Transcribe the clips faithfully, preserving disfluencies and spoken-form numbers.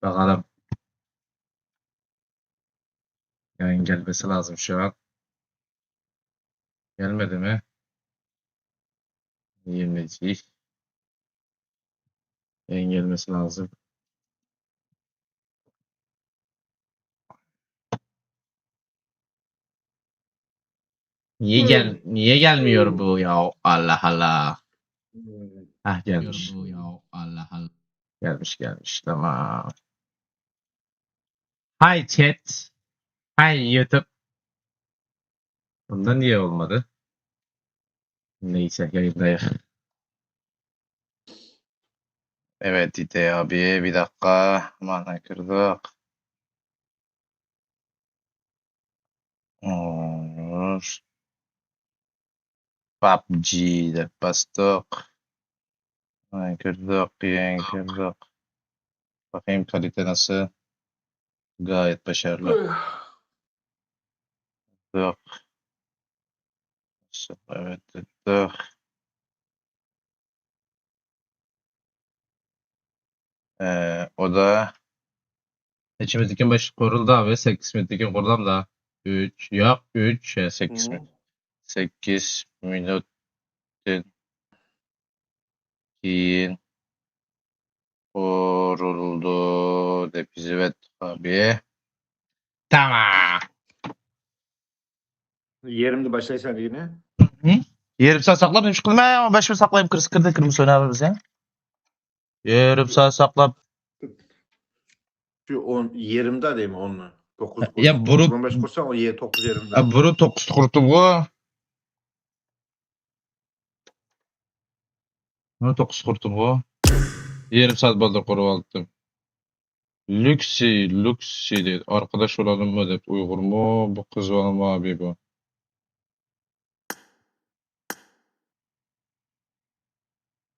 باقالىم. يايىن كەلمىسى لازىم شۇ. كەلمىدىمۇ؟ يېمىش. يايىن كەلمىسى لازىم. Niye gel niye gelmiyor bu ya? Allah Allah. Ah gelmiş. Gelmiş gelmiş, tamam. Hi chat. Hi YouTube. Bunda niye olmadı? Neyse, yayındayız. Evet, Dite abi, bir dakika. Mana kırdık. Olur. PUBG dep bastıq. Mana kırdık, yayın kırdık. Bakayım kalite nasıl. Gayet başarılı. Yok. Evet, evet. ئە، ئۇدا نەچچە مىنۇتتىن كېيىن باش قۇرۇلدى ئابى؟ سەككىز مىنۇتتىن كېيىن قۇرۇلامدا؟ ئۈچ، ياق، ئۈچ، سەككىز مىنۇت. سەككىز مىنۇتتىن كېيىن قۇرۇلىدۇ دەپ يېزىۋەتتۇق ئابى. تامام. يېرىمدە باشلايسەن دېگىنى؟ يېرىم سائەت ساقلاپ نېمە ئىش قىلىمەن؟ ئون بەش مىنۇت ساقلايمەن، كىرسە كىردى، كىرمىسە ئوينايمىز يا. يېرىم سائەت ساقلاپ. شۇ ئون، يېرىمدا دەيمەن، ئوننى. توققۇز، يا، بۇرۇن، ئون بەش قۇرساڭ، ئون يەتتە، توققۇز يېرىمدا. يا، بۇرۇن توققۇزدا قۇرۇتتۇمغۇ. بۇرۇن توققۇزدا قۇرۇتتۇمغۇ. يېرىم سائەت بالدۇر قۇرۇۋالدىم. لۇكسى، لۇكسى دەيدۇ. ئارقىداش بولالىمۇ دەپ، ئۇيغۇرمۇ؟ بۇ قىز بالىمۇ ئابى بۇ؟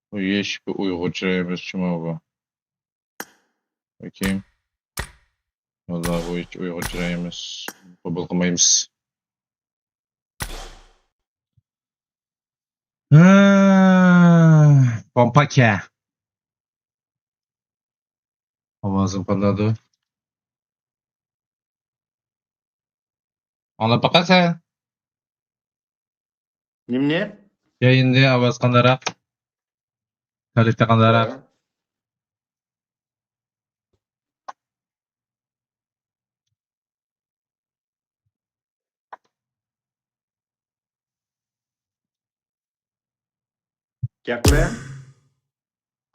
بۇ ھېچ بىر ئۇيغۇرچە ئەمەس جۇمۇ بۇ. بېكىم. ۋاللا بۇ ھېچ ئۇيغۇرچە ئەمەس. قوبۇل قىلمايمىز. ھە، پومپاكە. ئاۋازىم قانداقدۇ؟ ئاڭلاپ باقايسەن. نېمىنى؟ يايىننى ئاۋاز قانداقراق؟ كالىتە قانداقراق؟ ھە. گەپلە.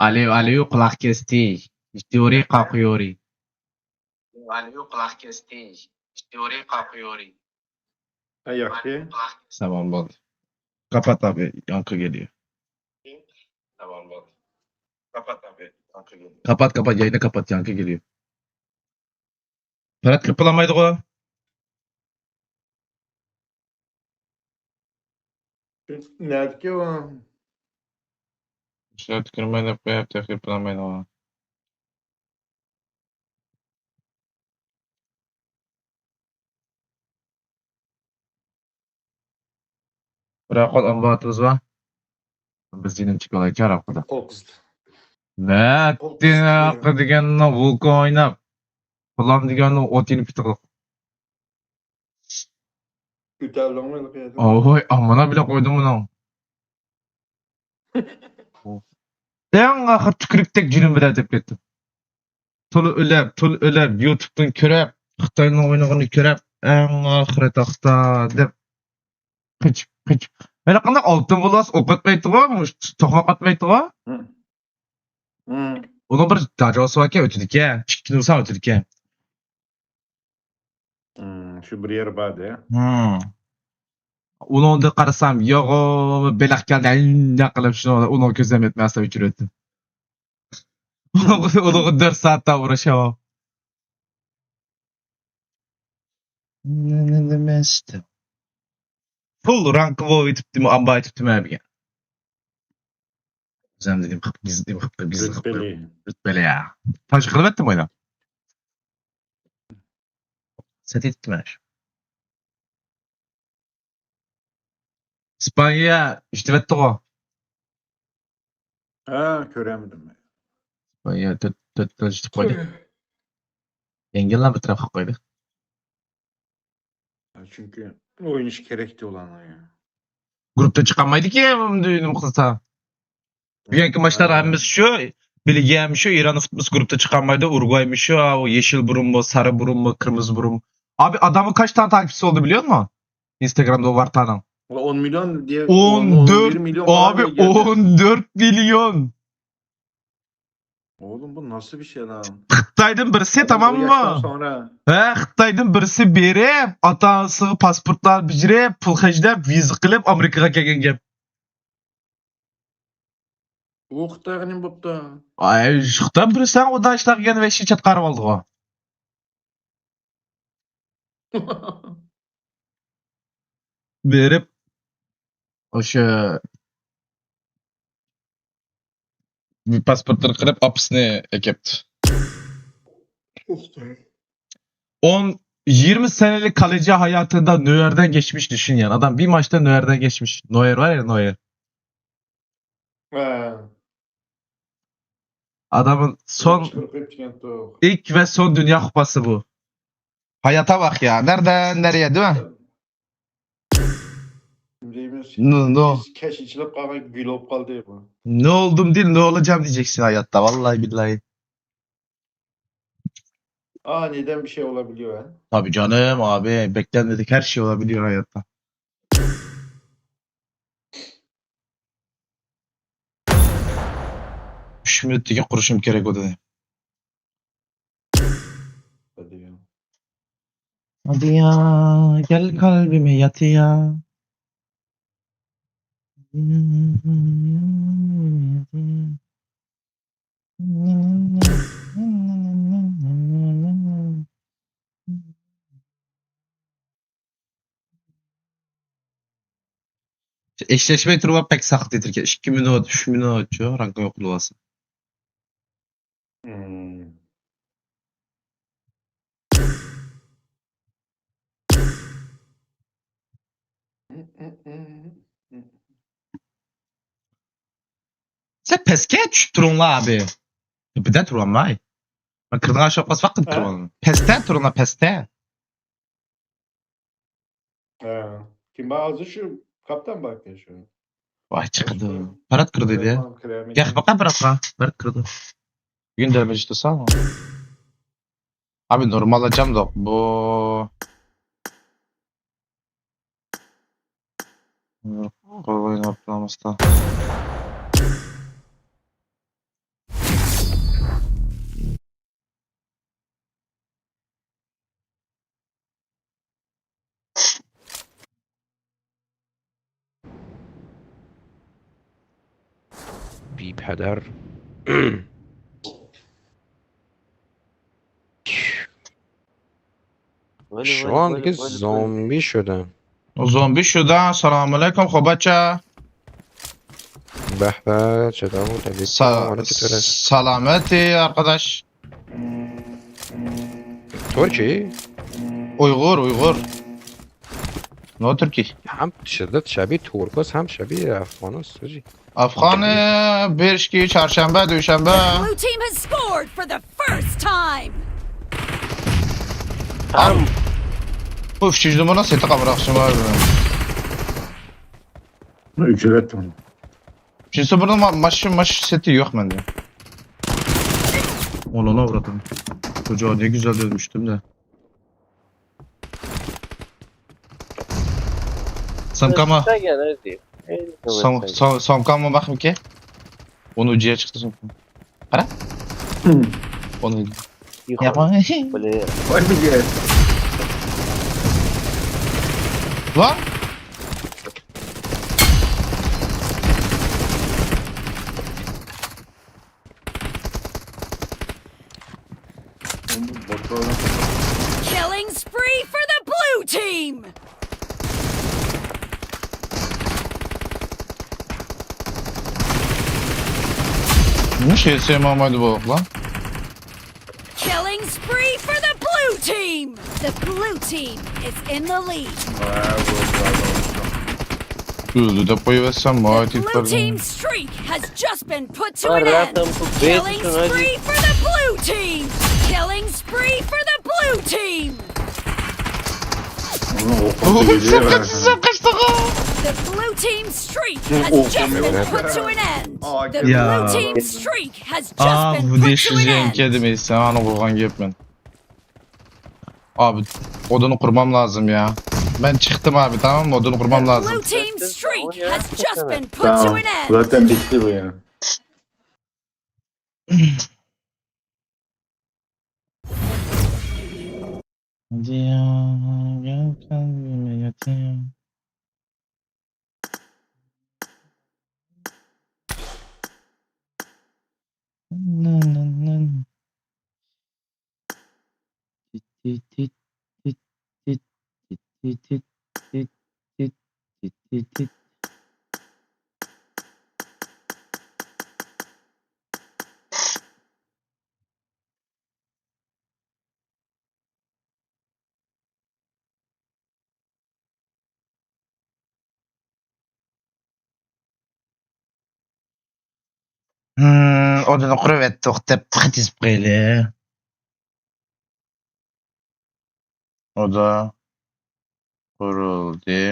ئالىۋ، ئالىۋ، قۇلاق كەستى. ئىتيورى، قاقۇيورى. ئالىۋ، قۇلاق كەستى. ئىتيورى، قاقۇيورى. ھە، ياخشى. تامام بولدى. كاپات ئابى، ياڭقى كېلىدۇ. تامام بولدى. كاپات ئابى، ياڭقى كېلىدۇ. كاپات، كاپات، ياينى كاپات، ياڭقى كېلىدۇ. پەرەت كىرىپ بولالمايدىغۇ؟ نەدىكى ئۇ؟ ئىشلەپ كىرمەي دەپ قويۇپ، تېخى كىرىپ بولالمايدىغۇ؟ بىراق ئامباتىمىز بار. بىز يېنىپ چىقىۋالايچۇ ھاراققىدا. ئوقۇز. نەتتىن ھاققى دېگەننىڭ ۋۇلكان ئويناپ، پىلان دېگەننىڭ ئوت يېنىپ كېتىدۇ. ئۆتەلدىڭمۇ ھېلىقى يەردىن؟ ئاۋاي، ئامانا بىلەن قويدۇم ئۇنىڭ. ئەڭ ئاخىر تۈكۈرۈكتەك جېنىم بىلەن دەپ كەتتىم. تولا ئۆلەپ، تولا ئۆلەپ، يۇتۇبتىن كۆرۈپ، خىتاينىڭ ئوينىغىنىنى كۆرۈپ، ئەڭ ئاخىرى تاختا دەپ قېچىپ، قېچىپ. ھېلىقىنى ئالتۇن بولغاچ ئوق ئاتمايتتىغۇ، توقماق ئاتمايتتىغۇ. ھە. ھە. ئۇنىڭ بىر داجاسى باركەن، ئۆتىدىكەن. ئىككى كۈندىن سان ئۆتىدىكەن. ھە، شۇ بىر يەر بار دە. ھە. ئۇنىڭدا قارىسام، يوغۇ، بېلىق كەلدى، ئەينە قىلىپ شۇنى، ئۇنىڭ كۆزلىرىنى ئۆتمەستىن ئۆچۈرۈۋەتتىم. ئۇنىڭغا، ئۇنىڭغا دۆت سائەت ئۇرۇش، ھاۋا. نېمە ئىشتە؟ پۇل رانكا بولۇپ يېتىپتىمۇ، ئامبار يېتىپتىمۇ بۈگۈن؟ ئۆزۈم دېدىم، قىپ، گىز-، دېدىم، قىپ، گىز-، قىپ، رۈتبىلى. رۈتبىلى، يا. تاش قىلىۋەتتىم ئويناپ. سەت يېتىپتىمەن شۇ. ئىسپانىيە يېتىۋەتتىغۇ. ھە، كۆرەمدىم. يا، تۆت، تۆت كىلو چىقىپ قويدى. يەڭگىللەر بىر تەرەپ قىلىپ قويدى. چۈنكى ئوينىشى كېرەكتى ئۇلارنىڭ يا. گۇرۇپپىدا چىقالمايدىكەن، نېمە قىلسا. بۈگۈنكى ماتچلار ھەممىسى شۇ. بېلگىيەمۇ شۇ، ئىران فۇتبولچىسى گۇرۇپپىدا چىقالمايدۇ، ئۇرۇگۋايمۇ شۇ، ئاۋۇ يېشىل بۇرۇممۇ، سارا بۇرۇممۇ، قىرمىزى بۇرۇم. ئابى، ئادامنىڭ قاچ دانە تاكىپچىسى بولدى بىلىيەنمۇ؟ ئىنستاگرامدا ۋارتانىڭ. ئون مىليون دېيە، ئون دۆت، ئون بىر مىليون ئابى، ئادەم ئون دۆت مىليون. ئوغلۇم، بۇ ناسىل بىر شەي لان. خىتايدىن بىرسى، تاماممۇ؟ ھە، خىتايدىن بىرسى بېرىپ، ئاتا-ئانىسىغا پاسپورتلار بېجىرىپ، پۇل خەجلەپ، ۋىزا قىلىپ، ئامېرىكىغا كەلگەن گەپ. ئۇ خىتايغا نېمە بوپتۇ؟ ئاي، خىتاي بىرسى ئۇنداق ئىشلار قىلغان ۋەھشىي چاتقارىۋالدىغۇ. بېرىپ، ئوشۇ پاسپورتلىرى قىلىپ، ئاپىسىنى ئەكەپتۇ. ئون، يىگىرمە سەنىلىك كاللېجى ھاياتىدا نۆۋەردەن كەچمىش چۈشىنگەن ئادام. بىر ماشتا نۆۋەردەن كەچمىش. نويېر بار يا، نويېر. ھە. ئادامنىڭ سون، چىقىرىپ قويۇپتىكەنتۇ. ئىلك ۋە سون دۇنيا قۇپاسى بۇ. ھاياتا باق يا. نەردە، نەرىيە، دېمە؟ نو، نو. كەش ئېچىلىپ قالغان گۈل بولۇپ قالدى بۇ. Ne oldum değil, ne olacağım diyeceksin hayatta. Vallahi billahi. Aniden bir şey olabiliyor ha. Tabii canım abi. Beklenmedik her şey olabiliyor hayatta. ئۈچ مىنۇتتىكى قۇرۇشۇم كېرەك ئۇ دېدى. ھادىيا، گەل قەلبىمە ياتىيا. ئىشلەشمەي تۇرۇپ بەك ساقىت ئېتىركەن. ئىككى مىنۇت، ئۈچ مىنۇت شۇ رانكا يوقىلىۋالسا. سەن پەسكە چۈشۈپ تۇرۇڭلار ئابى. تۆپىدە تۇرۇۋالماي. مەن كىرىدىغان ئىش بولماس ۋاقىت تۇرۇۋالىمەن. پەستە تۇرۇڭلار، پەستە. ھە. كىم بار ھازىر شۇ قاپتان بار ئىكەن شۇ. ۋاي چىقىدۇ. پارات كىرىدۇ دە. گەپ باقا پاراتقا. پارات كىرىدۇ. بۈگۈن دەرمەج تۇرسا. ئابى نورمال ئاچامدۇق. بۇ. قويۇڭ ئابدۇلامۇستا. بی‌پدر. Şu an bir zombi şurada. Zombi şurada. Selamun aleyküm, خوبچە. به به، چطور؟ علیکم، سا-، علیکم السلام. سلامتی، آرکاداش. ترکی؟ Uygur, Uygur. No Türkiye? هم شدت شبیه ترک است، هم شبیه افغان است، حاجی. Afgani, bir, iki, çarşamba, duşamba. Blue team has scored for the first time. Tamam. Bu üçüncü numara seti kabırakçı var mı? Ücret mi? Şimdi burada ma-, maç, maç seti yok bende. Onu ne uğradım. Çocuğa ne güzel dönmüştüm de. Samkama. Sam-, sam-, samkama bakayım ki. Onu ucuya çıktı çünkü. Ara. Onu. Yapma. Блин. Ой, блядь. Lan. Killing spree for the blue team. Niye şey sevmem hadi bu lan? Killing spree for the blue team. The blue team is in the lead. ئۆلدى دەپ قويۇۋەتسەم، ماۋۇ تىكبەردىن. Blue team streak has just been put to an end. Killing spree for the blue team. Killing spree for the blue team. The blue team streak has just been put to an end. The blue team streak has just been put to an end. Abi, odunu kurmam lazım ya. Ben çıktım abi, tamam mı? Odunu kurmam lazım. Blue team streak has just been put to an end. Zaten bitti bu ya. Hadi ya, gel kalbime yatayım. Nın nın nın. Tit tit tit tit. ھىم، ئۇدۇلنى قۇرۇۋەتتۇق دەپ خەت يېزىپ قويىلى. ئۇدا قۇرۇلدى.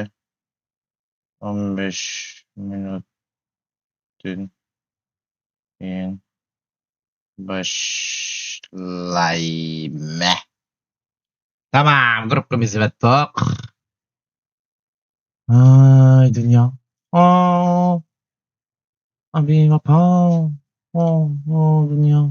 ئون بەش مىنۇتتىن كېيىن باشلايمەن. تامام، گۇرۇپپىمىزنى يېزىۋەتتۇق. ئاي دۇنيا. ئا. ئابى ۋاپا. ئا، ئا، دۇنيا.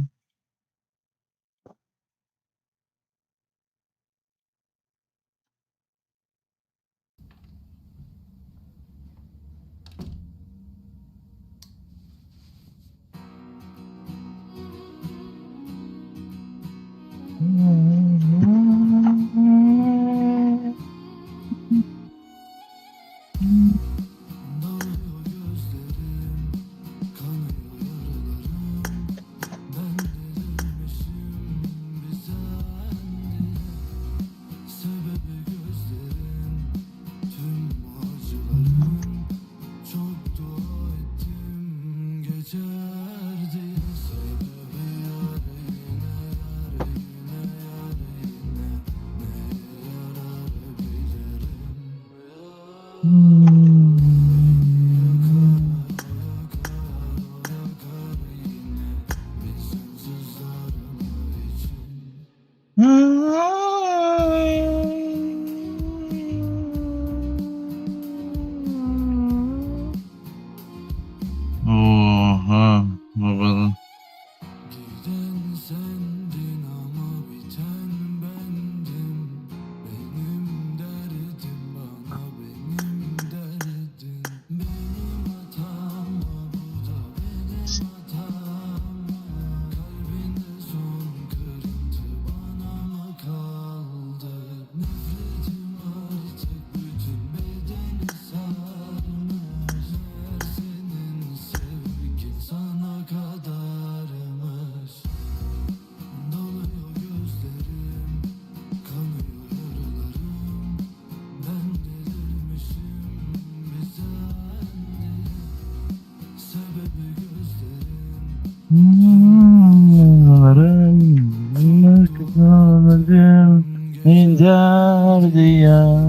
Oha, baba. Giden sendin ama biten bendim. Benim derdim bana benim derdim. Benim hatam mı bu da benim hatam mı? Kalbinde son kırıntı bana mı kaldı? Nefretim artık bütün bedeni sarmış. Meğer senin sevgin sana kadarmış. Doluyor gözlerim, kanıyor yaralarım. Ben delirmişim, bir sen diye. Sebebi gözlerin. Yıllarım, yıllarım, ince bir diyar.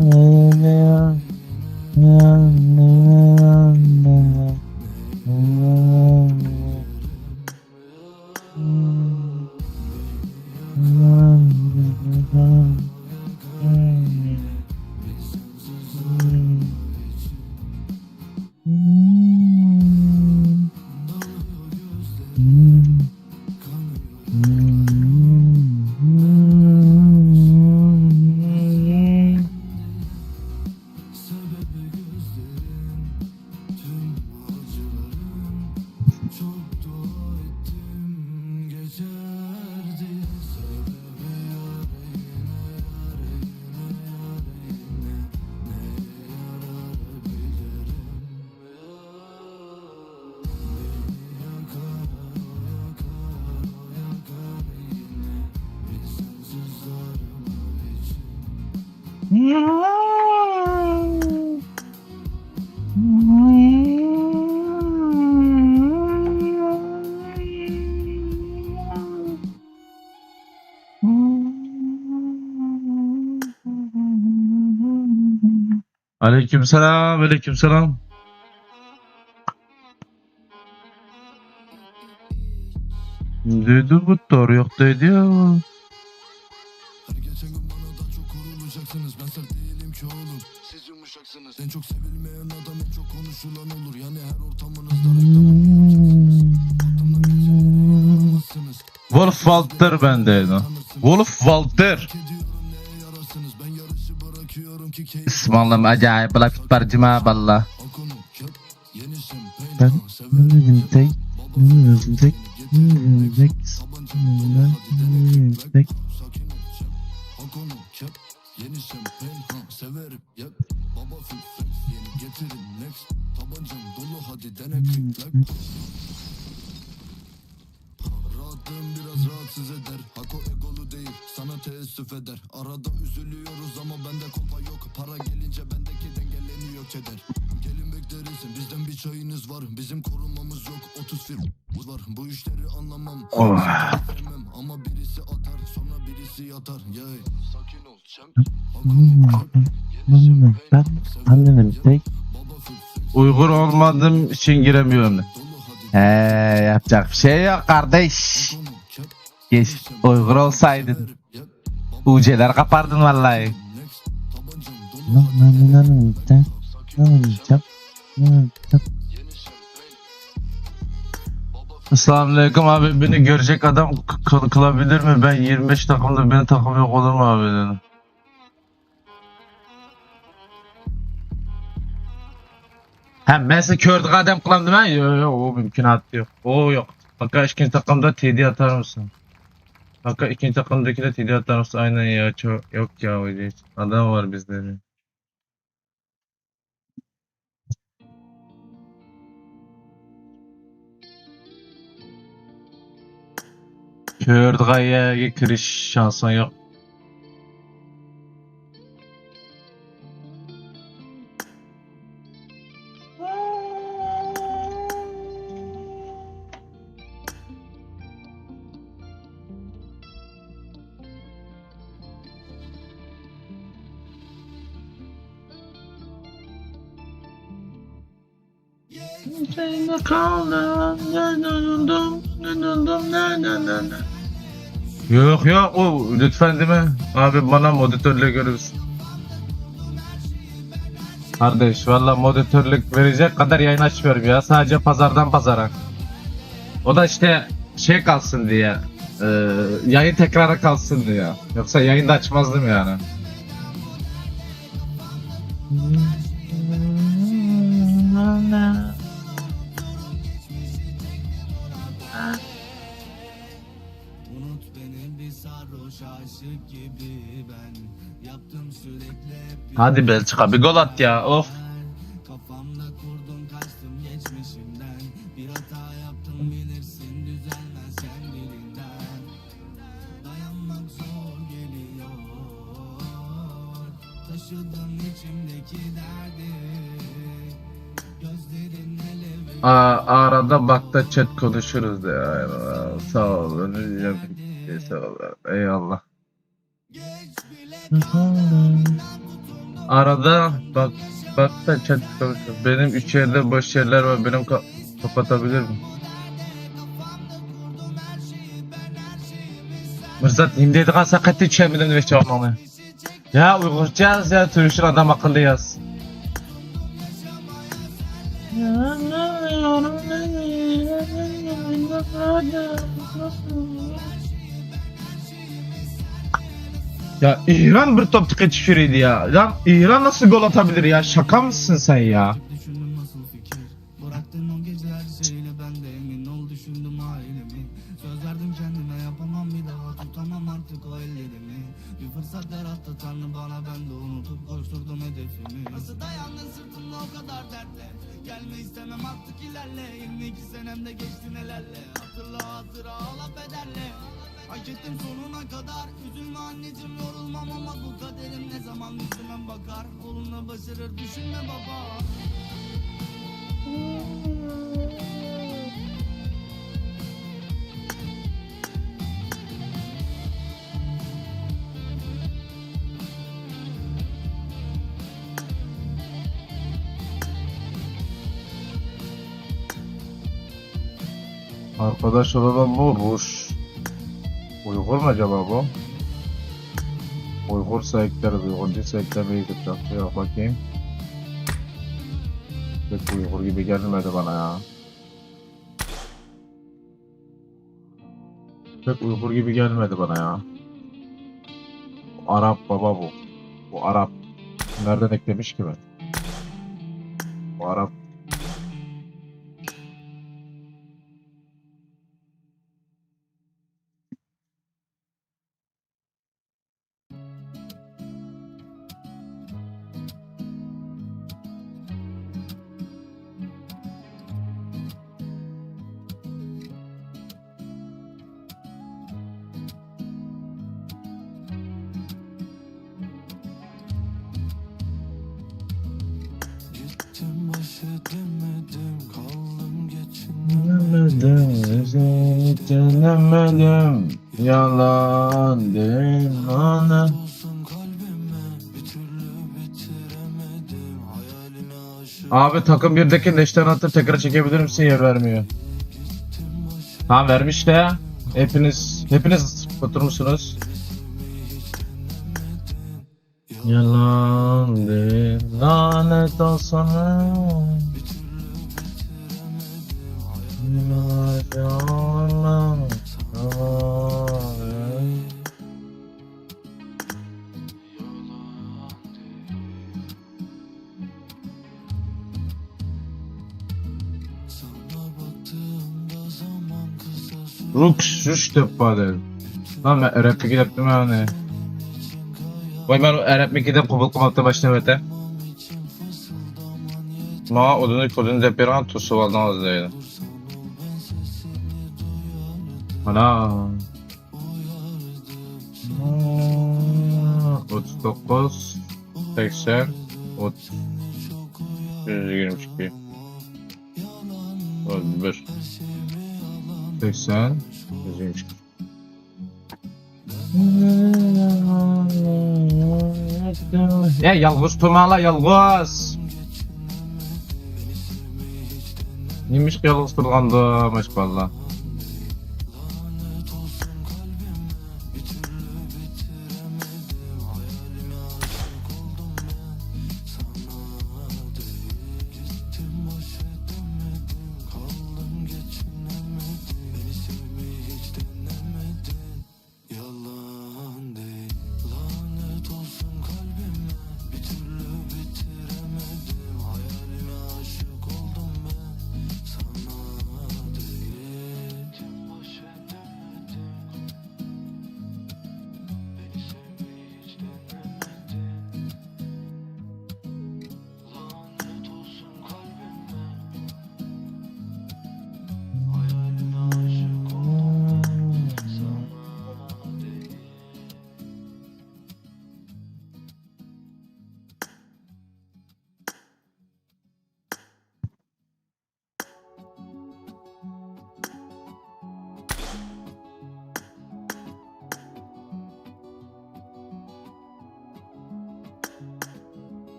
ئەلەيكۇم سالام، ئەلەيكۇم سالام. دېدى بۇ تور يوق دەيدۇ يا. ۋولف ۋالتېر بەندەينى. ۋولف ۋالتېر. ئىسمىڭلارمۇ ئاجايىپ بولاپ كېتىپ بار جۇما باللا. Rahatım biraz rahatsız eder. Hako egolu değil, sana teessüf eder. Arada üzülüyoruz ama bende kolpa yok. Para gelince bendeki dengeleniyor keder. Gelin bekleriz, bizden bir çayınız var. Bizim korumamız yok, otuz firmamız var. Bu işleri anlamam. Oh. Sevmem ama birisi atar, sonra birisi yatar. Yeah. Sakin ol. Uyg'ur olmadim uchun giremiyorum. He, yapacak bir şey yok kardeş. Geç, Uyg'ur olsaydın, uceler kapardın vallahi. Selamünaleyküm abi, beni görecek adam kı- kıl- kılabilir mi? Ben yirmi beş takımda benim takım yok olur mu abi dedim. ھە، مەن سېنى كۆرىدىغان ئادەم قىلامدىمەن؟ يوق، يوق، ئۇ مۇمكىناتى يوق. ئۇ يوق. پاكا ئىككىنچى تاقىمدا تېدى ئاتارمىسەن؟ پاكا ئىككىنچى تاقىمدىكىدە تېدى ئاتارمىسەن؟ ئاينەن يا، چو-، يوق يا، ئۇ دېيىش. ئادەم بار بىزدە. كۆرىدىغان يەرگە كىرىش شانسىڭ يوق. يوق، يوق، ئۇ لۈتفەن دېمە. ئابى، مانا مودېراتورلۇق كۆرىمىز. قارداش، ۋاللا مودېراتورلۇق بېرىجەك قەدەر يايىن ئاچىپ بېرىپ يا، سادىچە پازاردىن پازارا. ئۇ دا ئىشتە شەي قالسۇن دېيە، ئى، يايىن تەكرارى قالسۇن دېيە. يوقسا يايىن دا ئاچمازدىم يەنى. ھادى بېلچىقا بىر گول ئات يا، ئوف. ئا-، ئارىدا باكتا چەت كونۇشۇرۇز دە. ساغ ئول، ساغ ئول. ئەيئاللا. ئارىدا باك-، باكتا چەت كونۇشۇرۇز. بېنىم ئۈچ يەردە بوش يەرلەر بار، بېنىم كا-، كاپاتابىلىر. مىرزات، نېمە دەيدىغان سەن قەتئىي چۈشەنمىدىم دېمەكچى بولغانلىقىڭنى. يا ئۇيغۇرچە ياز يا تۈركچە، ئادەم ئەقىللىق ياز. Ya İran bir top tıkı tükürüydü ya. Lan İran nasıl gol atabilir ya? Şaka mısın sen ya? Bıraktın o gece her şeyle, ben de emin ol, düşündüm ailemi. Söz verdim kendime, yapamam bir daha, tutamam artık o ellerimi. Bir fırsat yarattı Tanrı bana, ben de unutup koşturdum hedefimi. Nasıl dayandın sırtımda o kadar dertle? Gelme istemem artık, ilerle. Yirmi iki senem de geçti nelerle. Hatırla hatıra, o laf ederle. Hak ettim sonuna kadar. Üzülme anneciğim, yorulmam ama bu kaderim, ne zaman yüzüme bakar. Koluna başarır, düşünme baba. Arkadaş olalım bu Rus. Uygur mu acaba bu? Uygursa ekler, Uygur değilse eklemeyiz. Yapacak bir şey yok. Bakayım. Pek Uygur gibi gelmedi bana ya. Pek Uygur gibi gelmedi bana ya. Bu Arap baba bu. Bu Arap. Nereden eklemiş ki ben? Bu Arap. Gelemedim, gelemedim. Yalan değil, bana. Abi, takım birdeki neşter atıp tekrar çekebilir misin? Yer vermiyor. Tamam, vermiş de. Hepiniz, hepiniz oturmuşsunuz. Yalan değil, lanet olsun. Yalan. Rux، رۇش دەپ بار دەيدۇ. مەن ئەرەبلىكى دەپتىمەن ئۇنى. ۋاي، مەن ئەرەبلىكى دەپ قوبۇل قىلماپتىمەن باشتا نۆۋەتتە. ماڭا ئۇدۇنى كودىنى دەپ بېرىڭ، توسۇۋالدىڭىز دەيدۇ. مانا. ئوتتۇز توققۇز، سەكسەن، ئوتتۇز، يۈز يىگىرمە ئىككى، ئوتتۇز بىر، سەكسەن، يۈز يىگىرمە ئىككى. يا يالغۇز تۇرماڭلار، يالغۇز. نېمىشقا يالغۇز تۇرغاندۇ، ماشقاللا؟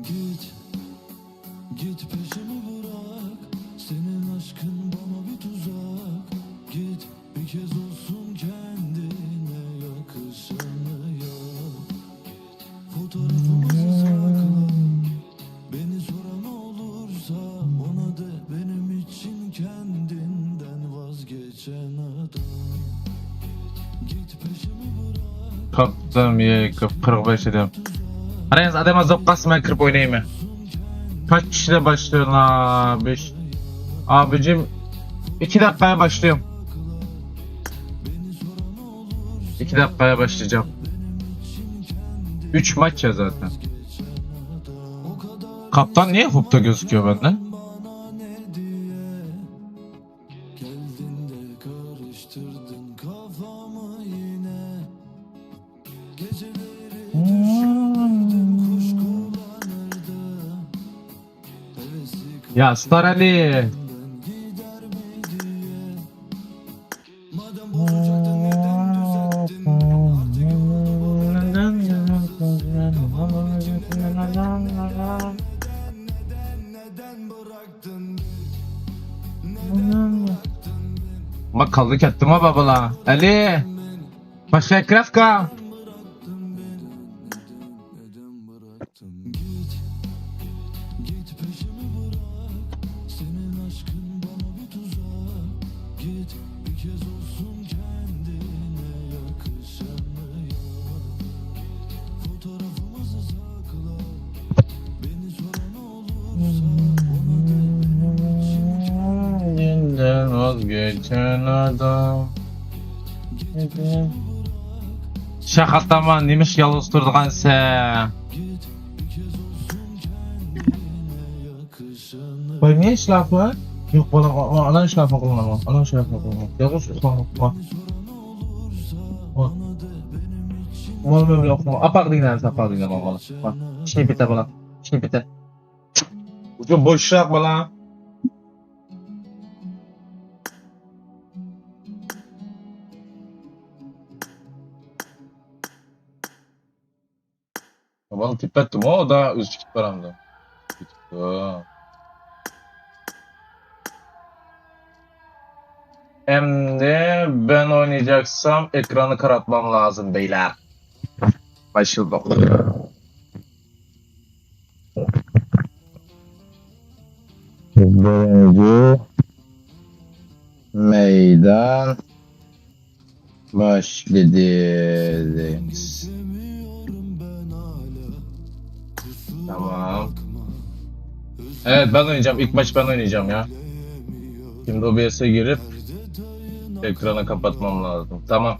Git, git peşimi bırak. Senin aşkın bana bir tuzak. Git, bir kez olsun kendine yakışanı yap. Fotoğrafımızı sakla. Beni soran olursa, ona de benim için kendinden vazgeçen adam. Git peşimi bırak. Kaptım, ye, qırq beş edim. قاراڭلار، ئادەم ئاز بولۇپ قالسا مەن كىرىپ ئوينايمەن. قاچ كىشىدە باشلىيالار؟ بەش. ئابىجىم، ئىككى دەقىقە باشلىيىم. ئىككى دەقىقە باشلىياچام. ئۈچ ماچ يا زاتەن. قاپتان نىيە خوپتا كۆزۈكۈيدۇ مەندە؟ يا ستار ئەلى. قالدى كەتتىمۇ بابىلا. ئەلى. باشلايك كرافكا. Senden vazgeçen adam. شاخ ئاتامان، نېمىشقا يالغۇز تۇرىدىغانسەن؟ باي، نېمە ئىشلاپلا؟ يوق، بالا، ئانا ئىشلاپلا قىلغان، ئانا ئىشلاپلا قىلغان. يالغۇز ئۇخلاپ. مانا مەن ئۇخلاپ. ئاپاق دېگەن نەرسە، ئاپاق دېگەن بالا. ئىشنى بىتە، بالا. ئىشنى بىتە. ئۇجۇ بوشراق، بالا. بالا تېپەتتىمۇ، ئۇدا ئۆزى كېتىپ بارامدۇ؟ كېتىپتۇ. ئەمدى بەن ئوينىياجاكسام، ئېكراننى قاراتمام لازىم، بەيلەر. باشلىدۇق. بىرىنچى مەيدان باشلىدى دەيمىز. تامام. Evet, ben oynayacağım. İlk maç ben oynayacağım ya. Şimdi O B S'e girip ekranı kapatmam lazım. Tamam.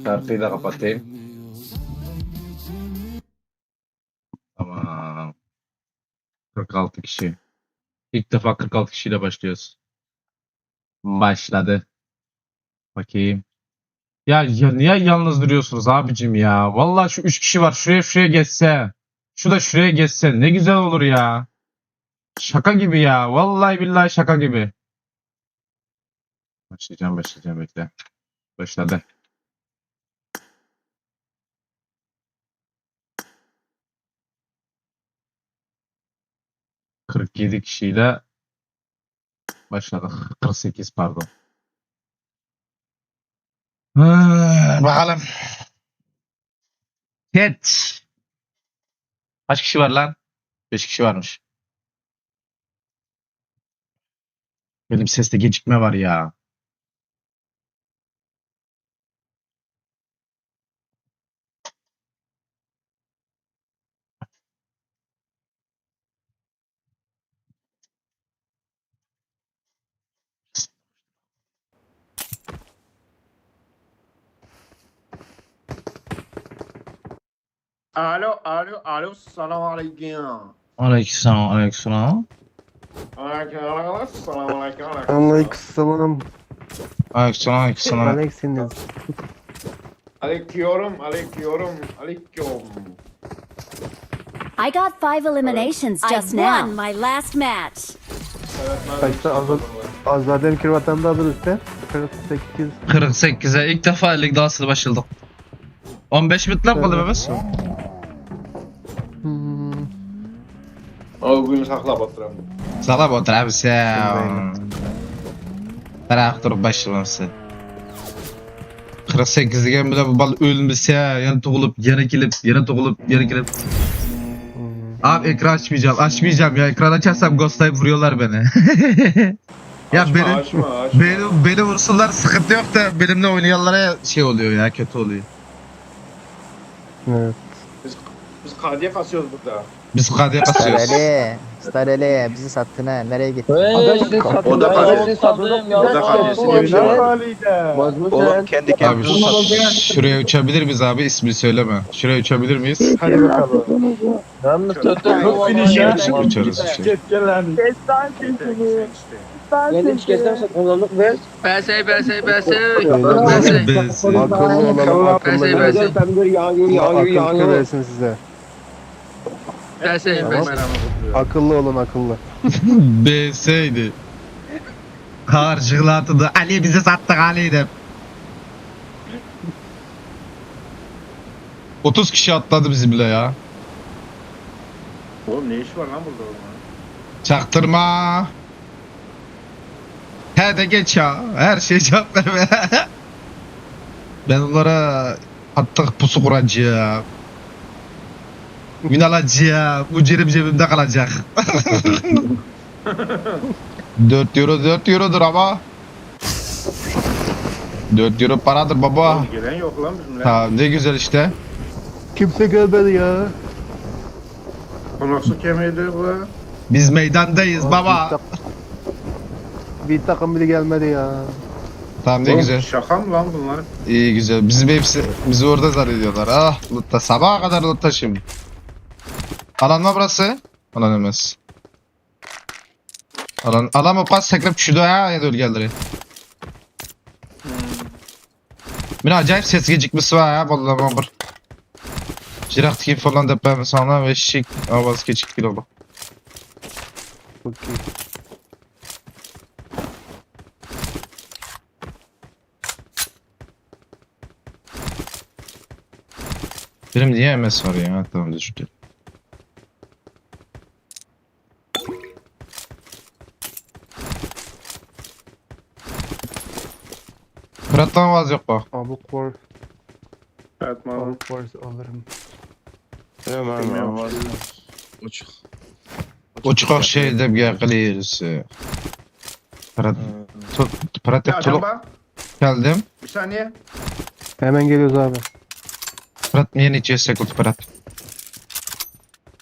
Şarkıyı da kapatayım. Tamam. Kırk altı kişi. İlk defa kırk altı kişiyle başlıyoruz. Başladı. Bakayım. Ya, ya niye yalnız duruyorsunuz abicim ya? Vallahi şu üç kişi var. Şuraya, şuraya geçse. Şu da şuraya geçse. Ne güzel olur ya. Şaka gibi ya. Vallahi billahi şaka gibi. Başlayacağım, başlayacağım, bekle. Başladı. Kırk yedi kişiyle başladık. Kırk sekiz, pardon. Hmm, bakalım. Geç. Kaç kişi var lan? Beş kişi varmış. Benim seste gecikme var ya. Alo, alo, alo, salam aleykum. Aleykümselam, aleykümselam. Aleyküm, aleyküm, salam aleykum, aleyküm. Aleykümselam. Aleykümselam, aleykümselam. Aleyküm. Aleyküm, aleyküm, aleyküm. I got five eliminations just now. I won my last match. Kaçta? Az, az daha demin kirvatan da hazır üstte. Kırk sekiz. Kırk sekize ilk defa lig dansı başladık. On beş minut lan kaldı Mehmet. Hmm. O gün saklap oturamdı. Saklap otur abi sen. Bırak durup başlaması. Kırk sekiz degen bile bu bal ölmese, yana tug'ilib, yana kelib, yana tug'ilib, yana kelib. Hmm. Abi ekran açmayacağım, açmayacağım ya. Ekran açarsam ghostlayıp vuruyorlar beni. Ya açma, benim, açma, açma. Benim, beni vursunlar sıkıntı yok da benimle oynayanlara şey oluyor ya, kötü oluyor. Evet. Biz, biz K D kasıyoruz burada. Biz K D kasıyoruz. Stareli, Stareli bizi sattın ha. Nereye gittin? Hey, sizi sattım. O da K D. Sizi sattım. O da K D. Oyna halinde. Oğlum kendi kendine. Abi şu, şuraya uçabilir miyiz abi? İsmini söyleme. Şuraya uçabilir miyiz? Hadi bakalım. Yalnız kötü. Uçarız, uçarız. Geçeceğiz lan. Kes lan sesini. Kes lan sesini. Beyler, akıllı olalım, akıllı. Beyler, akıllı. Akıllı kör versin size. Tamam. Akıllı olun, akıllı. Belseydi. Karşıladı. Ali bizi sattık Ali de. Otuz kişi atladı bizimle ya. Oğlum ne iş var lan burada o zaman? Çaktırma. Nerede geç ya? Her şey cevap verme. Ben onlara attık pusu kuracağım. Min alacağım. Ucurum cebimde kalacak. Dört euro, dört eurodur ama. Dört euro paradır baba. Oğlum, gelen yok lan bizimle. Ha, ne güzel işte. Kimse gelmedi ya. O nasıl kemiydi bu? Biz meydandayız baba. Bir, tak bir takım bile gelmedi ya. Tamam, ne güzel. Şaka mı lan bunlar? İyi, güzel. Bizim hepsi bizi orada zannediyorlar. Ah, lootta, sabaha kadar lootta şimdi. Alan mı burası? Alan emez. Alan, alan mı pas sekrep çüdü ha ya da ölgelleri. Hmm. Bir acayip ses gecikmesi var ha, vallahi ben bir. Jirak tiki falan da ben sana ve şik avaz geçik bir oldu. Okey. Benim niye M S var ya? Tamam, düştü. Kırattan vaz yok bak. Abi kor. Evet, abi kor alırım. Yok abi. Uçuk. Uçuk şey de bir yakılıyoruz. Pırat, Pırat ya, tulu geldim. Bir saniye. Hemen geliyoruz abi. Pırat niye ne çeşsek oldu Pırat?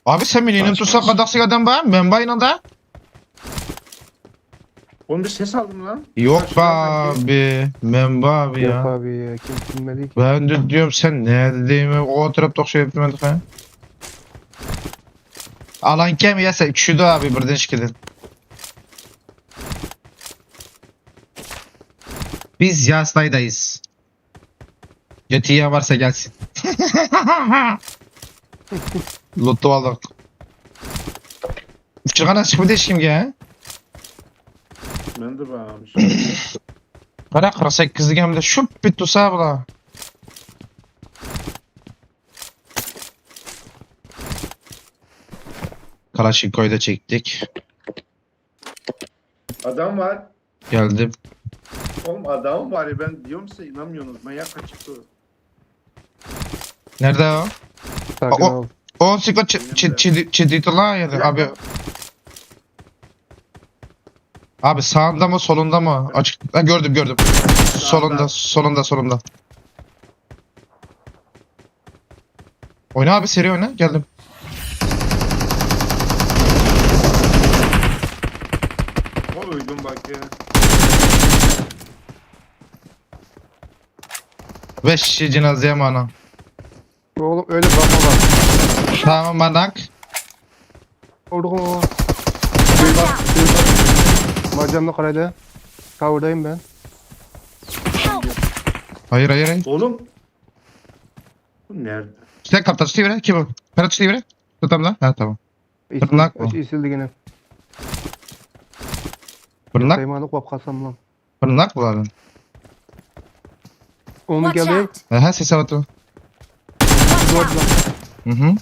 Abi sen beni yine tutsak kadaksı adam var. Ben bayına da. Oğlum bir ses aldım lan. Yok be abi. Memba abi ya. Yok abi ya. Kim bilmedi ki. Ben de diyorum sen ne dediğimi o tarafta şey yaptım ben. Alan kem ya sen. Üçü de abi birden şikilin. Biz Yaslaydayız. G T A varsa gelsin. Lootu aldık. Uçurgan açık bir de kimge? Ben de bağlamış. Para kırk sekiz gemde şu bir tusa bula. Kalaşinko'yu da çektik. Adam var. Geldim. Oğlum adam var ya, ben diyorum size inanmıyorsunuz. Manyak kaçıktı o. Nerede o? Sakin ol. O, o Siko Çeditola ya da abi. Abi sağında mı solunda mı? Açık. Ha, gördüm gördüm. Solunda solunda solunda. Oyna abi, seri oyna. Geldim. O öldüm bak ya. Beş cenazeye mana. Oğlum öyle bakma bak. Tamam, banak. Vurdum ama. Watch out! Marcanlı karede. Cover'dayım ben. Help! Hayır hayır hayır. Oğlum. Bu nerede? Sen kaptan Steve'e kim o? Ferhat Steve'e. Tutam lan. Ha tamam. Fırnak mı? Isildi yine. Fırnak. Saymanı kop kasam lan. Fırnak mı lan? Onu geldi. Aha ses attı. Hı hı.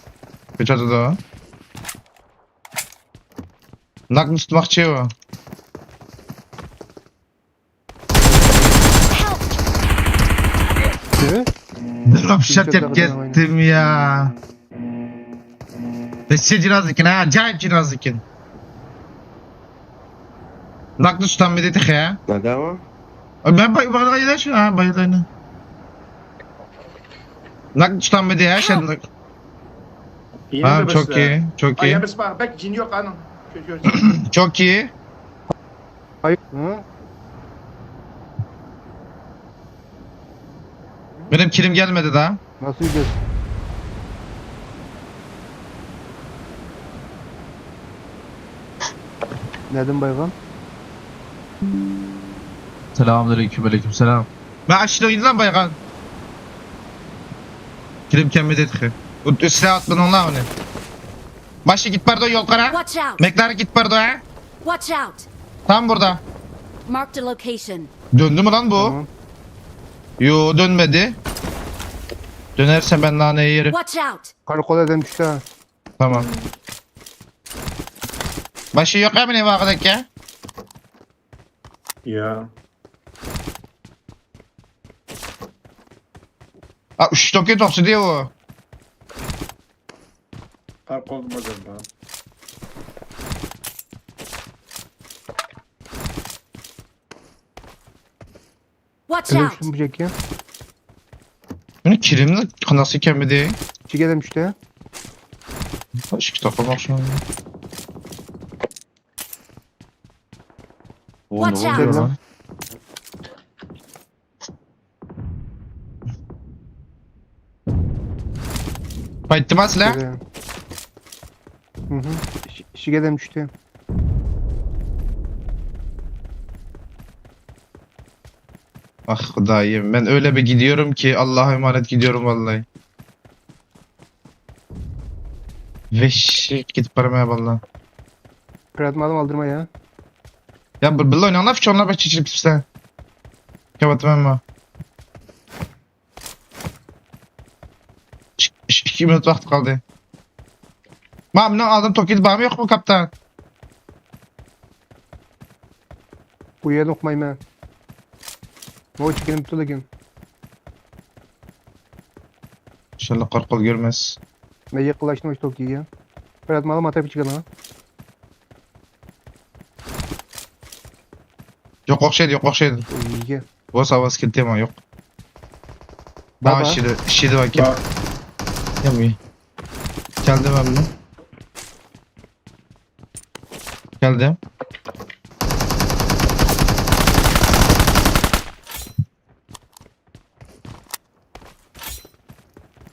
Bir çatıda o. Nak mı tutmak çeviyor? Değil mi? Drop shot yapıp gittim ya. Ve şey cirazlıkın ha, acayip cirazlıkın. Naklı tutan bir dedik ya. Nerede ama? Ben bay bayılacağım şu an bayılacağım. Naklı tutan bir de ya şey. Tamam çok iyi, çok iyi. Ay, belki cin yok hanım. Çok iyi. Hayır. Hı? Benim kilim gelmedi daha. Nasıl gidiyorsun? Nedim Baykan? Selamünaleyküm, aleyküm selam. Ben açtım lan Baykan. Kilim gelmedi dedi. Bu üstüne atmadın lan onu. Başka git bardo yol kara. Watch out! Mekler git bardo ha. Watch out! Tam burada. Marked a location. Döndü mü lan bu? Tamam. Yo, dönmedi. Dönersen ben naneyi yerim. Watch out! Karakola dönmüş ha. Tamam. Başı yok abi ne vakıdak ya? يا. ھا، ئۈچ توكى توختىدى ئۇ. قارا قولدا بار. Watch كىلىم out! شۇم بۇ جەككە. مېنىڭ كىلىمنى قانداقسى كەلمىدى؟ ئىچىگە ئادەم چۈشتى. ئىككى توپا بار شۇ. Watch out! قايتتىما سىلەر؟ مھم. ئىچ- ئىچىگە ئادەم چۈشتى. ئاھ خۇدايىم، مەن ئۆيلە بىر گىدىيورۇم كى، ئاللاھقا ئامانەت گىدىيورۇم ۋاللاھى. ۋەھشىي كېتىپ بارىمەن ۋاللاھى. پىرات مالىم ئالدىرما يا. يا بىر بىللە ئويناڭلار، پىچوڭلار بەك چېچىلىپ كېتىپسىلەر. كېلىۋاتىمەنمۇ؟ ئىككى، ئىككى مىنۇت ۋاقتى قالدى. ما، مېنىڭ ئالدىم توكىدا بارمۇ يوقمۇ، كاپىتان؟ بۇ يەرنى ئۇقمايمەن. مو چېكىنىپتۇ لېكىن. ئىنشاللا قارا قول كۆرمەس. مەن يېقىنلاشتىم شۇ توكىگە. پىرات مالىم ئاتاپ چىقىدىغان. يوق ئوخشايدۇ، يوق ئوخشايدۇ. ئۆيگە. بولسا ئاۋاز كېلىدۇ، يامان يوق. بار، ھا، بار. ئىشىدە، ئىشىدە بار كەل. يامان. كەلدىم مەنمۇ. كەلدىم.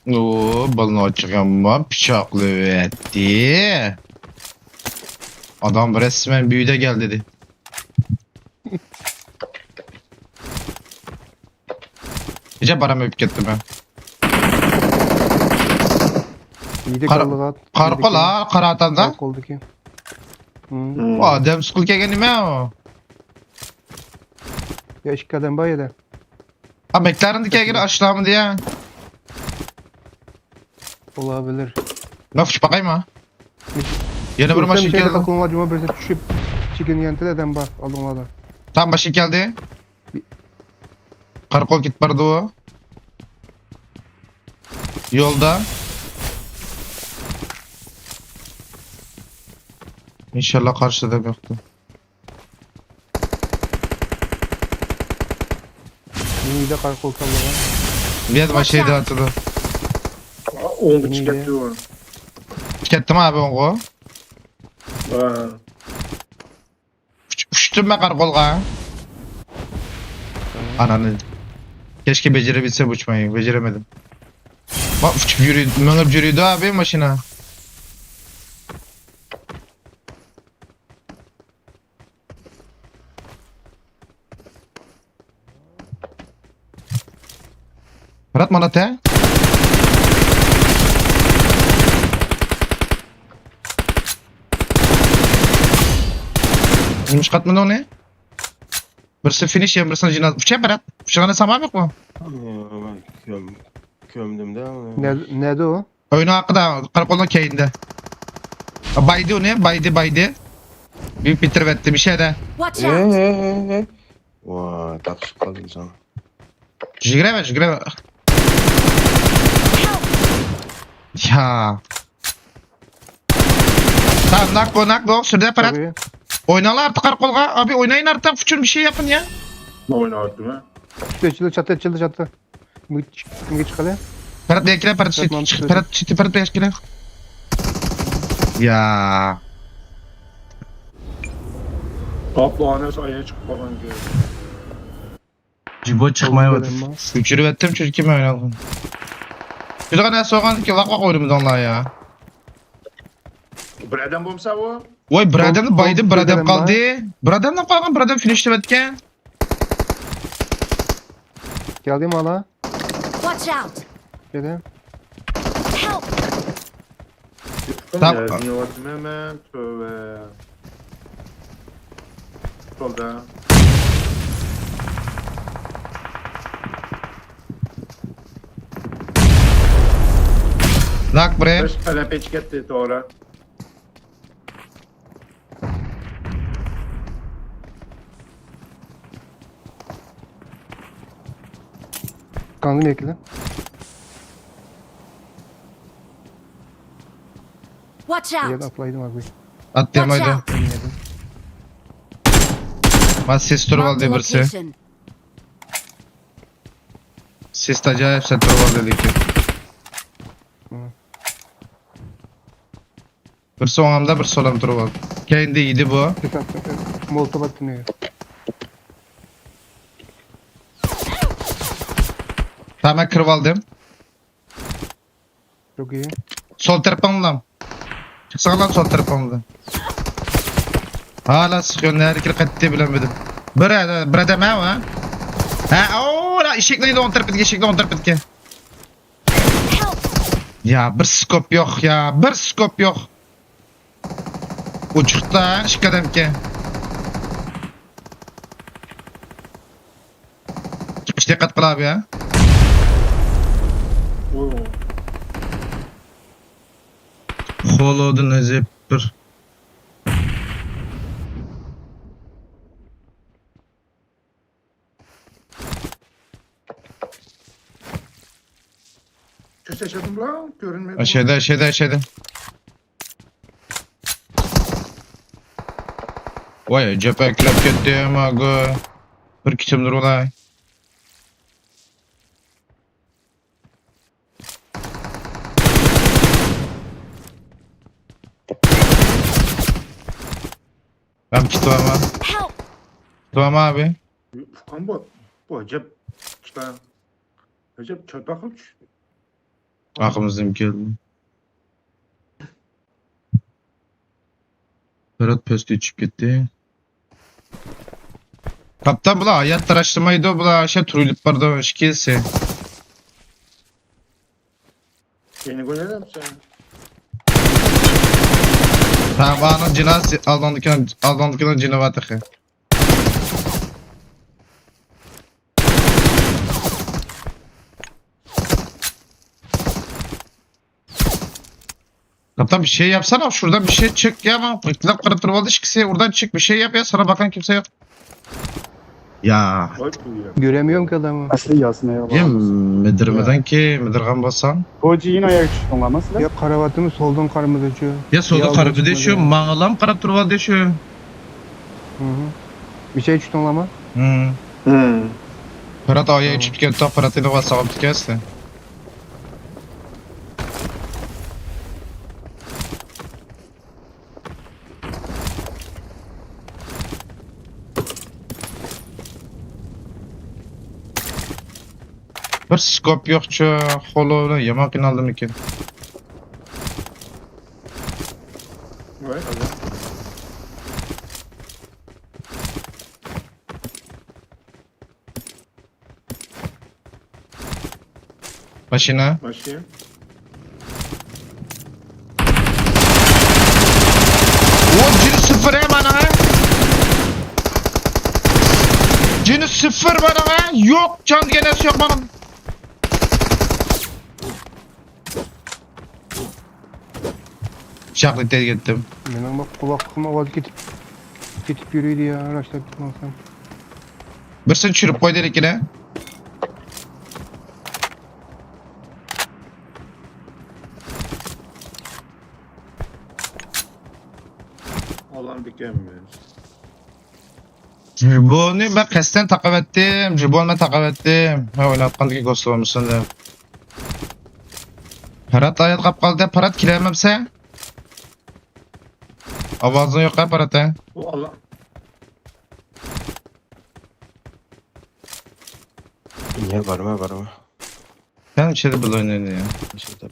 ئۇ بالىنى ئاچىغانما پىچاقلىۋەتتى. ئادام رەسمەن بۈيىدە كەل دېدى. ئىجاب بارام ئۆلۈپ كەتتىم مەن. يېدى قارا- كاللىغا. قارا قول ھا، قارا ئاتامدا. قارا قولدىكى. ھىم. ئۇ ئادەم سۇقۇل كەلگەن نېمە ئۇ؟ يا ئىككى ئادەم بار يەردە. ھا، مەكلارېندا كەلگەن ئاشلامىدى يا. بولابىلىر. مەن ئۇچۇپ باقايمۇ؟ يەنە بىر ماشىنا كەلدى. قالقىنىڭلار جۇما بىرسى چۈشۈپ چېكىنگەنتىدە ئادەم بار ئالدىڭلاردا. تام ماشىنا كەلدى. قارا قول كېتىپ بارىدۇ. يولدا. ئىنشاللا قارشىدا يوقتۇ. مېنىڭ ئۆيدە قارا قول كاللىغان. بۇ يەردە ماشىنا ھەيدەۋاتىدۇ. ئوڭغا چىقىپ كەتتى ئۇ. كەتتىمۇ ئابى ئوڭغا؟ ھا. ئۇچ-، ئۇچتۇم مەن قارا قولغا. ئانانى. كەچكە بېجىرىپ يەتسەم ئۇچماي، بېجىرەلمىدىم. ما ئۇچۇپ يۈرۈيدۇ، مېڭىپ يۈرۈيدۇ ئابى ماشىنا. پىرات مانا تە. نېمىش قاتمىدى ئۇنى؟ بىرسى فىنىش، يەنە بىرسىنى جىناز. ئۇچە پىرات. ئۇچىغاندا سامام يوقمۇ؟ كۆم-، كۆمدۈم دە ئۇنى. نە-، نەدە ئۇ؟ ئۆينىڭ ھەققىدە، قارا قولنىڭ كەينىدە. بايدى ئۇنى، بايدى، بايدى. بىر بىتىرىۋەتتى بىر شەيدە. Watch ھەي، out! ھەي، ھەي، ھەي. ۋاي، تاقىشىپ قالدىم ساڭا. يۈگۈرەۋەر، يۈگۈرەۋەر. يا. Tamam, nak o, nak o. Şurada Ferhat. Tabii. Oynayın artık karakolga. Abi oynayın artık. Fuçun bir şey yapın ya. Ne oynattım ha? Üstü açıldı, çatı açıldı, çatı. Mid çık-, mid çıkalım. Ferhat bir kere, Ferhat Ferhat çık, mantıklı. Ferhat çık, Ferhat bir kere. Ya. Kaplan nasıl ayağa çıkıp falan görüyor. Cibo çıkmaya bak. Düşürüp ettim çünkü ben oynadım. Bir tane soğan ki lak lak oynadım onlar ya. Bir adam bulmasa o. Vay, bir Sol- adam sol baydı, bir bir adam adam var. kaldı. Bir adam da kalkan, bir adam finishlep etken. Geldim hala. Watch out! Geldim. Help! Çıktım Tam- ya, dinlemedim hemen. Tövbe. Solda. Nak bre. Beş tane peçik etti, doğru. Kandım ekle. Watch Gel out! atlaydım abi. ئاتلىيالمايدۇ. Watch out! Bilmedim. ما سىس تۇرۇۋالدى Marked a بىرسى. Location. سىس ئاجايىپ سەت تۇرۇۋالدى لېكىن. Hı. بىرسى ئوڭۇمدا، بىرسى سولۇمدا تۇرۇۋالدى. كەينىدە يېدى بۇ. Ses attım. Molotov attım ya. تامام، كىرىۋالدىم. Çok iyi. سول تەرىپىڭلار. چىقساڭلار سول تەرىپىڭلار. ھالا سىخىيون نەرە كىرىپ قايتتى بىلەلمىدىم. بىر، بىر ئادەم ھە ۋە. ھە، ئو، لا، ئىشىكنىڭ ئوڭ تەرىپىدىكى، ئىشىكنىڭ ئوڭ تەرىپىدىكى. يا، بىر سكوپ يوق يا، بىر سكوپ يوق. ئوچۇقتا ئىككى ئادەمكەن. چىقىش دىققەت قىل ئابى ھە. خولودىن ئېزىپ بىر. Ses yaşadım lan, görünmedi. ئەشەدە، ئەشەدە، ئەشەدە. ۋاي، جەپەكلەپ كەتتىم، ئاگۇ. بىر كىتىمدۇر ئۇلاي. مەن كىتىۋالما. Help! كىتىۋالما ئابى. Furkan bu. Bu acayip. İşte. Acayip çarpaklık. ئارقىمىزدىن كەلدى. بىرات پەستە چۈشۈپ كەتتى. قاپتان بۇلار ھايات تاراشلىمايدۇ، بۇلار ئاشۇ تۇرۇلۇپ بارىدۇ ئىككىسى. Yeni gol eder misin? تامام، ئانىڭ جېنى ئالدىڭدىكىنىڭ، ئالدىڭدىكىنىڭ جېنى بار تېخى. Kaptan, bir şey yapsana, şuradan bir şey çık ya, bak, bıktılar kırıp durmadı, ikisi oradan çık, bir şey yap ya, sana bakan kimse yok. Ya. Bak bu ya. Göremiyorum ki adamı. Aslı yazmaya Ya, bak. müdürmeden ki, müdürgan basan. Hoca yine ayak üstüne olamaz lan. Ya karavatımız soldan karımızı açıyor. Ya solda Ya, karıp bir de olsun şu, ya. Mağlam karıp durmadı şu. Hı hı. Bir şey düştü olamaz. Hı. Hı. Fırat ağaya Tamam. çıkıp geldi, Fırat'ı da basalım tükesti. Bir skop yo'qchu, xolo bilan yomon qiynaldimikin? Vay Allah. Mashina. Mashina. O, cini sıfır he bana he. Cini sıfır bana he. Yok, can genesi yok bana. Bıçaklık değil gittim. Benim bak kulaklığım avaz gidip gidip yürüydü ya araçlar gitmezsen. Birisini tushirib qo'y dedik yine. Alan bikenmiz. Jibonni men qasddan taqavatdim, Jibonni men taqavatdim. Men o'ynayotgandagi ghost bo'lmasin deb. Parat ayol qolib qoldi, Parat kelolmabsan? Ovozing yo'q, Parat, ha? Bu Allah. Niye varma varma. Sen içeri bir oynayın ya. Şurada.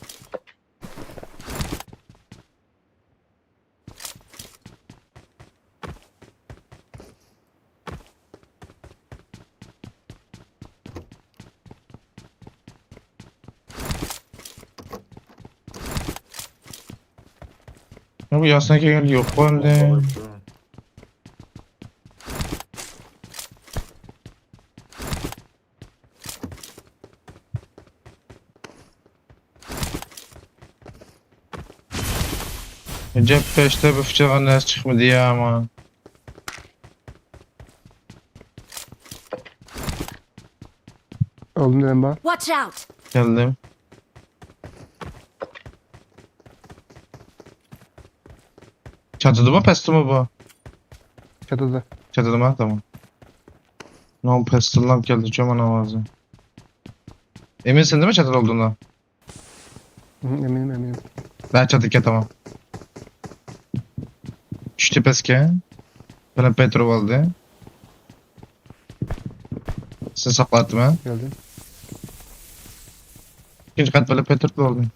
Ya bu yasına gelen yok bu halde. Acayip peşte bir fıçağa ne çıkmadı ya ama. ئالدىمدا ئادەم بار. Watch out! كەلدىم. چاتىدىمۇ، پەستىمۇ بۇ؟ چاتىدا. چاتىدىمۇ؟ تامام. نو پەستىنلام كەلدى، چۆ مانا ھازىر. ئەمىن سەندىمۇ چاتىدا ئالدىمدا؟ ئەمىنىم، ئەمىنىم. ھە، چاتىدىكەن، تامام. چۈشتى پەسكە. بىلەن پەي تۇرۇپ ئالدى. سىزنى ساقلاۋاتىمەن. كەلدىم. ئىككىنچى قات بىلەن پەي تۇرۇپ ئالدى.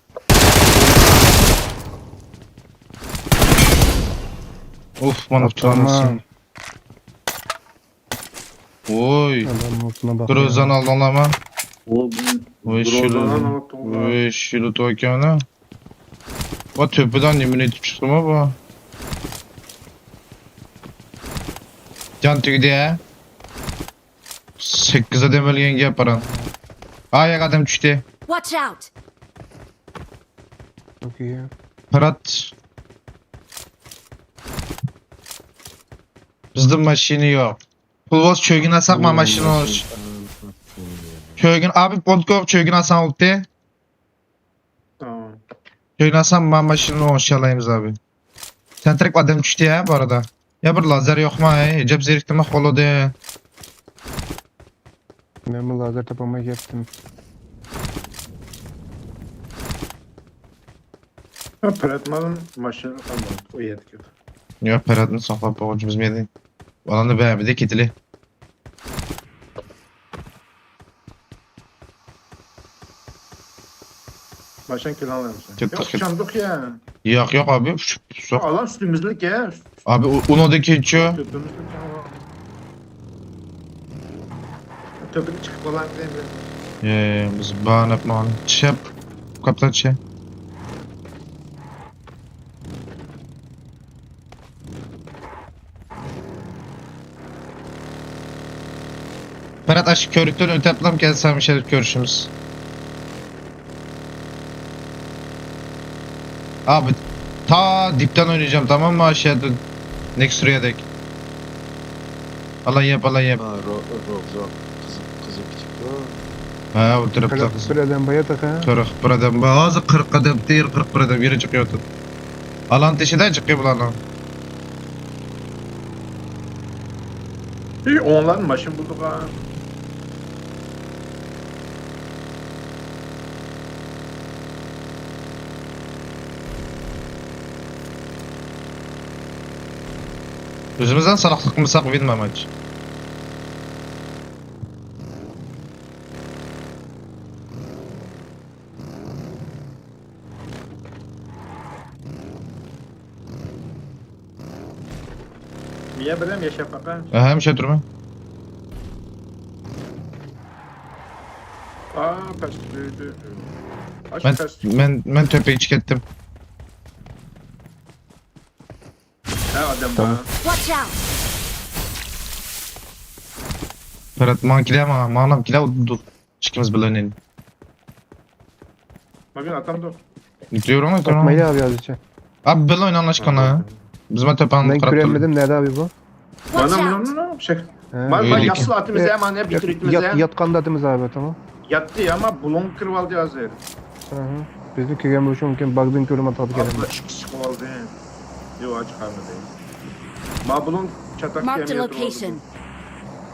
ئۇف، مانا ئۇچۇرامسىز. ۋوي. ئادەم ئوتۇنا باقمايدۇ. گروزانى ئالدىڭلارمۇ؟ ئۇ بىز ۋوي، گروزانى شۇلۇ. ئالاتتۇق. ۋوي، شۇلۇ توكيونى. ۋا، تۆپىدىن نېمىنى ئېتىپ چىقتىمۇ بۇ؟ جان تۈگىدى ھە؟ سەككىز ئادەم ئۆلگەن گەپ بارا. ئاياق ئادەم چۈشتى. Watch out! ئوكەي. پىرات. بىزدە ماشىنا يوق. پۇل بولسا چۆگۈن ئالساق ما ماشىنا ئوش. چۆگۈن ئابى پونتكو چۆگۈن ئالساڭ بولدى. تامام. چۆگۈن ئالساڭ ما ماشىنا ئوشالايمىز ئابى. سەن تىرىك ئادەم چۈشتى ھە بۇ ئارىدا. يا بىر لازېر يوقما ھەي؟ ئەجەب زېرىكتىمە قولىدى. مەنمۇ لازېر تاپالماي كەتتىم. پىراتمان ماشىنا قالمىدى. ئۇ يەردىكى. يا پىراتنى ساقلاپ بولغۇچىمىز مېنى. ئالاندا بەبىدە كېتىلى. ماشىنا كېلەلمەمسەن؟ كەتتۇق، يوق، كەتتۇق. چامدۇق يا. ياق ياق ئابى، ئۇچۇپ ئۇچۇپ. ئالان ئۈستىمىزدىكى. ئابى ئۇ- ئۇنىڭدىن كېيىنچۇ؟ تۆپىمىزدىكى. تۆپىدە چىقىپ قالار دەيمەن. يە، بىز بانىپ ماڭا چىپ. كاپتان چىپ. پەرەت ئاشۇ كۆرۈكتىن ئۆتەپلام كەلسەم شەرىپ كۆرۈشىمىز. ئابى تا دىپتان ئوينىيجام تاماممۇ ئاشۇ يەردە نېكىس سۈرىيەدەك. ئالاي يەپ ئالاي يەپ. ھا، رو- روزا قىزىپ قىزىپ كېتىپتۇ. ھە، ئولتۇرۇپتۇ. قىرىق بىر ئادەم بار ياتاق ھە. قىرىق بىر ئادەم بار. ھازىر قىرىق ئادەم دېيىر، قىرىق بىر ئادەم يېرى چىقىۋاتىدۇ. ئالان تېشىدا جىقى بۇلارنىڭ. ئى ئوڭلان ماشىنا بۇلدۇغان. ئۆزىمىزدىن سالاقلىق قىلمىساق ۋىن ماچ. مىيە بىلەن ياشاپ باقا. ئەھەم شەترىمە. ئا پەس ئۆيدە. ئاش مەن پەس. مەن مەن تۆپە ئىچى كەتتىم. ھە ئادەم بار. Watch out! پەرەت ماڭا كېلە ماڭا ماڭا كېلە. ئىككىمىز بىللە ئوينايلى. ماگىن ئاتامدۇ. يۈرۈڭ يۈرۈڭ. ئاتمايلى ئابى ھازىرچە. ئابى بىللە ئويناڭلاشقانا. بىز ما تۆپەڭنى مەن قاراپ تۇرىمىز. كۆرەلمىدىم نەدە ئابى بۇ؟ مانا Watch مانا out! مانا شەك. ھە. مانا ئۆيدىكى. ياسىلا ئاتىمىز ھە مانا بىترىكىمىز يات- ھە. ياتقاندا ئاتىمىز ئابى تامام. ياتتى ئەمما بۇلۇڭ كىرىۋالدى ھازىر. ئاھا. بىزنى كۆرگەن بولۇشى مۇمكىن باگدىن كۆرۈلۈپ ئاتقان كەلدىم. ئىككىسى چىقىۋالدى. يوق چىقارمىدى. ما بۇلۇڭ چاتاق Marked a كەمىگە location.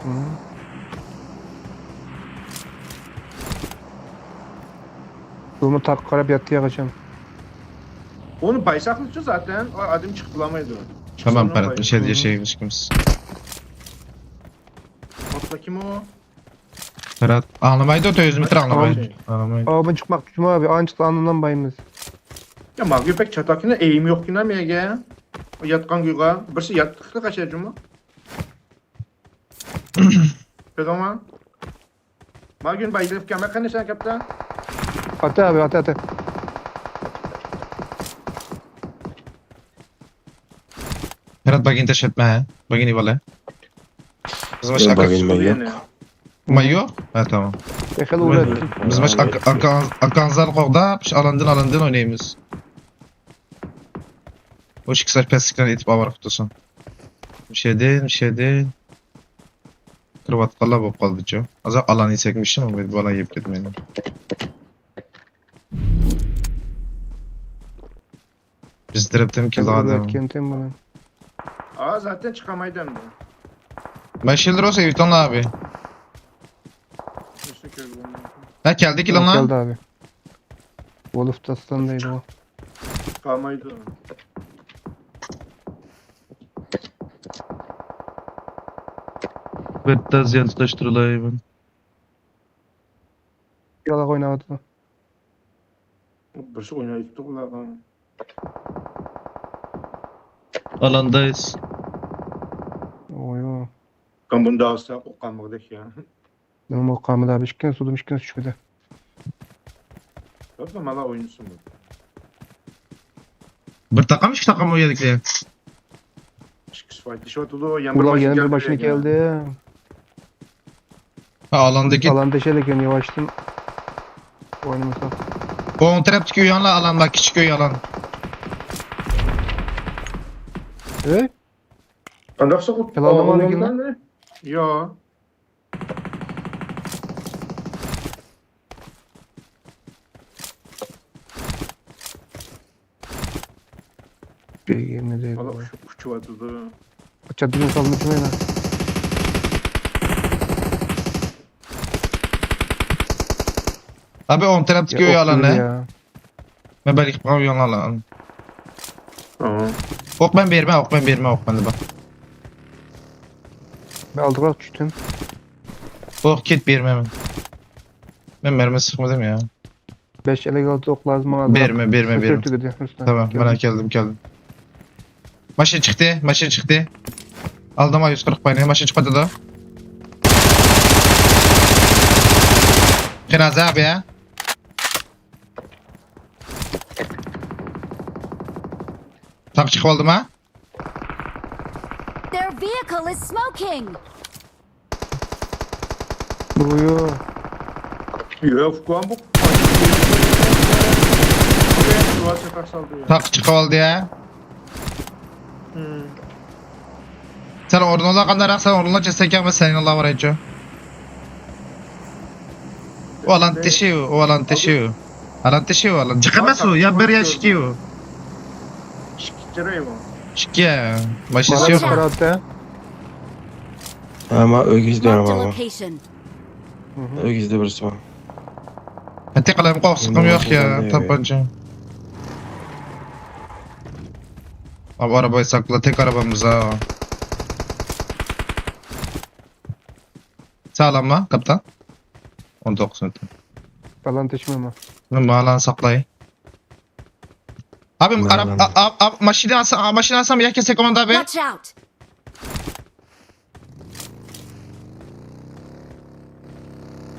ھە. بۇمۇ تاغقا قاراپ ياتتى يا قاچان. ئۇنى بايساقلىچۇ زاتەن ئادەم چىقىپ بولالمايدۇ. تامام چىقسا پەرەت باي- مۇشۇ يەردە ياشايمىز ئىككىمىز. ئاتلا كىم ئۇ؟ پەرەت ئاڭلىمايدۇ تۆت يۈز مېتىر ئاڭلىمايدۇ. ئاڭلىمايدۇ. ئاڭلىمايدۇ. ئابىنى چىقماق تۇتما ئابى ئانچە ئاندىن بايمىز. يا ماگىن بەك چاتاكىنا ئېيىم يوقكىنا مېگە. ياتقان گۇيغا بىرسى ياتتىقتا قاچا جۇمۇ. كۆردۈڭمۇ؟ ماگىن بايدىلىپ كەلمە قېنى سەن كەپتە. ئاتا ئابى ئاتا ئاتا. پەرەت باگىنى تەشۋىتمە ھە. باگىنى ئېۋالە. بىز ماش يوق، ئاكا. باگىنى مەن يوق. ما يوق؟ ھە تامام. خېلى ئۇزاق. بىز ماش ئاكا ئاكا ئاكاڭزلارنى قوغداپ شۇ ئالاندىن ئالاندىن ئوينايمىز. ئۇ ئىككىسى پەسلىكلەرنى ئېتىپ ئاۋارە قىلىپ تۇرسۇن. مۇشەدىن مۇشەدىن. كىرىۋاتقانلار بولۇپ قالدىچۇ. ھازىر ئالان يېسەكمىشىم، ئۇمىد بالا يەپ كەتمەيدۇ. بىز تەرەپتىن كېلىدۇ ئادەم. كەلدىم بۇنى. ها، زاتەن چىقالمايدۇ ئەمدى. ماشىنىلار بولسا ئېيتىڭلار ئابى. ھە، كەلدى، كېلىڭلار. كەلدى ئابى. ۋولف داستان دەيدىغۇ. چىقالمايدۇ. بىر تازىيەنى تۇتاشتۇرۇلاي مەن. يالاغ ئويناۋاتىدۇ. بىرسى ئوينايتتى ئۇلارغا. ئالاندايس. ئويۇ. كان بۇندا ئالسا ئوقامىغۇدەك يا. نېمە ئوقامىدا ئىككىنچى سۇدۇم ئىككىنچى چۈشمىدى. ياق مالا ئوينىسۇن بۇ. بىر تاقام، ئىككى تاقام ئۇ يەردىكىلەر. ئىككىسى فايتلىشىۋاتىدۇ. يەنە بىر ئۇلار ماشىنا يەنە بىر كەلدى ماشىنا يەنە. كەلدى. ھە، ئالاندىكى. ئالان تەشەلىكەن ياۋاشتىن. ئوينىمىسا. ئوڭ تەرەپتىكى ئۆي ئالان، ئالان بار، كىچىك ئۆي ئالان. ئەي؟ قانداق سوقۇپ؟ يالاندا ئالغان بار ئىكەن. يالاندا؟ يا. بىگىنى دەيدۇ. بالا ئۇچ- ئۇچۇۋاتىدۇ. چاتىدىن سالمىسۇن يەنە. ئابى ئوڭ تەرەپتىكى ئۆي ئالان ھە. مەن بەلكى قالغان ئۆي ئالان. ھا. ئوق مەن بېرىمەن، ئوق مەن بېرىمەن، ئوق مەندە بار. مەن ئالدىغا چۈشتۈم. ئوق كەت بېرىمەن مەن. مەن مەرمى سىقمىدىم يا. بەش ئەللىك ئالتە ئوق لازىم ماڭا. بېرىمەن، بېرىمەن، بېرىمەن. تۈگىدى. تامام، مانا كەلدىم، كەلدىم. ماشىنا چىقتى، ماشىنا چىقتى. ئالدىما يۈز قىرىق پاينى، ماشىنا چىقىۋاتىدۇ. قېنى ھازىر ئابى يا. تاغ چىقىۋالدىما؟ Their vehicle is smoking! بۇيۇ. يۆفكان بۇ. چاتاق سالدى يا. تاغ چىقىۋالدى يا. ھىم. سەن ئورنۇڭدا قانداقراق، سەن ئورنۇڭدا چەتسەكەن، مەن سەنىڭلا بارايچۇ. ئۇ ئالان تېشى، ئۇ ئالان تېشى. ئالان تېشى، ئۇ ئالان. جىق ئەمەس ئۇ، يا بىر يا ئىككى ئۇ. ئىككى. ماشىنىسى يوق. قاراۋاتتى. ئەمما ئۆگىزدە Marked a يەنە بار. Location. ئۆگىزدە بىرسى بار. ھەتتا قالايمىقان ئوق سىقىم يوق يا، تاپانچا. ئابى ئاراباينى ساقلا، تەك ئارابامىز ھا. ساغلاممۇ، كاپىتان؟ ئون توققۇز مىنۇت. بالان تېشىمەنمۇ؟ مەن بالانى ساقلاي. ئابى، ئاراب، ئا-، ئا-، ئا-، ماشىنا ئالسا-، ماشىنا ئالسام ياكى سېكۇندا ئابى؟ Watch out!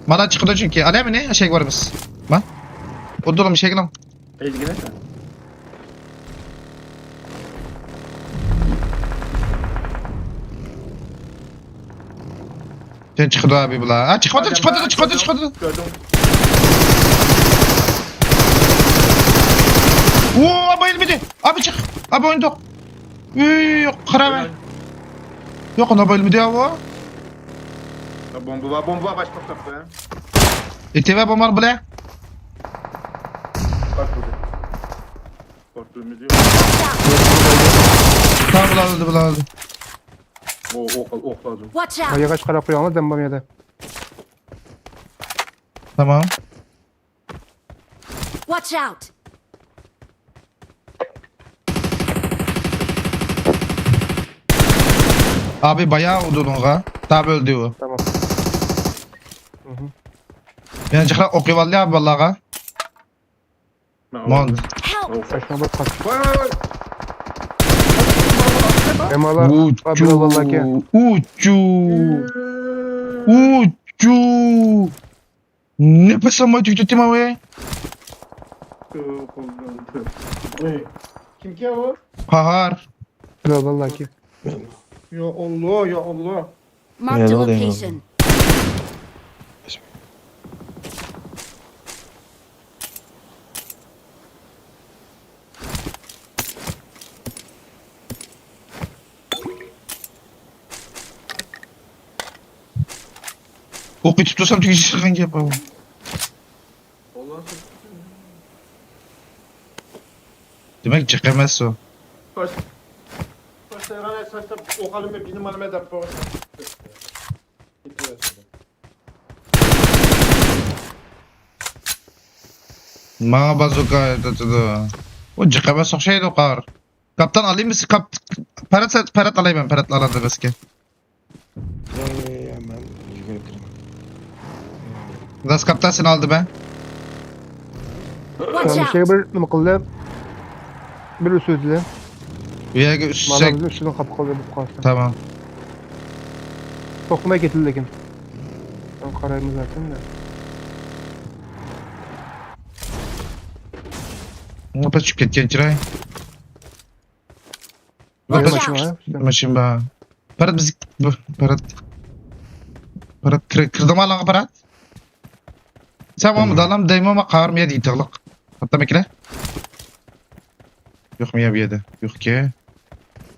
مانا چىقىدۇ چۈنكى. ئالەمىنى ئەشەگە بارىمىز. ما؟ ئۇدۇلۇم ئەشەگىنىڭ. ئەيدىگىنە. سەن چىقىدۇ ئابى بۇلار. ھا، چىقىۋاتىدۇ، چىقىۋاتىدۇ، چىقىۋاتىدۇ، چىقىۋاتىدۇ. كۆردۈم. ئو، ئابى ئۆلمىدى. ئابى چىق. ئابى ئوينىدۇق. ئۆي، قاراۋە. يوق، ئۇنى بۆلمىدى يا بۇ. بومبا بار، بومبا بار، باش توختاپتۇ. ئېتىۋە بومبا بىلە. پارتلىدى. پارتلىمىدى. تامام، بۇلار ئۆلدى، بۇلار ئۆلدى. ئو، ئوق، ئوق لازىم. Watch out! ئاياغاچ قاراپ قويۇڭلار، دەم بار يەردە. تامام. Watch out! ئابى بايا ئۇدۇلۇڭغا. تاپ ئۆلدى ئۇ. تامام. مھم. يەنە جىقراق ئوقۇۋالدى ئابى بالىلارغا. ماڭا. Help! ئاشۇنىڭ بىر قاچ. ۋاي، ۋاي، ۋاي. ئەمما ئۇلار ئابىلاللاركەن. ئۇچۇ. ئۇچۇ. نەپەس ئالماي تۈگىتىپتىمەن ۋەي. كىمكەن ئۇ؟ قاھار. ئابىلاللاركەن. يا ئاللا، يا ئاللا. Marked a Hello there. Location. ئوق ئېتىپ تۇرسام تۈگىشىدىغان گەپ بۇ. دېمەك، جىق ئەمەس ئۇ. باشلايدىغان ئەساسدا ئوق ئالىمەن، بىنىم ئالىمەن دەپ قويغان. ماڭا بازۇكا ئېتىۋاتىدۇ. ئۇ جىق ئەمەس ئوخشايدۇ، قار. كاپتان ئالىمىز، كاپ-، پەرەت، پەرەت ئالايمەن، پەرەت ئالامدۇ بەسكە. ئەي، مەن يۈگۈرۈپ كىرىمەن. داس كاپتان سېنى ئالدىم مەن. Watch out! بىر نېمە قىلدى؟ بىر ئۈسۈلدى. بۇ يەرگە مانا ئۈسسەك. بىزنىڭ ئۈستىدىن قاپقالدى بولۇپ قالسا. تامام. توختىماي كېتىدۇ لېكىن. مەن قارايمەن زاتەن دە. ئۇ پەس چۈشۈپ كەتكەن چىراي. Watch out! ماشىنا بار. پەرەت بىز، بۇ، پەرەت. پەرەت كىر-، كىردىڭمۇ ئالانغا پەرەت؟ سەن مانا دالام دەيمۇ، ما قارمىيە دېيتىغلىق. ئاتلام ئەكىلە. يوقمۇ يا بۇ يەردە؟ يوقكى.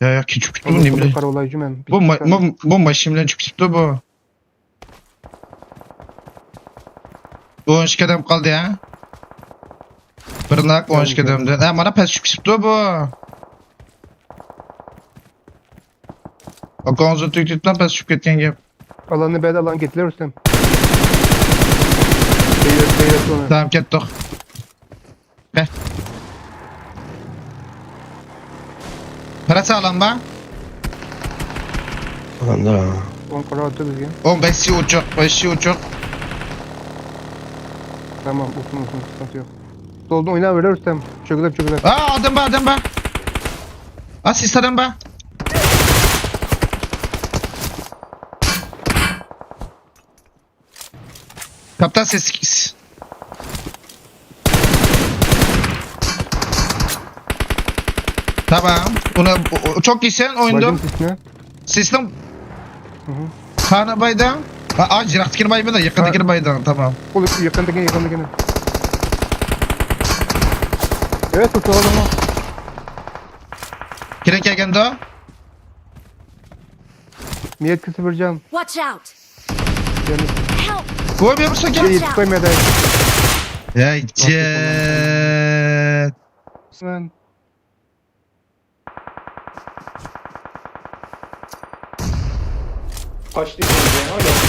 يا، يا، كېچىپ كېتىپتۇ، نېمە بىلەي. بۇ ما-، بۇ، بۇ ماشىنا بىلەن چۈشۈپ كېتىپتۇ بۇ. ئون ئىككى ئادەم قالدى، ھە؟ بىر ناك، ئون ئىككى ئادەمدىن. ھە، مانا پەس چۈشۈپ كېتىپتۇ بۇ. ئاكاڭىزنى تۈگىتىپلا پەس چۈشۈپ كەتكەن گەپ. ئالاننى بەردى، ئالان كېتىلە رۇستەم. بېيىپ، بېيىپ ئۇنى. تامام، كەتتۇق. ھە. پەرەت ساغلاممۇ؟ ئالاندا. ئون قاراۋاتتى بىزگە. ئون بەش ئوچۇق، بەش ئوچۇق. تامام، ئۇسۇن، ئۇسۇن، سىقىنتى يوق. سولدىن ئويناۋېرە رۇستەم. چۆگىلەپ، چۆگىلەپ. ئا، ئادەم بار، ئادەم بار. ئا، سىس ئادەم بار. كاپتان سىز. تامام. ئۇنى چوك يېسەن ئوينىدىم. بايدىم سىسنى. سىسنىڭ. قانى بايدىڭ. ھا، يىراقتىكىنى بايمىدىڭ، يېقىندىكىنى بايدىڭ. تامام. ئۇ يېقىندىكىنى، يېقىندىكىنى. ئەۋەت، تۇتۇۋالدىڭمۇ؟ كىرەك كەلگەندۇ؟ مېتكىسى بىر جان. Watch out! يەنى. Help! ۋوي، مېنى بىر سۆكۈپ. Watch out! يېتىپ قويمىدى. ھەي، جەت. مەن. قاچتى.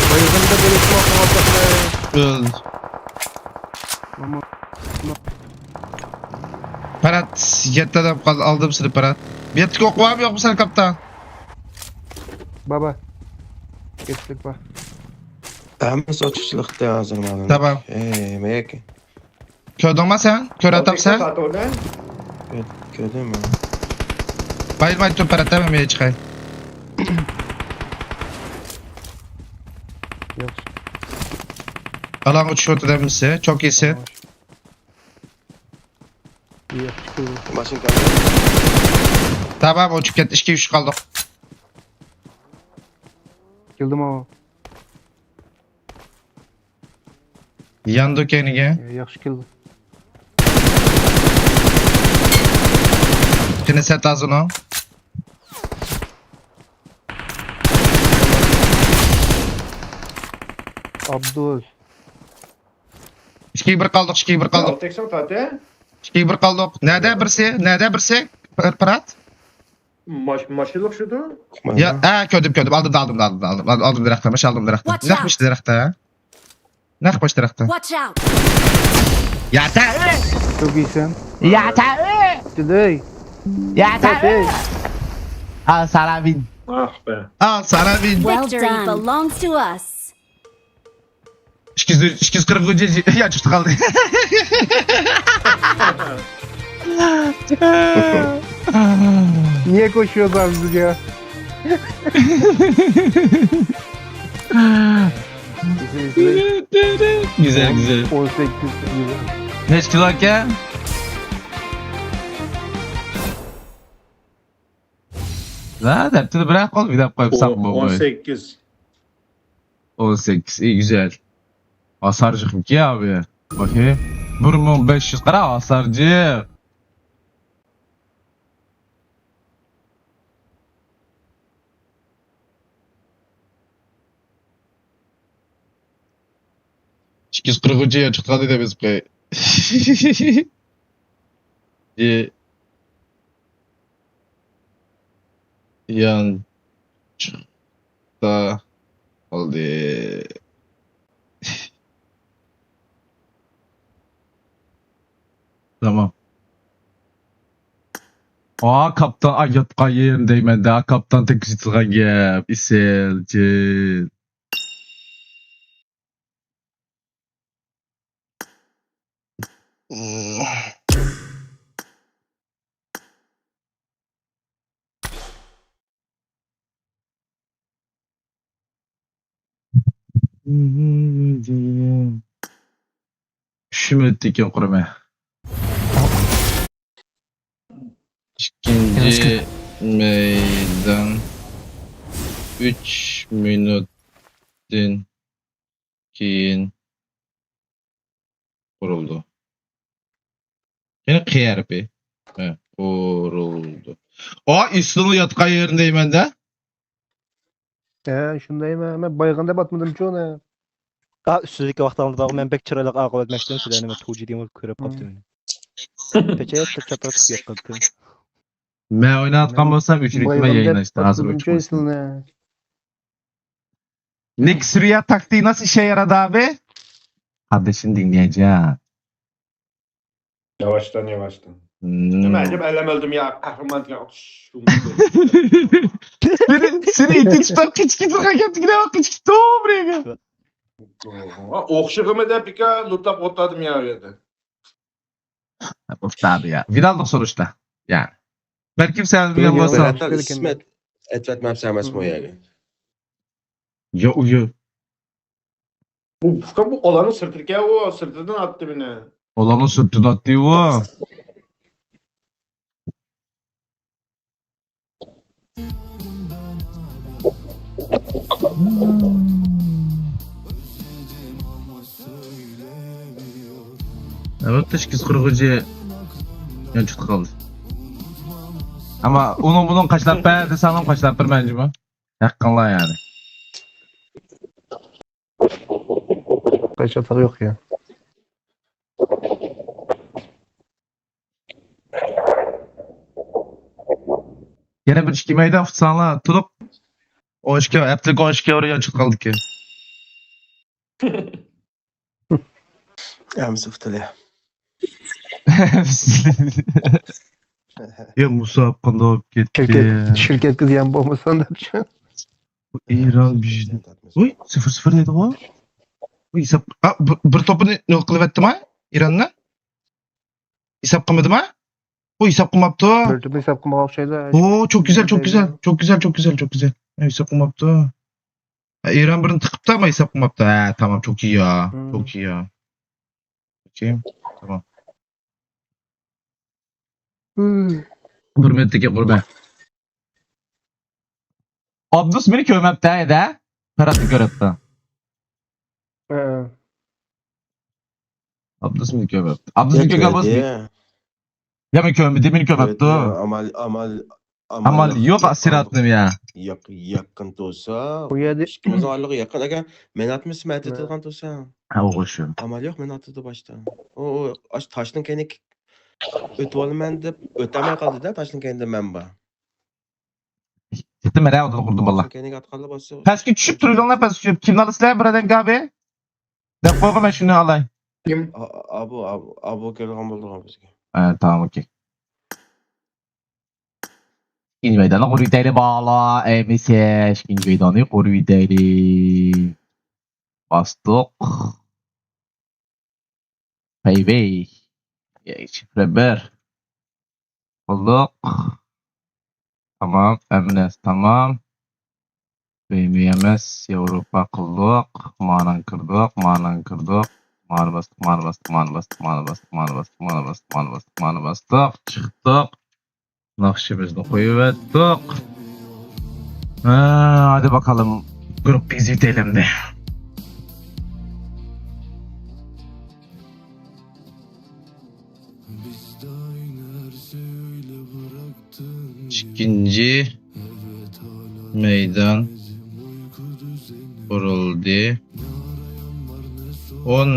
بايىغىندا بۆلۈشمە قىلىۋاتىدۇ. ئۆلدى. ماما. پەرەت، يەتتە ئادەم قالدى، ئالدىم سېنى، پەرەت. بۇ يەردىكى ئوق بارمۇ، يوقمۇ سەن، كاپتان؟ بابا. كەچلىك بار. ھەممىسى ئوچۇقچىلىقتا ھازىر مانا. تامام. ئەي، مەيەك. كۆردۈڭما سەن؟ كۆرۈۋاتامسەن؟ كۆردۈم مەن. بايرىماي تۇر، پەرەت، مەن چىقاي. ياخشى. ئالاڭ ئۇچۇشۇۋاتىدۇ ھەممىسى. چوك يېسە. ماشىنا كەلدى. تامام، ئۇچۇپ كەتتى. ئىككى، ئۈچ قالدۇق. كەلدىم ئاۋۇ. ياندۇ كەينىگە. ياخشى كەلدى. قېنى سەت ئاز ئۇنىڭ. ئابدۇل. ئىككىگە بىر قالدۇق، ئىككىگە بىر قالدۇق. تەكسىڭ تاتە. ئىككىگە بىر قالدۇق. نەدە بىرسى؟ نەدە بىرسى؟ پىرات؟ ماش-، ماشىنىلىق شۇدۇ؟ يا، ھە، كۆردۈم، كۆردۈم. ئالدىمدا، ئالدىمدا، ئالدىمدا، ئالدىم، ئالدىم، دەرەختە، ماشىنا ئالدىم، دەرەختە. Watch out! نەق مۇشۇ دەرەختە، ھە؟ نەق مۇشۇ دەرەختە. Watch out! ياتا! چوك يېسەن. ياتا! جىدەي. ياتا! ئال سارابىن. ئاھ بە. ئال سارابىن. Victory belongs to us. ئىككى يۈز، ئىككى يۈز قىرىق ياچۇقتا قالدى. Niye koşuyoruz abi biz ya? Güzel, güzel. On sekiz güzel. Kaç kilo ki? لا، دەپتۇ، بىراق قول بىلەپ قويۇپ ساق بولغاي. On sekiz. On sekiz، ئى، گۈزەل. ھاسار جىقمىكى ئابى؟ باكى. بىر مىڭ بەش يۈز، قارا، ھاسار جىق. ئىككى يۈز قىرىق ئۈچ يانچۇق قالدى دەپ يېزىپ قوياي. يانچۇقتا قالدى. تامام. ئا، كاپىتان، ئا، ياتقان يېرىم دەيمەن-دە، كاپىتان تېكىست يېزىلغان گەپ، ئېسىل، جىت. ئۈچ مىنۇتتىن كېيىن قۇرىمەن. ئىككىنچى مەيدان ئۈچ مىنۇتتىن كېيىن قۇرۇلىدۇ. يەنى قى ھەرپى. ھە، قۇرۇلىدۇ. ئا، ئېسىلمۇ ياتقان يېرىنى دەيمەن-دە. ھە، شۇندايمەن. مەن بايغان دەپ ئاتمىدىمچۇ ئۇنى. ئا، ئۈستىدىكى ۋاقتىڭلاردا مەن بەك چىرايلىق ئاقىۋەتمەكچىدىم سىلەرنى، مەن توجى دېگەن كۆرۈپ قاپتىمەن. پېچەت چاتراپ چىقىپ كەتتىم. مەن ئويناۋاتقان بولسام، ئۆچۈرۈكتىمەن بايغان دەپ يايلاشتا، ھازىر ئاتمىدىمچۇ ئۆچۈرۈك. ئېسىلنى. نېكسىرىيا تاكتىك ناسىل ئىشە يارىدى ئابى؟ قاردىشىم دىڭلىيەجان. ياۋاشتان، ياۋاشتان. Hmm. نېمە ئەجەب ئەلەم ئۆلدۈم يا، قەھرىمان دېگەن ئاتۇش. سېنى، سېنى ئېتىشتان قېچىپ كېتىدىغان گەپتىكىنە، قېچىپ كېتىپ بىر يەرگە. ئوخشىغىمۇ دەپ بىكار لوتلاپ ئولتۇردۇم يا ئۇ يەردە. ئۇستادى يا. ۋىدالدىق سورۇشتا. يا. بەلكىم سەن بىلگەن بولساڭ. ئىسمەت ئەتۋەتمەپسەن ئەمەسمۇ يەرگە؟ يا، ئۇ يا. بۇ، بۇ ئالاننىڭ سىرتىدىكەن ئۇ، سىرتىدىن ئاتتى مېنى. ئالاننىڭ سىرتىدىن ئاتتى ئۇ. ئەلۋەتتە، ئىككى يۈز قىرىق ئۈچ يانچۇقتا قالدى. ئەمما ئۇنىڭ بۇنىڭ قاچىلاپ بەر دېسەڭلار قاچىلاپ بەرمەن جۇمۇ. ھەققىڭلار يەنى. قاچاتلىق يوق يا. يەنە بىر ئىككى مەيدان ئۇتساڭلار، تولۇق ئون ئىككى، ھەپتىلىك ئون ئىككى ئورۇن يانچۇق قالدىكەن. ئەمسە ئۇتۇلە. يا مۇسا قانداق بولۇپ كەتتى؟ شىركەت، شىركەتكە زىيان بولمىسۇن دەپچۇ. ئىران بىز. ۋۇي، سىفىر سىفىر دەيدىغۇ. ۋۇي، ھېساب، ئا، بىر، بىر توپىنى نېمە قىلىۋەتتىما؟ ئىراننى؟ ھېساب قىلمىدىما؟ ئۇ ھېساب قىلماپتۇ. بىر توپى ھېساب قىلمىغان ئوخشايدۇ. ئو، چوك گۈزەل، چوك گۈزەل، چوك گۈزەل، چوك گۈزەل، چوك گۈزەل. ھە، ھېساب قىلماپتۇ. ھە، ئىران بىرنى تىقىپتۇ، ئەمما ھېساب قىلماپتۇ. ھە، تامام، چوك يا، چوك يا. ئوكەي، تامام. بىر مىنۇتتىكى قۇربان. ئابدۇس مېنى كۆرمەپتۇ ھەدە. تەرەپتە كۆرۈپتۇ. ھە. ئابدۇس مېنى كۆرمەپتۇ. ئابدۇس مېنى كۆرگەن بولسا. يا مېنى كۆرمىدى، مېنى كۆرمەپتۇ. ئامال، ئامال، ئامال يوق، سىراتنىم يا. ياق، ياققان تۇرسا. بۇ يەردە ئىككىمىزنىڭ ئارىلىقى ياققان. ئەگەر مەن ئاتمىسا مەن ئاتىدىغان تۇرسا. ھە، ئوغۇشۇم. ئامال يوق، مەن ئاتىدۇ باشتا. ئۇ، ئۇ، ئاشۇ تاشنىڭ كەينىگە ئۆتۈۋالىمەن دەپ ئۆتەلمەي قالدى-دە، تاشنىڭ كەينىدە مەن بار. كەتتىم، مەن ئۇدۇل قۇردۇم، باللا. تاشنىڭ كەينىگە ئاتقانلا بولسا. پەسكە چۈشۈپ تۇرۇڭلار، پەسكە چۈشۈپ. كىمنى ئالىسىلەر، بىرەدەن گابى؟ دەپ قويغان، مەن شۇنى ئالاي. كىم؟ ئا-، ئابۇ، ئابۇ، ئابۇ كېلىدىغان بولىدىغان بىزگە. ھە، تامام، ئوكەي. ئىككىنچى مەيداننى قۇرۇۋېتەيلى، بالا. ئەمىسە، ئىككىنچى مەيداننى قۇرۇۋېتەيلى. باستۇق. پەيۋەي. شىفرە بىر. قىلدۇق. تامام، ئەمنەس تامام. بىمىيەمەس ياۋروپا قىلدۇق. مانان كىردۇق، مانان كىردۇق. مانا باستۇق، مانا باستۇق، مانا باستۇق، مانا باستۇق، مانا باستۇق، مانا باستۇق، مانا باستۇق، مانا باستۇق. چىقتۇق. ناخشىمىزنى قويۇۋەتتۇق. ھە، ھادى باقالىم. گۇرۇپپا ئىزدىۋېتەيلى ئەمدى. ئىككىنچى مەيدان قۇرۇلدى. ئون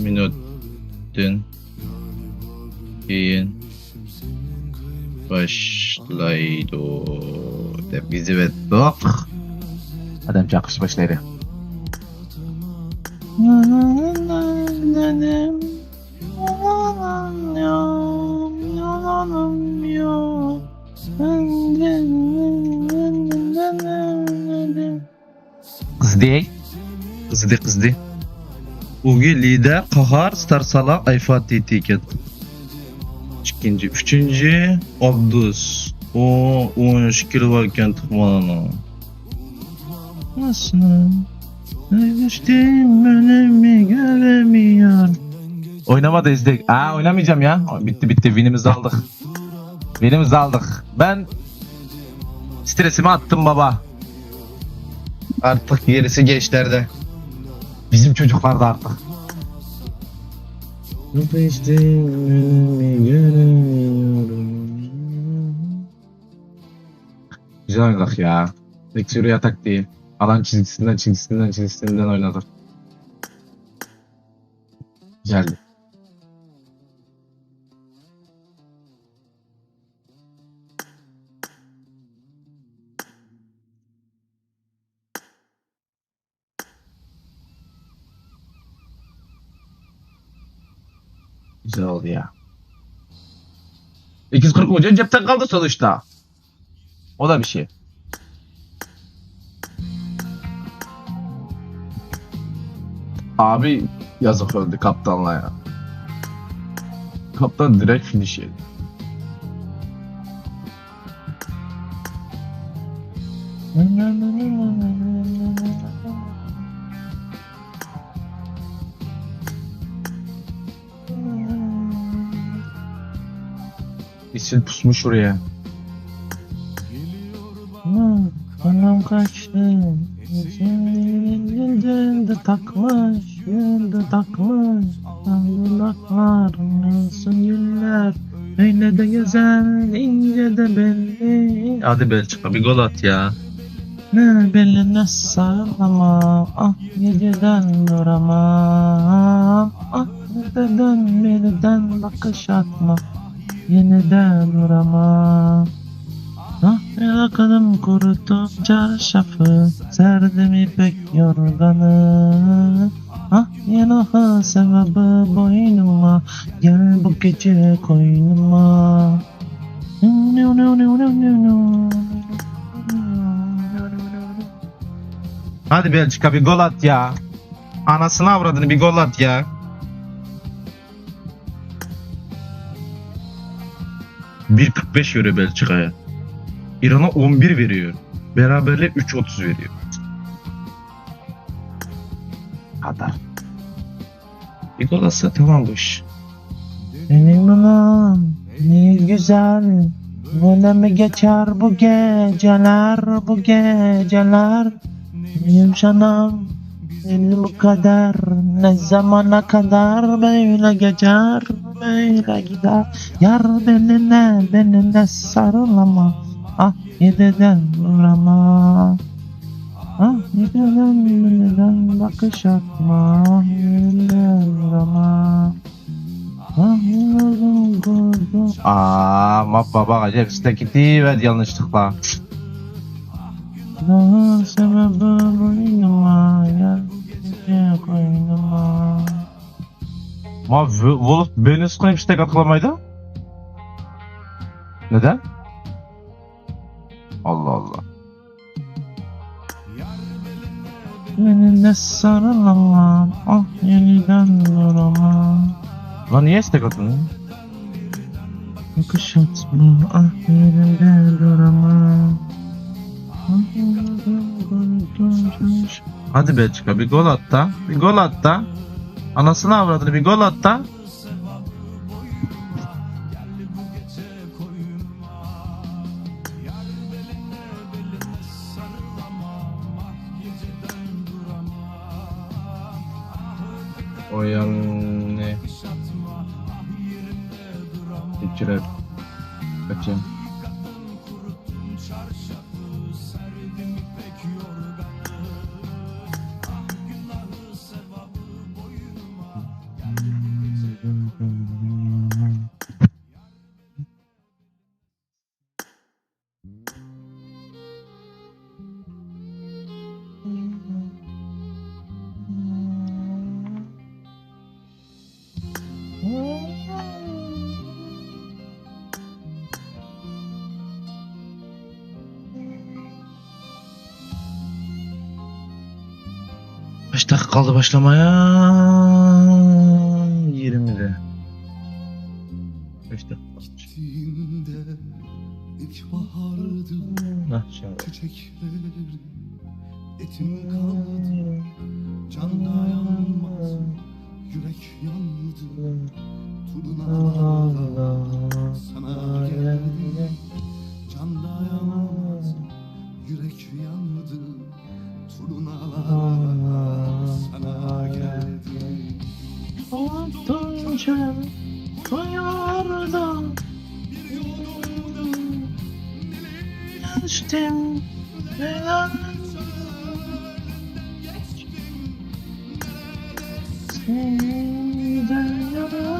مىنۇتتىن كېيىن باشلايدۇ دەپ يېزىۋەتتۇق. ئادەم چاقىرىش باشلايدۇ. قىزدى. قىزدى، قىزدى. ئۇگى لىدە قاھار ستار سالا ئايفا تى تى ئىكەن. ئىككىنچى، ئۈچىنچى ئابدۇس. ئۇ ئون ئۈچ كىلو باركەن تۇغماننىڭ. ئوينىمادا ئىزدەك. ئا، ئوينىمايجام يا. بىتتى، بىتتى. ۋىنىمىزنى ئالدۇق. ۋىنىمىزنى ئالدۇق. مەن سترېسىمنى ئاتتىم، بابا. ئارتۇق يېرىسى گەنچلەردە. بىزنىڭ چوچۇقلاردا ئارتۇق. گۈزەل ئوينىدۇق يا. لېكسىيە ياتاكتى. ئالان چىزگىسىندىن، چىزگىسىندىن، چىزگىسىندىن ئوينىدۇق. گۈزەل. گۈزەل بولدى يا. ئىككى يۈز قىرىق ئوجان جەپتە قالدى سولۇشتا. ئو دا بىر شەي. ئابى يازىق ئۆلدى كاپتانلار يا. كاپتان دىرەك فىنىش يەيدۇ. ئېسىل پۇسمۇ شۇرىيە. ئانام قاچتى. يۈزۈمدە تاقماش، يۈزۈمدە تاقماش. ساندۇلۇقلار، مەنسۇن گۈللەر. ئۆيلەردە گۈزەل، ئىنجىدە بەللى. ھادى بەلچىقا بىر گول ئات يا. نە بەللىنى ساغلىما، ئاھ، گېجىدە نۇرامام. ئاھ، دەردىدىن، مېھرىدىن باقىش ئاتما. يېنىدا نۇرامام. ئاھ، ياقىدىم قۇرۇتۇپ چارشافى، سەردىم يىپەك يورغىنى. ئاھ، يەنە خىل سەۋەبى بوينۇما، گەل بۇ كېچە قوينۇما. ھادى بەلچىكا بىر گول ئات يا. ئاناسىنى ئاۋرادىنى بىر گول ئات يا. Bir kırk beş veriyor Belçika'ya. İran'a on bir veriyor. Beraberliğe üç otuz veriyor. Kadar. Bir gol atsa tamam bu iş. Seni bulan ne güzel. Böyle mi geçer bu geceler, bu geceler? Yumşanam, seni bu kadar. Ne zamana kadar böyle geçer, böyle gider? Yar beline, beline sarılama. Ah, yediden vurama. Ah, yediden, yediden bakış atma. Ah, yediden vurama. ئا، ماپ بابا ئەجەب ئىستەك كېتىۋەردى يالىنىشلىقلار. سەۋەبى بوينۇما، يەر قوينۇما. ما ۋولف بېنۇس قىلىپ ئىستەك ئاتقىلىمايدۇ؟ نېدەن؟ ئاللا ئاللا. Yeniden sarılamam, ah yeniden duramam. Lan niye istek atın? Bakış atma, ah yeniden duramam. Hadi Belçika, bir gol at da. Bir gol at da. Anasını avradını bir gol at da. ئويۇننى ئۆچۈرۈپ ئۆتۈڭ. تاق قالدى باشلىماي. يېرىمىدە. بەش دەقىقە قالدى. كەتكىنىڭدە ئىلكباھاردىن ھە، شۇ. چېچەكلەر ئېتىم قالدى، جان دايانماس يۈرەك ياندى. تۇرنالار سانا گەلدى، جان دايانماس يۈرەك ياندى. تۇرنالار سانا گەلدى. ئوتۇنچە قوياردا ئۈستۈم. سەندە يارا.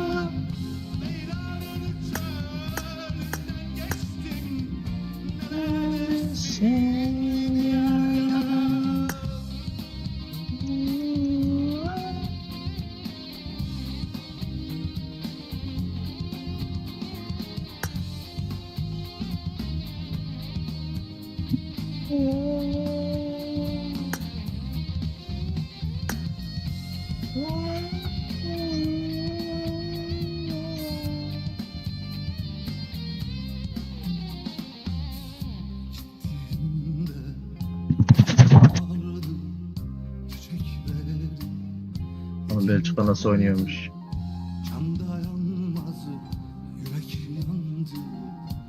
Ama Belçika nasıl oynuyormuş?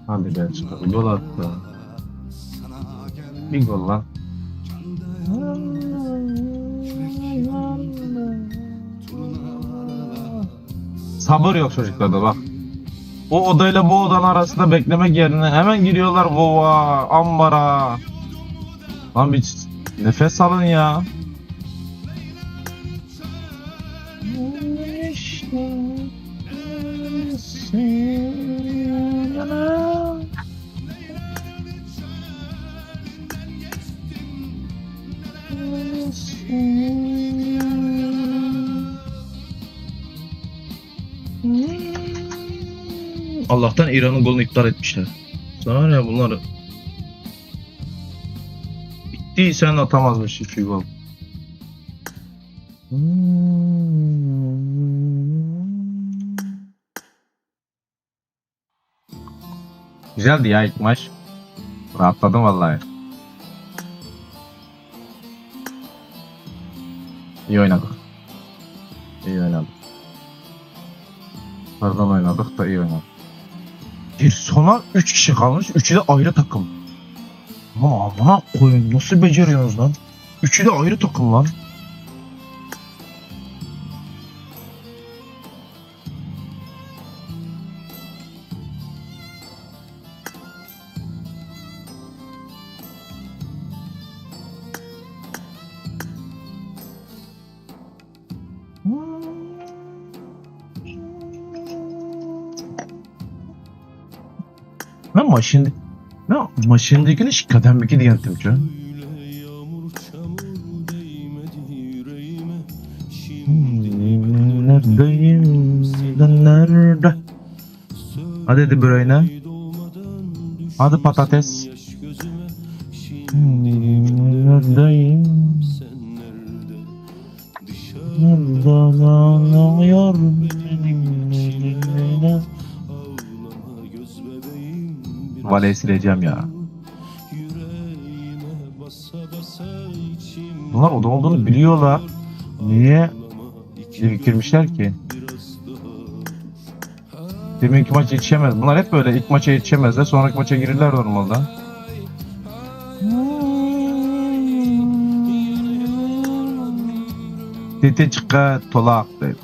Hadi Belçika. Gol attı. Bir gol lan. Sabır yok çocuklarda bak. O odayla bu odanın arasında beklemek yerine hemen giriyorlar Vova, Ambara. Lan bir nefes alın ya. Allah'tan İran'ın golünü iptal etmişler. Sonra bunlar bittiysen atamazmış hiçbir gol. Güzeldi ya ilk maç. Rahatladım vallahi. İyi oynadık. İyi oynadık. Pardon, oynadık da iyi oynadık. Persona üç kişi kalmış. Üçü de ayrı takım. Lan amına koyayım, nasıl beceriyorsunuz lan? Üçü de ayrı takım lan. مەن ماشىنىدا، مەن ماشىنىدىكىنى ئىككى قەدەمدىكى دېگەنتىمچۇ. نەردە؟ نەردە؟ Hadi De Bruyne. Hadi patates. Neredeyim? Nereden ağlıyor benim yüreğime? Vale'yi sileceğim ya. Bunlar oda olduğunu biliyorlar. Niye girmişler ki? Deminki maç yetişemez. Bunlar hep böyle ilk maça yetişemezler. Sonraki maça girirler normalde. Dete çıkka tolak dedi.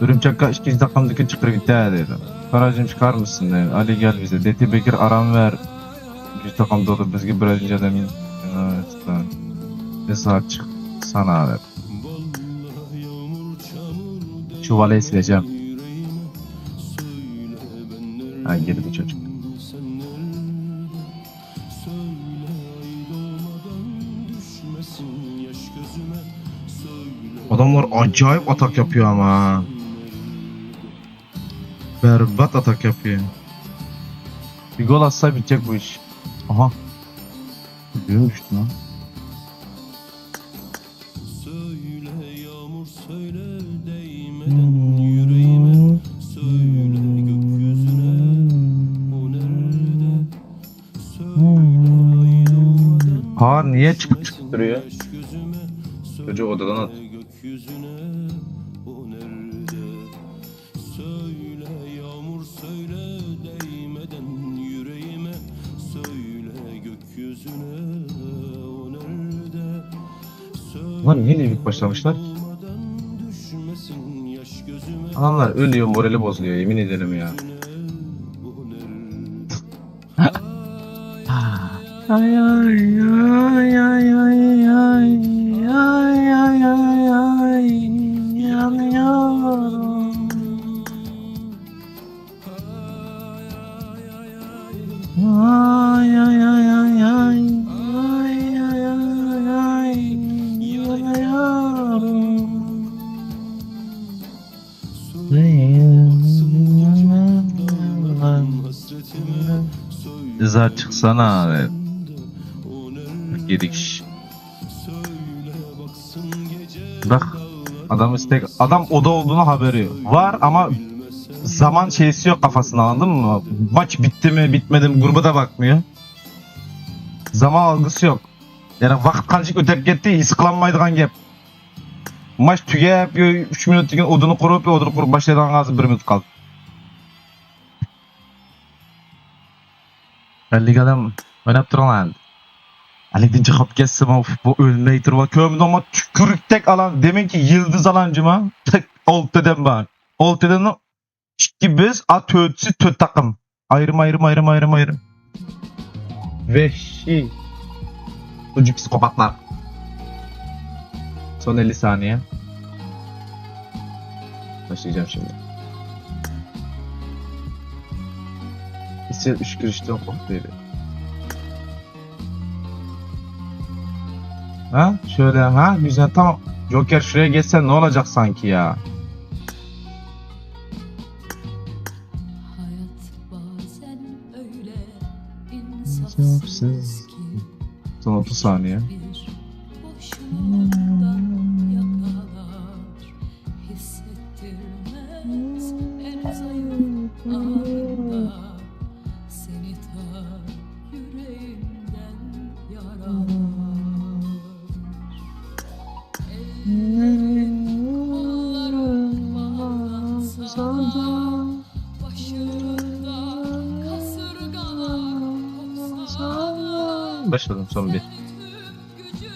Durumçakka ikinci takımdaki çıkır gitti dedi. Karacım çıkar mısın dedi. Ali gel bize. Dete Bekir aram ver. Bir takım dolu. Bizge bir önce de bir saat çık sana dedi. Şu Vale'yi sileceğim. Ha, girdi çocuk. Adamlar acayip atak yapıyor ama. Berbat atak yapıyor. Bir gol atsa bitecek bu iş. Aha. Biliyor musun lan? Niye çıkıp çıkıp duruyor? Çocuğu odadan at. Söyle yağmur söyle değmeden yüreğime, söyle gökyüzüne o nerede? Lan niye ilk başlamışlar ki? Adamlar ölüyor, morali bozuluyor, yemin ederim ya. Ay, ay, ay, yanıyorum. Ay, ay, ay, ay, ay, ay, ay, ay, yanıyorum. Rıza çıksana abi. Giriş. Bak, adam istek, adam oda olduğunu haberi var ama zaman şeysi yok kafasında, anladın mı? Maç bitti mi, bitmedi mi, gruba da bakmıyor. Zaman algısı yok. Yani vakit kancık ötüp gitti, his kılanmaydıgan gap. Maç tügep, üç minut degan odunu kurup, odunu kurup başlaydigan hozir bir minut kaldı. Ellik adam oynap turgan. Ellikten çıkıp geçse, bu, bu ölmey turma. Kömdü ama tükürüktek alan, demek ki yıldız alan cuma. Tek oltadan var. Oltadan ikki biz, a, to'rtisi to'rt takım. Ayrım, ayrım, ayrım, ayrım, ayrım. Vahşi. Sucu psikopatlar. Son elli saniye. Başlayacağım şimdi. İsveç üç girişten korktu dedi. Ha? Şöyle, ha? Güzel, tamam. Joker şuraya geçsen ne olacak sanki ya? İnsafsız. Son otuz saniye. Hissettirmez en zayıf anında seni ta yüreğimden yaralar. Ellerin, kolların bağlansa da, başında kasırgalar kopsa da, başladım son bir. Sen tüm gücünle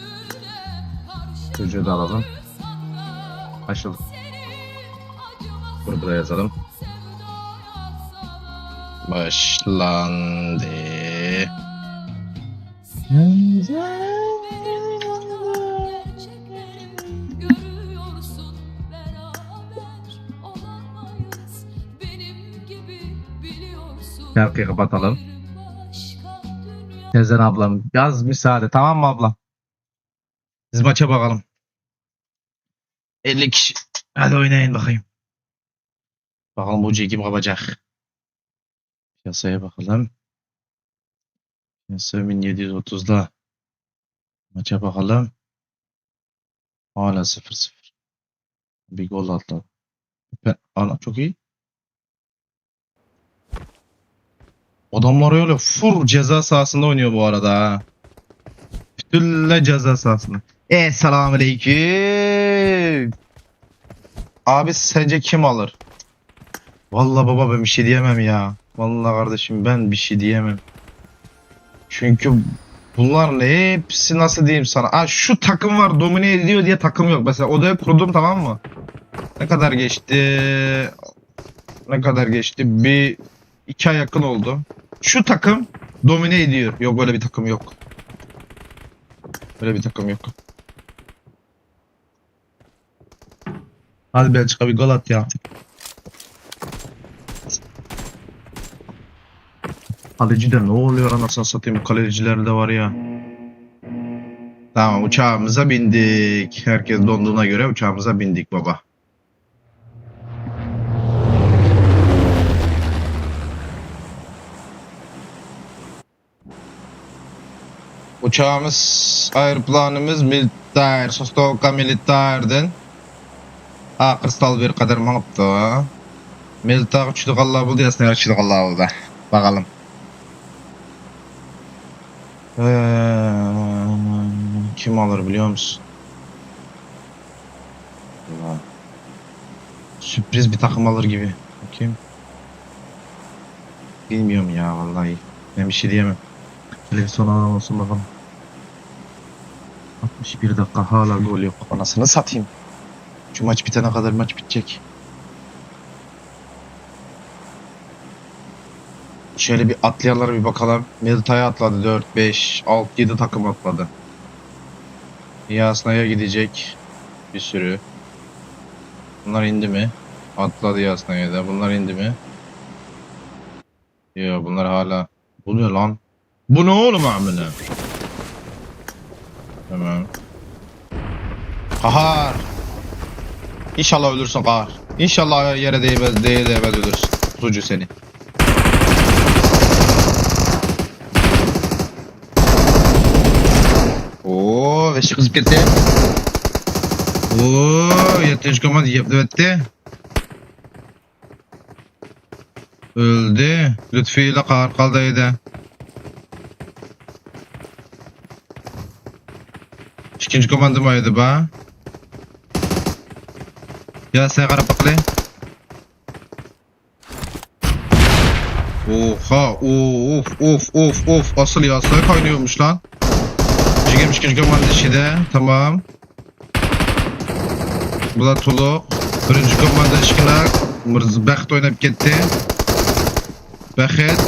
karşı Çocuğu da alalım. Açıldı. Bunu buraya yazalım. Başlandı. Şarkıyı kapatalım. Sezen ablam, yaz müsaade, tamam mı abla? Biz maça bakalım. Elli kişi. Hadi oynayın bakayım. Bakalım bu kim kapacak. Piyasaya bakalım. Piyasa bin yedi yüz otuzda. Maça bakalım. Hala sıfır sıfır. Bir gol atladı. Pe-, ana, çok iyi. Adamlar öyle full ceza sahasında oynuyor bu arada ha. Bütünle ceza sahasında. E, selamünaleyküm. Abi sence kim alır? Vallahi baba ben bir şey diyemem ya. Vallahi kardeşim ben bir şey diyemem. Çünkü bunların hepsi nasıl diyeyim sana. Aa, şu takım var domine ediyor diye takım yok. Mesela odaya kurdum tamam mı? Ne kadar geçti? Ne kadar geçti? Bir iki ay yakın oldu. Şu takım domine ediyor. Yok öyle bir takım yok. Öyle bir takım yok. Hadi Belçika bir gol at ya. Kalecide ne oluyor anasını satayım? Bu kaleciler de var ya. Tamam uçağımıza bindik. Herkes donduğuna göre uçağımıza bindik baba. Uçağımız, aeroplanımız militär, составка militärden. Aa, kristal bir kadar mangıptı. Militär uçtuğallar buldu, yasına uçtuğallar buldu. Bakalım. Ee, Kim alır biliyor musun? Valla. Sürpriz bir takım alır gibi. Bakayım. Bilmiyorum ya vallahi. Ben bir şey diyemem. Şöyle bir son alalım olsun bakalım. Altmış bir dakika, hala gol yok. Anasını satayım. Şu maç bitene kadar maç bitecek. Şöyle bir atlayanlara bir bakalım. Milita'ya atladı. Dört, beş, altı, yedi takım atladı. Yasnaya gidecek. Bir sürü. Bunlar indi mi? Atladı Yasnaya da. Bunlar indi mi? Yo, bunlar hala. Bu ne lan? Bu ne oğlum amına? Tamam. Kahar. İnşallah ölürsün Kahar. İnşallah yere değmez, değer değmez ölürsün. Kuzucu seni. Oo, beşi kızıp gitti. Oo, yetmiş komand yaptı etti. Öldü. Lütfi ile Kahar kaldı evde. İkinci komandım aydı ba. Ya sen karapaklı. Oha, of, of, of, of. Asıl yasaya kaynıyormuş lan. Yigirmi ikinci komanda işi de. Tamam. Bular to'liq. Birinchi komanda ishqilaq. Mirz-, Baxt o'ynab ketdi. Baxt.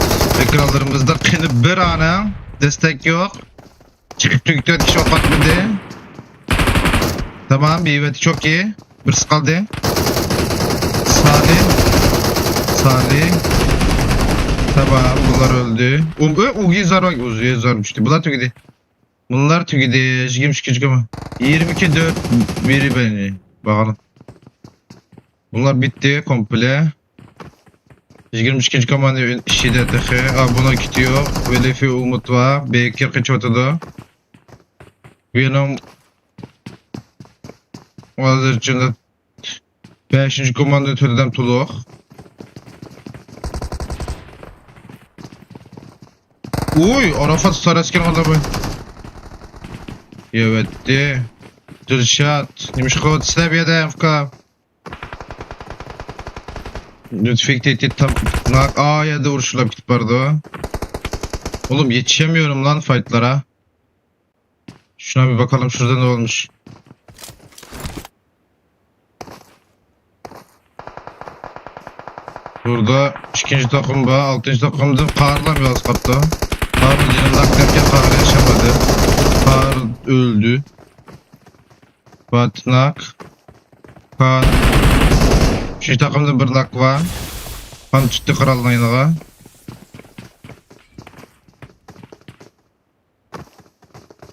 Ekranlarımızda qilib bir ana. Destek yo'q. Chiqib tugdi, kishi o'q otmadi. Tamam, biyvati çok iyi. Birisi qoldi. Salih. Salih. Tamam, bular o'ldi. Um, ö, Ugi Zarok, Ugi Zarok düştü. Bular tugdi. Bunlar tugdi. Yigirmi ikkinchi komanda. Yigirmi ikki dört biri beni. Bakalım. Bunlar bitti komple. Yigirmi ikkinchi komanda ishida tehi. A, buni kiti yo'q. Velefi Umut va Bekir qichotidi. Venom hozircha beshinchi komanda to'rtdan to'liq. Uy, Arafat Saraskar g'alabi. Yevetti. Dilshod, nimishqot, sizlar bu yerda M F K. Lütfi tehdit tam. Nak, A yerda urushlar bitib bordi. Oğlum yetişemiyorum lan fightlara. Şuna bir bakalım şurada ne olmuş. Burada ikinci takım var, altıncı takımda Karla biraz kaptı. Karla canından derken Kar yaşamadı. Kar öldü. Batnak. Kan. Şu takımda bir nak var. Kan tuttu kralın yanına.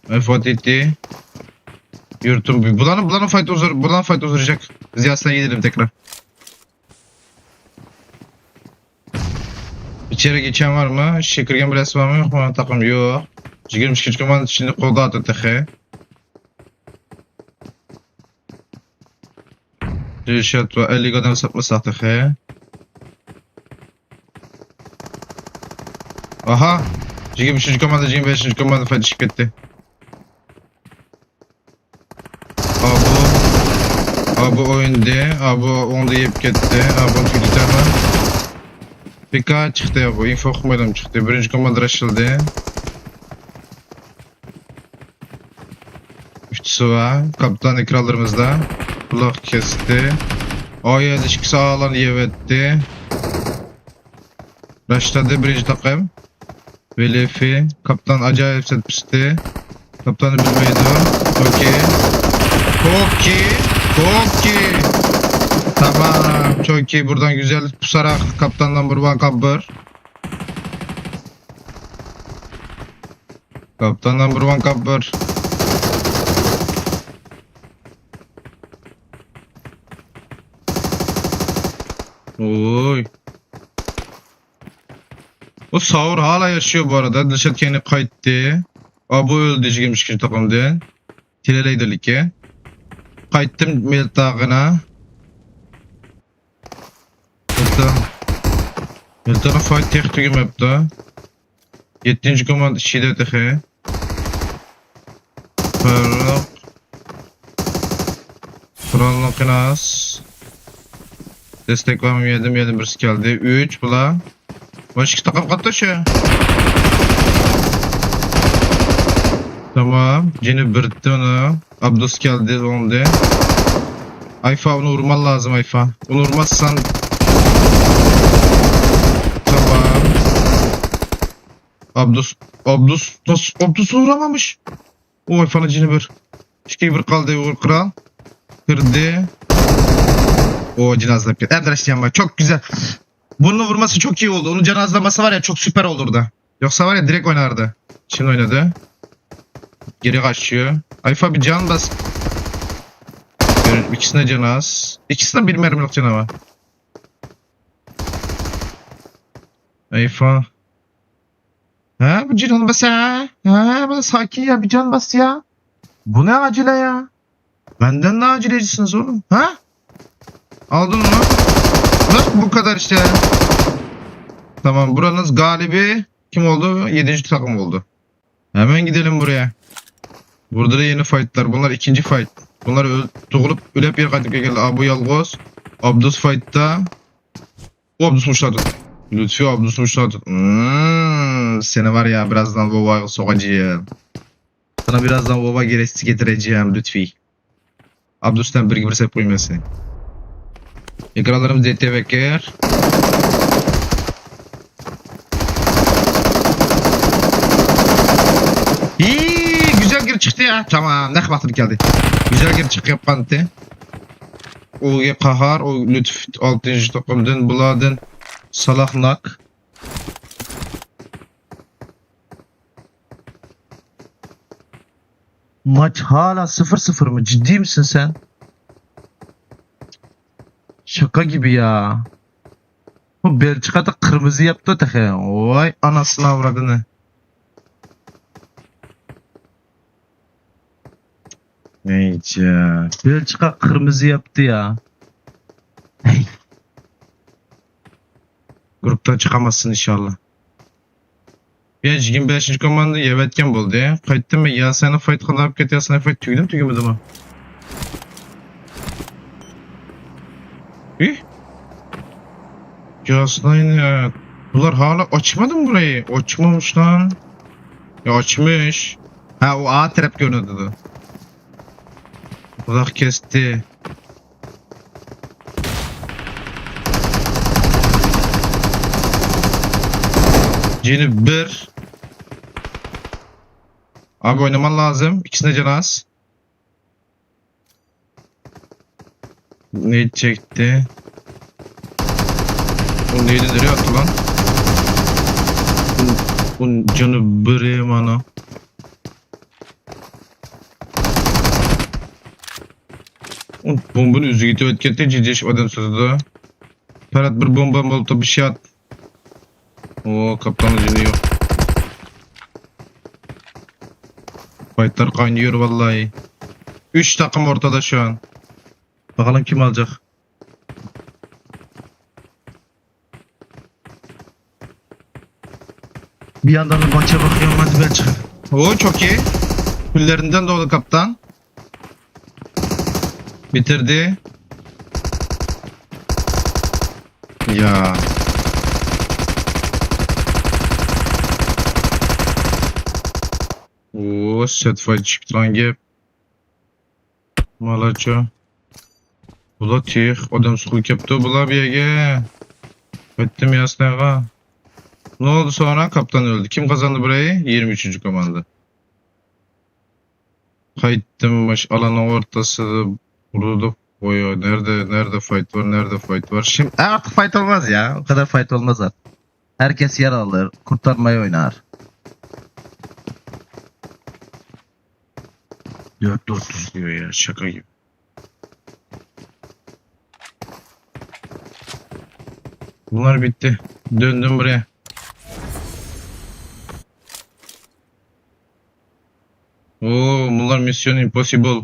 Vefat etti. Yurtum. Bularning, bularning fight uzar, bularning fight uzaracak. Biz yasına gidelim tekrar. İçeri geçen var mı? Şekirgen birisi var mı, yok mu? Takım yok. Yigirmi ikkinchi komanda şimdi qolda atı tehi. Dilshod va ellik odam sotmasaq tehi. Aha! Yigirmi uchinchi komanda, yigirmi beshinchi komanda fight chiqib ketdi. Abu. Abu o'yindi. Abu o'ngda yeb ketdi. Abu tugdi. P K chiqdi Abu. Info qilmaydim chiqdi. Birinchi komanda rashildi. Üçüsü var. Kaptan ekranlarımızda. Kulak kesti. O yerde ikisi alan yevetti. Başladı birinci takım. Velefi. Kaptan acayip set pisti. Kaptanı bilmeydi. Çok iyi. Çok iyi. Çok iyi. Tamam. Çok iyi. Buradan güzel pusarak kaptandan vurman kapır. Kaptan number one kapır. Oy. O Saur hala yaşıyor bu arada. Dışarı kendi kayıttı. Aa, bu öldü yigirmi ikinci takımdı. Tileleydilik ki. Kayıttım Meltağına. Meltağ. Meltağın fight tek tügüm yaptı. Yettinchi komanda ishida tehi. قىرىق. قورالنى قىناس. دەستەك بارمۇ؟ يەردىن، يەردىن بىرسى كەلدى. ئۈچ بۇلار. مانا ئىككى تاقام قاتتى شۇ. تامام. جېنى بىرتى ئۇنى. ئابدۇس كەلدى، ئوڭدى. ئايفا، ئۇنى ئۇرمان لازىم، ئايفا. ئۇنى ئۇرمازسان. تامام. ئابدۇس، ئابدۇس، ئابدۇس ئۇرامامىش. ئۇ ئايفانىڭ جېنى بىر. ئىككى بىر قالدى، ئۇيغۇر قىرال. كىردى. ئۇ جىنازلاپ كەتتى. ئەبدۇرەشىت يامبا. چوك گۈزەل. بۇنى ئۇرماسا چوك ئىيى بولدى. ئۇنى جىنازلىماسا ۋار يا، چوك سۈپەر ئولدۇردى. يوقسا ۋار يا، دىرېكت ئويناردى. شۇنى ئوينىدى. گېرى قاچتى. ئايفا بىر جان باس. بىر، ئىككىسىنى جان ئاز. ئىككىسىنىڭ بىر مەرمىلىك جانى بار. ئايفا. ھە، بۇ جان باس يا. ھە، بۇ ساكىن يا، بىر جان باس يا. بۇ نە ئاجىلە يا؟ Benden ne acil ediyorsunuz oğlum? Ha? Aldın mı? Bak bu kadar işte. Tamam, buranın galibi kim oldu? Yedinci takım oldu. Hemen gidelim buraya. Burada da yeni fightlar. Bunlar ikinci fight. Bunlar öl tug'ilib, o'lib, yerga qaytib kelganlar. A, bu yolg'iz. Abdus fightda. U Abdusni ushladi. Lutfiy Abdusni ushladi. Hmm, seni var ya, birazdan Vovaga so'g'ajiyim. Sana birazdan Vova geresi getireceğim, Lutfiy. Abdusdan birga bir sep qo'ymaysan. Ekranlarımız D T V K R. İyi, güzel gir çıktı ya. Tamam, ne vakti geldi. Güzel gir çık yapkandı. O'g'il Qahar, u Lutf oltinchi to'qimdan, bulardan Salah Nak. Maç hala sıfır sıfır mı? Ciddi misin sen? Şaka gibi ya. Bu Belçika'da kırmızı yaptı tehe. Vay anasını avradını. Neyse. Belçika kırmızı yaptı ya. Hey. Gruptan çıkamazsın inşallah. يا يىگىرمە بەشىنچى كوماندا يەۋەتكەن بولدى. قايتتىم يا سەننى فايت قىلىپ كەت يا سەننى فايت تۈگىدىمۇ تۈگىمىدىمۇ؟ ئى؟ ياسناينى. بۇلار ھالا ئاچمىدىمۇ بۇرى؟ ئاچمامىشلار. يا ئاچمىش. ھە، ئۇ ئا تەرەپ كۆرۈنىدۇ. ئۇزاق كەستى. جېنى بىر. ئابى ئوينىمان لازىم. ئىككىسىنى جېنى ئاز. نېيىت چەكتى. ئۇ نېيىتى نېرىگە ئاتتى لان؟ ئۇ، ئۇ جېنى بىرى مانا. ئۇ بومبىنى ئۆزىگە ئېتىۋەتكەنتى، جىجىشىپ ئادەم ساتىدۇ. پەرھات بىر بومبا مولوتوف بىر شات. ئۇ، كاپىتاننىڭ جېنى يوق. فايتلار قاينىيور ۋاللاھى. ئۈچ تاقىم ئورتىدا شۇ ئان. باقالام كىم ئالجاق. Bir yandan da maça bakıyorum, hadi ben çıkayım. Oo, çok iyi. Küllerinden doğdu kaptan. Bitirdi. Ya. Oo, set fight çıktı lan gep. Malacho. بۇلار تېخى ئادەم سۇقۇپ كەپتۇ بۇلار بۇ يەرگە. قايتتىم ياسنايغا. Ne oldu sonra? كاپتان ئۆلدى. كىم قازاندى بۇرى؟ يىگىرمە ئۈچىنچى كوماندا. قايتتىم، مۇشۇ ئالاننىڭ ئورتىسىدا ئۇرۇلدۇق. ۋوي، نەدە، نەدە فايت بار، نەدە فايت بار؟ شىم، ئارتۇق فايت بولماز يا. ئۇ قەدەر فايت بولماز ئارتۇق. ھەر كەس يارا ئالىر، قۇرتارماي ئوينار. دۆت ئوتتۇز دېيىۋېرە، شاكا گىبى. بۇلار بىتتى. دۆندۈم بۇرىيا. ئوو، بۇلار مىسسىيون ئىمپوسسىبل.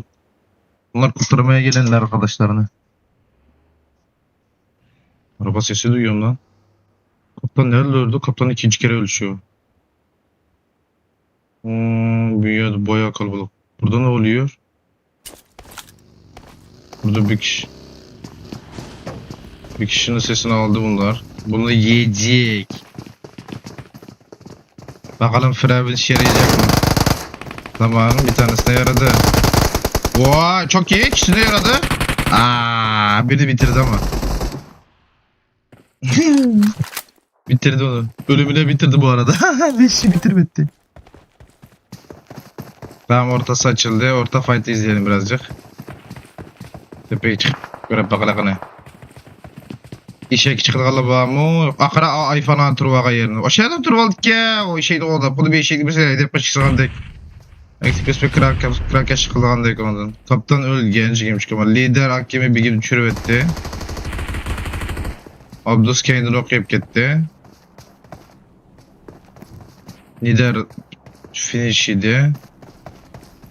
بۇلار قۇتۇرمايا كەلگەنلەر ئارقىداشلارنى. ئارقا سېسى دۇيۇم لان. كاپتان نەدە ئۆلدى؟ كاپتان ئىككىنچى كېرە ئۆلۈشى. ئوو، بۇ يەردە بايا كالىبالىق. Burada ne oluyor? Burada bir kişi. Bir kişinin sesini aldı bunlar. Bunu yiyecek. Bakalım Fravin işe yarayacak mı? Tamam, bir tanesine yaradı. Vay, çok iyi, ikisine yaradı. Aa, biri bitirdi ama. Bitirdi onu. Ölümüne bitirdi bu arada. Leşi bitirmetti. Tamam, ortası açıldı. Orta fight'ı izleyelim birazcık. Tepeye çıkıp göre bakalım ne. İşe çıkılgalı var mı? Akara iPhone'a turvağa yerini. O şeyden turvaldık ya. O şeyde o da. Bunu bir şey gibi şey edip kaçırsan dek. Eksik bir krak krak çıkılgan dek ondan. Kaptan ölgen, jigim çıkama. Lider hakimi bir gibi çürüvetti. Abdus kendini okuyup gitti. Lider finish idi.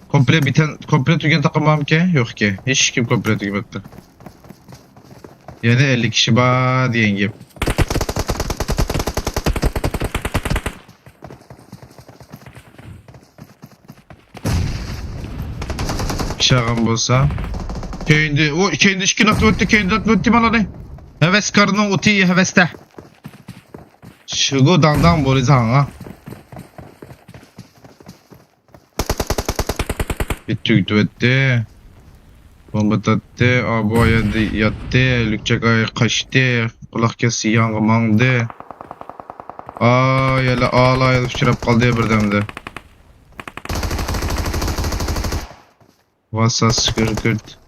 Komple biten, komple tügen takım var mı ki? Yok ki. Hiç kim komple tügemedi. Yani elli kişi var diyen gibi. Kişi ağam bolsa. Keyindi, o keyindi iki nak öttü, keyindi nak öttü bana ne? Heves karının uti heveste. Şıgo dangdang boli zanga. Bitti, bitti, bitti. Bomba tattı. Aa, bu ayırdı, yattı. Lükçek ay kaçtı. Kulak kesi yangı mangdı. Aa, yala ağlayıp şırap kaldı ya birdemde. Vasas gırgırt.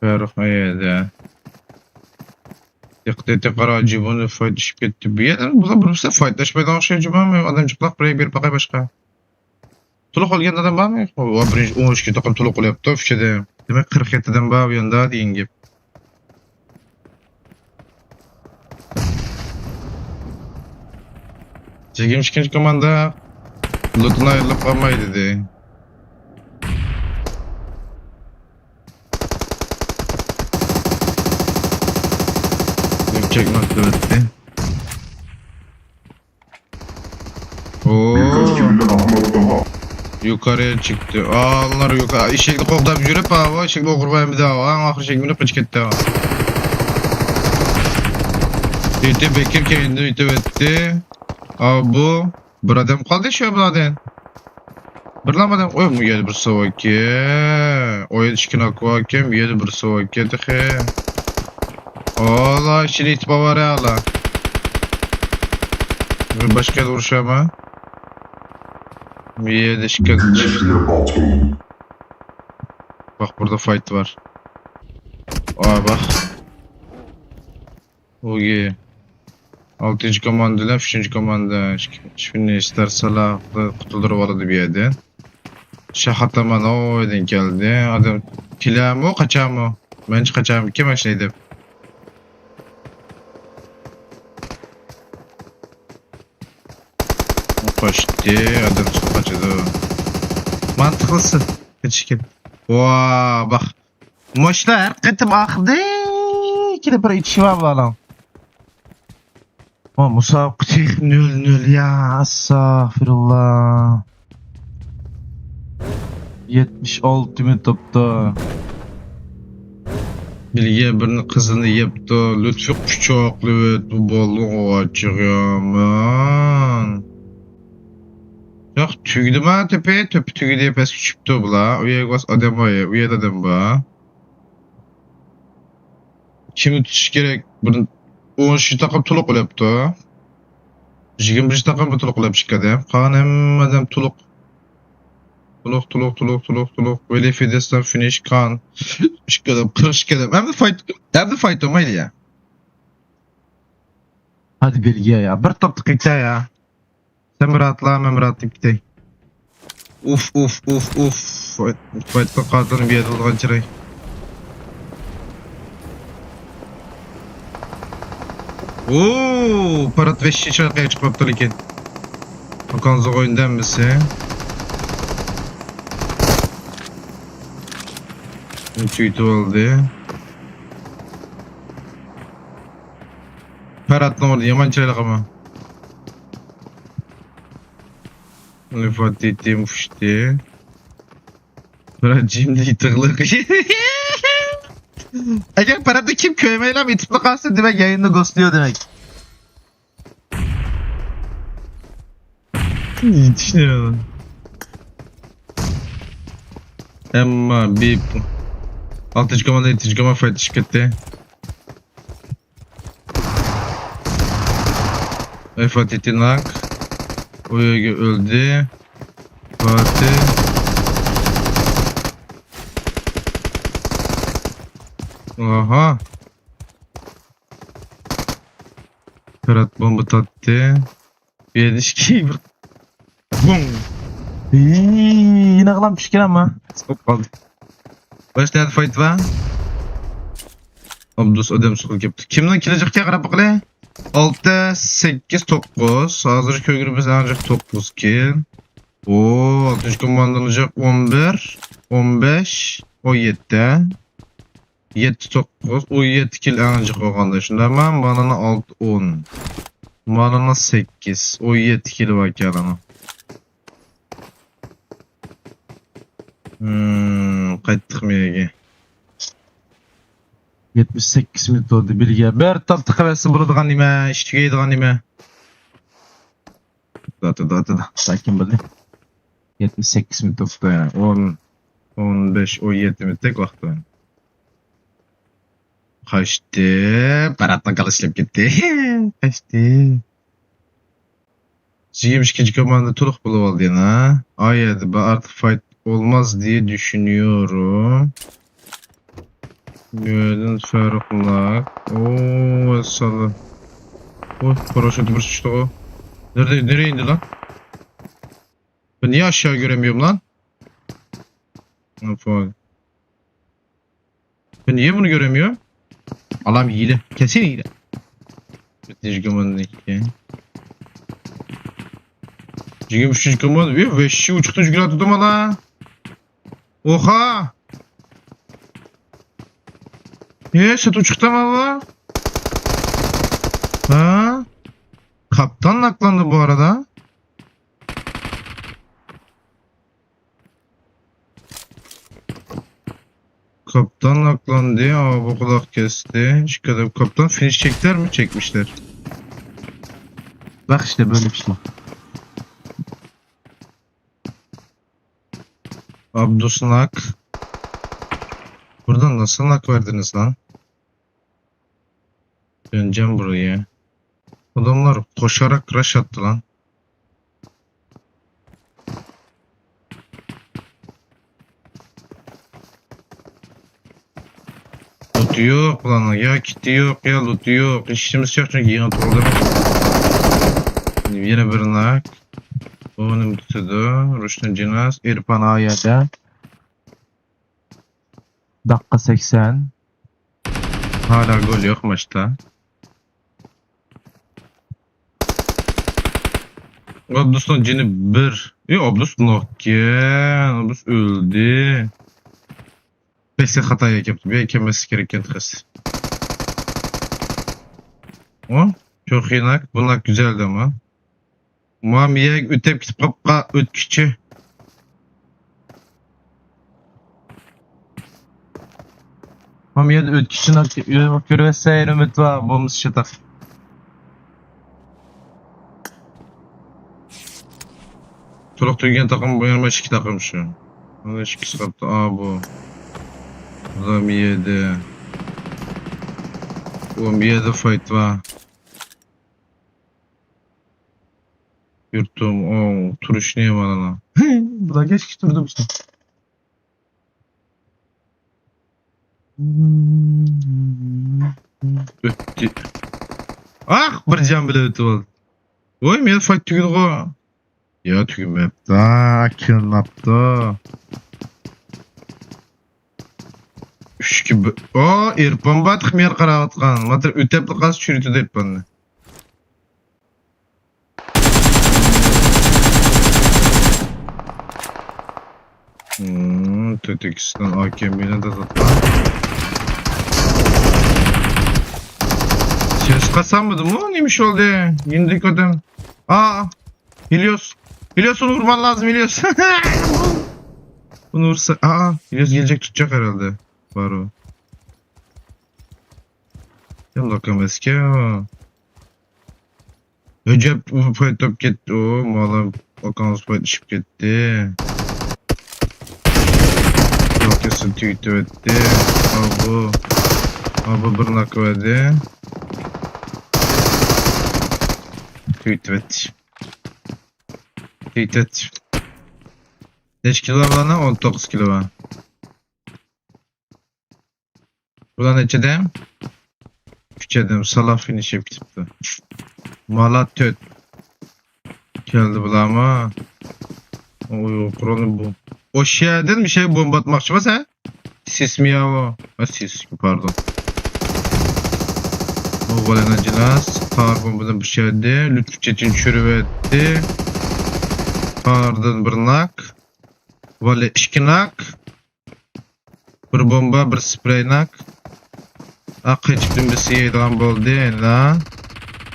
Farruh ayırdı. Diqqat ete qara, Cibuni fight düşüp gitti. Bu yerden bu da bir fight düşmedi. Şey, Cibuni adam çıplak buraya bir bakay başka. Tuluk olgan adam barmı? O, birinci on üç takım tuluk olup da fişede. Demek kırk yedi adam var bu yanda deyin gibi. Yigirmi ikinci komanda lootuna ayrılıp kalmaydı dedi. Yüksek nokta öttü. Oo. Birkaç kişiyle Ahmet daha. Yukarıya çıktı. Aa, onlar yukarı. Işıklı kokta bir yürüp abi. Işıklı okur ben bir daha. Aa, ahır şey minip kaç gitti abi. Gitti Bekir kendi bitti bitti. Abi bu. Bir adam kaldı şu buladan. Bir lamadan. Oy, bu yerde bir soğuk ki. Oyun çıkın akvakem, yerde bir soğuk ki. Ola, şimdi itip var ya la. Bir başka yerde vuruşama. Bir yerde çıkın. Bak, burada fight var. Aa, bak. Ogi. Altıncı komanda ile üçüncü komanda. Şimdi ister salaklı kutulur vardı bir yerde. Şahataman o yerden geldi. Adam kiler mi o, kaçar mı? Bence kaçar mı? Kim aşağıydı? Kaçtı. Adam kaçtı. Mantıklısı. Kaçık. Vaa bak. ماشىنا ھەر قېتىم ئاخىرىدا كېلىپ بىر ئېتىشى بار بالام. ما مسابقىچى نۆل نۆل يا، ئەستەغپىرۇللا. يەتمىش ئالتە مىنۇت توپتا. بىلگە بىرنى قىزىنى يەپتۇ. لۇتپى قۇچاقلىۋېتىپتۇ، بالىغا ئاچىق يامان. ياق، تۈگىدىما تۆپى؟ تۆپى تۈگىدى، پەسكە چۈشۈپتۇ بۇلار. ئۇ يەرگە بارسا ئادەم بار، ئۇ يەردە ئادەم بار. كىمنى تۇتۇش كېرەك؟ بىر ئون ئۈچىنچى تاقىم تولۇق ئۆلۈپتۇ. يىگىرمە بىرىنچى تاقىم بىر تولۇق ئۆلۈپ چىقتى. قالغان ھەممە ئادەم تولۇق. تولۇق، تولۇق، تولۇق، تولۇق، تولۇق. ۋېلى فىدېستا فىنىش كان. ئىككى ئادەم، قىرىق ئىككى ئادەم. ئەمدى فايت، ئەمدى فايت بولمايدۇ يا. ھادى بېلگىيە يا. بىر توپتا قېچە يا. سەن بىر ئاتلا، مەن بىر ئاتلاپ كېتەي. ئۇف، ئۇف، ئۇف، ئۇف. فايتقا قاتىلىم بىر يەردە بولغان چىراي. ئوو، پارات ۋەھشىي چىرايلىق چىقىپ قاپتۇ لېكىن. ماكانزۇغا ئۈندەنمىسى. تۈگىتىۋالدى. پەرھاتنىڭ ئورنى يامان چىرايلىق ئەمما. ئىلفات تېتىم ئۇچتى. پەرھات جىمدە يېتىقلىق. ئەگەر پەرھاتنى كىم كۆرمەيلا يېتىپلا قالسا، دېمەك، يايىندا گوستلىيو دېمەك. يېتىشنى. ئەمما بىپ. ئالتىنچى كوماندا، يەتتىنچى كوماندا فايت چىقىپ كەتتى. ئەي، فاتىتى ناك. ئۇ يەرگە ئۆلدى. فاتى. ئاھا. پىرات بومبا تارتتى. بۇ يەردە ئىككى بىر. بۇڭ. ئىي، يىناقلام چۈشكەن ئەمما. سوقۇپ قالدى. باش نەدە فايت بار؟ ئابدۇس ئادەم سوقۇپ كەپتۇ. كىمنىڭ كىلى جىقكە قاراپ باقىلى. ئالتە، سەككىز، توققۇز. ھازىر كۆرگىنىمىز ئەڭ جىق توققۇز كىل. ئو، ئالتىنچى كوماندىنىڭ جىق ئون بىر، ئون بەش، ئون يەتتە. يەتتە، توققۇز، ئون يەتتە كىل ئەڭ جىق بولغاندا، شۇنداقمۇ؟ مانىنىڭ ئالتە، ئون. مانىنىڭ سەككىز، ئون يەتتە كىلى باركەن ئۇنىڭ. ھىم، قايتتۇق مېگە. يەتمىش سەككىز مىنۇت بولدى بىرگە. بىر تال تىقىۋەتسە بولىدىغان نېمە، ئىش تۈگەيدىغان نېمە. داتا، داتا، ساكىن بولدى. يەتمىش سەككىز مىنۇت بوپتۇ. ئون، ئون بەش، ئون يەتتە مىنۇتتەك ۋاقىت بار. قاچتى. پاراتنىڭ كاللىسى ئىشلەپ كەتتى. قاچتى. يىگىرمە ئىككىنچى كوماندا تولۇق بولۇۋالدى يەنە. ئاي يەردە بار، ئارتۇق فايت ئولماز دېيە دۈشۈنۈيورۇم. يەردىن فەرقلەك. ئوو، سالا. ئوي، پاراشوتى بىر چۈشتىغۇ. نېرىدە، نېرىگە ئىندى لان؟ بۇ نېيە ئاشاغا كۆرەلمىيوم لان؟ بۇ نېيە بۇنى كۆرەلمىيوم؟ ئالام ھىيلە. كەسىن ھىيلە. يەتتىنچى كوماندىنىڭكى. يىگىرمە ئۈچىنچى كوماندا. ۋەھشىي ئۇچۇقتىن يۈگۈرۈۋاتىدۇ مانا. ئوخا! ئېي، سېتىپ چىقتىم ئاۋا. ھە؟ كاپتان ناكلاندى بۇ ئارىدا. كاپتان ناكلاندى، ئاۋۇ قۇلاق كەستى. ئىككى ئادەم كاپتان فىنىش چەكتىلەرمۇ؟ چەكمىشلەر. باق ئىشتە بۆلۈپ ئىشلە. ئابدۇسناك. بۇرادار، ناسا ناك بەردىڭىز لان؟ دۆنجەم بۇرىيە. ئاداملار قوشاراق راش ئاتتى لان. لوتى يوق بۇلارنىڭ. يا كىتى يوق، يا لوتى يوق. ھېچنېمىسى يوق، چۈنكى يېڭى تۇغۇلدى. يەنە بىر ناك. بۇ نېمە تۇتىدۇ؟ روشنى جىناس، ئېرپان ئا يەردە. داققا سەكسەن. ھالا گول يوق ماچتا. ئابدۇسنىڭ جېنى بىر. ئى، ئابدۇس ناككەن. ئابدۇس ئۆلدى. بەك سەت خاتا يەر كەپتۇ. بۇ يەر كەلمەسلىكى كېرەككەن تېخىسى. ئۇ؟ چوخ ناك. بۇ ناك گۈزەلدى ئەمما. مام يەرگە ئۆتەپ كېتىپ قاپقا ئۆتكۈچى. مام يەردە ئۆتكۈچى ناك كۆرۈۋەتسە يەنە ئۈمىد بار، بولمىسا شاتاق. تولۇق تۈگىگەن تاقىم بۇ يەنە ئىككى تاقىم شۇ. مانا ئىككىسى قاپتۇ. ئا، بۇ. بۇلار بۇ يەردە. بۇ يەردە فايت بار. يۇرتۇم، ئو، تۇرۇشنى مانا. بۇلار كەچكە تۇردى بىزنى. ئۆتتى. ئاھ، بىر جان بىلەن ئۆتۈپ ئالدى. ۋاي، مېنىڭ فايت تۈگىدىغۇ. يا، تۈگىمەپتۇ. كىلناپتۇ. ئۈچكە بىر. ئو، ئېرپان باتىق مېنى قاراۋاتقان. ماتىر ئۆتەپلا قالسا چۈرۈتىدۇ ئېرپاننى. Hmm, تۆت ئىككىسىدىن ئاكېم بىلەن تازاتقان. سېس قاسانمىدىمۇ؟ نېمە ئىش بولدى؟ يېنىدىكى ئادەم. ئا، ھېلىيوس. ھېلىيوس، ئۇنى ئۇرمان لازىم، ھېلىيوس. بۇنى ئۇرسا، ئا، ھېلىيوس كېلىچەك تۇتچاق ھەرھالدا. بارۇ. يانداق ئەمەسكەن. ئەجەب، ئۇ پايتاپ كەتتى، ئۇ مالا ئاكاڭىز پايتىشىپ كەتتى. يوق، كەسىپ تۈگىتىۋەتتى. ئابۇ، ئابۇ بىر ناك بەردى. تۈگىتىۋەتتى. تۈگىتىۋەتتى. نەچچە كىلو بار بۇلارنىڭ؟ ئون توققۇز كىلو بار. بۇلار نەچچە ئادەم؟ ئۈچ ئادەم. سالا فىنىش يەپ كېتىپتۇ. مالا تۆت. كەلدى بۇلارمۇ؟ ئوي، قورالنى بۇ. ئوشۇ يەردىن بىر شەي بومبا ئاتماقچىما سەن؟ سېسمىياۋۇ. ھە، سېسمىيا، پاردون. بۇ بالىنى جىناس. تار بومبىدىن بىر شەي يەردى. لۈتپى چېچىنى چۈشۈرۈۋەتتى. تاردىن بىر ناك. ۋالى ئىككى ناك. بىر بومبا، بىر سپرېي ناك. ئا، قېچىپتىن بىرسى يەيدىغان بولدى، ھېنا.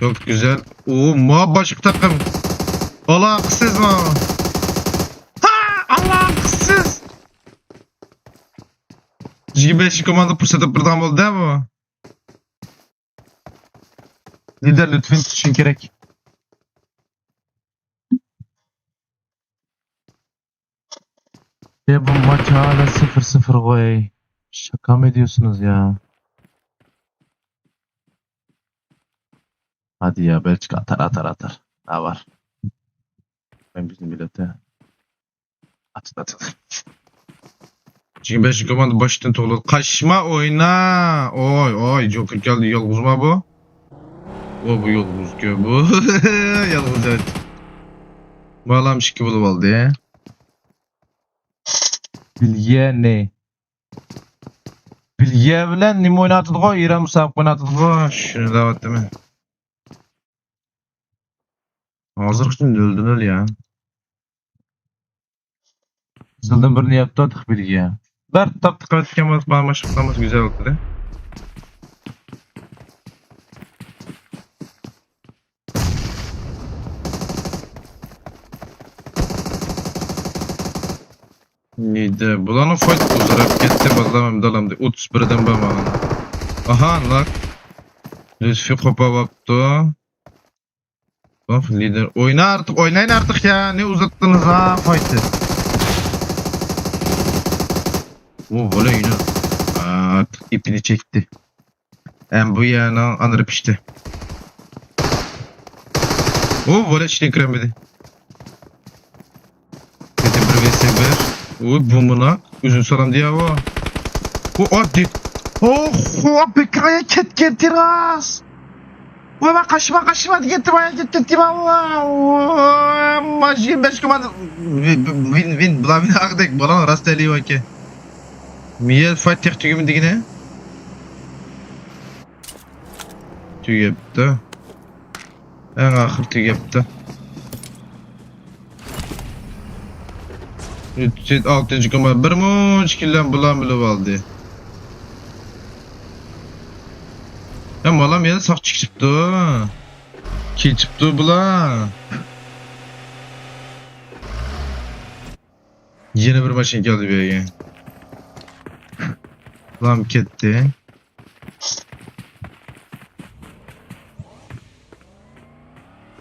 چوك گۈزەل. ئۇ، ما باشقا تاقىم. ئالاقىسىز ما. ھا، ئالاقىسىز. يىگىرمە بەشىنچى كوماندا پۇرسەت تاپىدىغان بولدى بۇ. لىدەر، لۈتفەن تۇتۇشۇڭ كېرەك. يا بۇ ماچالا سىفىر سىفىر غوي. شاكامۇ ئېدىيوسىنىز يا. ھادى يا، بەلچىكا ئاتار، ئاتار، ئاتار. نە بار؟ مەن بىزنى بىلەتە. ئاتىت، ئاتىت. يىگىرمە بەشىنچى كوماندا باشتىن توغرىلىدى. قاچما ئوينا. ئوي، ئوي، جوكېر كەلدى، يالغۇزما بۇ؟ ئو، بۇ يالغۇزكەن بۇ. يالغۇز، ئەۋەت. بالام ئىككى بولۇپ ئالدى. بىلگەننى. بىلگە بىلەن نېمە ئويناۋاتىدىغۇ؟ ئىران مۇسابىقە ئويناۋاتىدىغۇ؟ شۇنى دەۋاتىمەن. ھازىرغىچە نۆلدە نۆل يا. قىزىلدىن بىرنى يەپتۇ، تېخى بىلگە. بىر تاپتى قىلىۋەتكەن بولسا، بارماشلىق قىلمىسا گۈزەل بولاتتى. نېدە؟ بۇلارنىڭ فايت ئۇزىراپ كەتتى، بالام، ئەمدى ئالامدى. ئوتتۇز بىردىن بار مانا. ئاھا، ناك. لۈتفى قوپاۋاپتۇ. ئوف، لىدېر. ئوينا ئارتۇق، ئوينايلا ئارتۇق يا. نە ئۇزاتتىڭىز ھا، فايتنى. ئۇ، ۋالا يەنە. ئارتۇق ئېپىنى چەكتى. ھەم بۇ يەرنىڭ ئانىرى پىشتى. ئۇ، ۋالا ئىچىدىن كىرەلمىدى. كېتىپ بىر ۋېسى بىر. ئۇ، بۇ مۇنا. ئۆزۈم سالام دېيەۋۇ. ئۇ، ئاددىي. ئوخ، ئۇ، بىكرايە كەتكەن تېراس. ۋاي، ۋاي، قاچما، قاچما دېگەنتىم، ۋاي، كەتكەنتىم، ۋاي، ۋاي، يىگىرمە بەش كوماندا. ۋىن، ۋىن، ۋىن، بۇلار مېنى ئاغدەك، بالام، راست ئەلىۋاكى. مىيە فايت تېخى تۈگىمىدىگىنە. تۈگەپتۇ. ئەڭ ئاخىر تۈگەپتۇ. ئۈچ يۈز ئالتىنچى كوماندا بىر مۇنچە كىللەم بۇلار بىلىپ ئالدى. يا، مالام يەنە ساق چىقىپتۇ. كېچىپتۇ بۇلار. يەنە بىر ماشىنا كەلدى بۇ يەرگە. بۇلارمۇ كەتتى.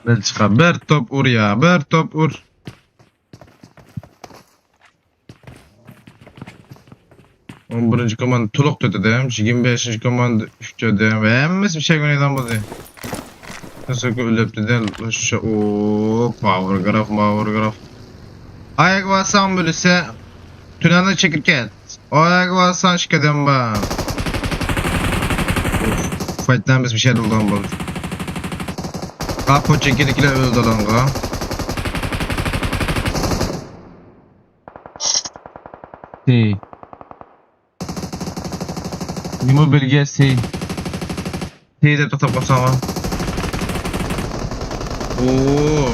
بىر چىقار، بىر توپ ئۇر يا، بىر توپ ئۇر. ئون بىرىنچى كوماندا تولۇق تۆت ئادەم، يىگىرمە بەشىنچى كوماندا ئۈچ ئادەم ۋە ھەممىسى بىر شەي ئوينايدىغان بولدى. سۆكۈپ ئۆلۈپتىدە، ئۇ پاۋېر گراف، ماۋېر گراف. ئاياغ بارساڭ بىلسە، تۈنەنى چېكىپ كەت. ئاياغ بارساڭ ئىككى ئادەم بار. فايتلارمىز بىر شەي ئالىدىغان بولدى. ھا، پوچېكىدىكىلەر ئۆلدى ئالانغا. سى. نېمە بىلگە سى. سى دەپ توختاپ قالساڭ. ئوو.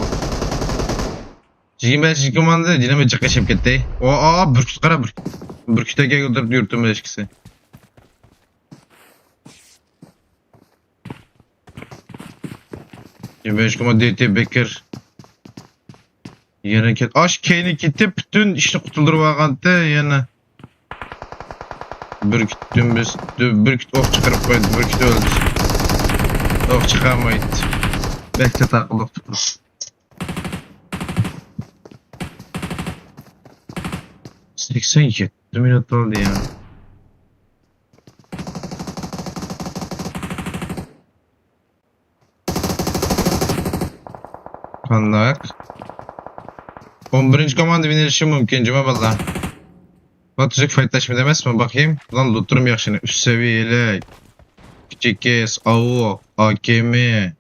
يىگىرمە بەشىنچى كوماندا يەنە بىر جىق ئېشىپ كەتتى. ئو، ئو، بۈركۈت قارا، بۈركۈت. بۈركۈت ئەكەلدۈرۈپ يۈرتۈم ئىككىسى. يىگىرمە ئۈچ كوماند دى تى بېكىر. يەنە كەت-، ئاش كەينى كېتىپ، پۈتۈن ئىشنى قۇتۇلدۇرۇپ ئالغانتى يەنە. بىر كۈتتۈم بىز، بىر كۈت ئوق چىقىرىپ قويدى، بىر كۈت ئۆلدى. ئوق چىقارمايتتى. بەك چاتاق قىلدۇق. سەكسەن يەتتە مىنۇت بولدى يا. قانداق؟ ئون بىرىنچى كوماندا ۋىن ئېلىشى مۇمكىن، جۇما باللا. بۇ تۈزۈك فايتلاشمىدى ئەمەسمۇ؟ باقايلى. بۇلار لوتلىرىمۇ ياخشى. ئۈچ سەۋىيە يېلىك. كىچىك كېس، ئاۋۇ، ئاكېمى.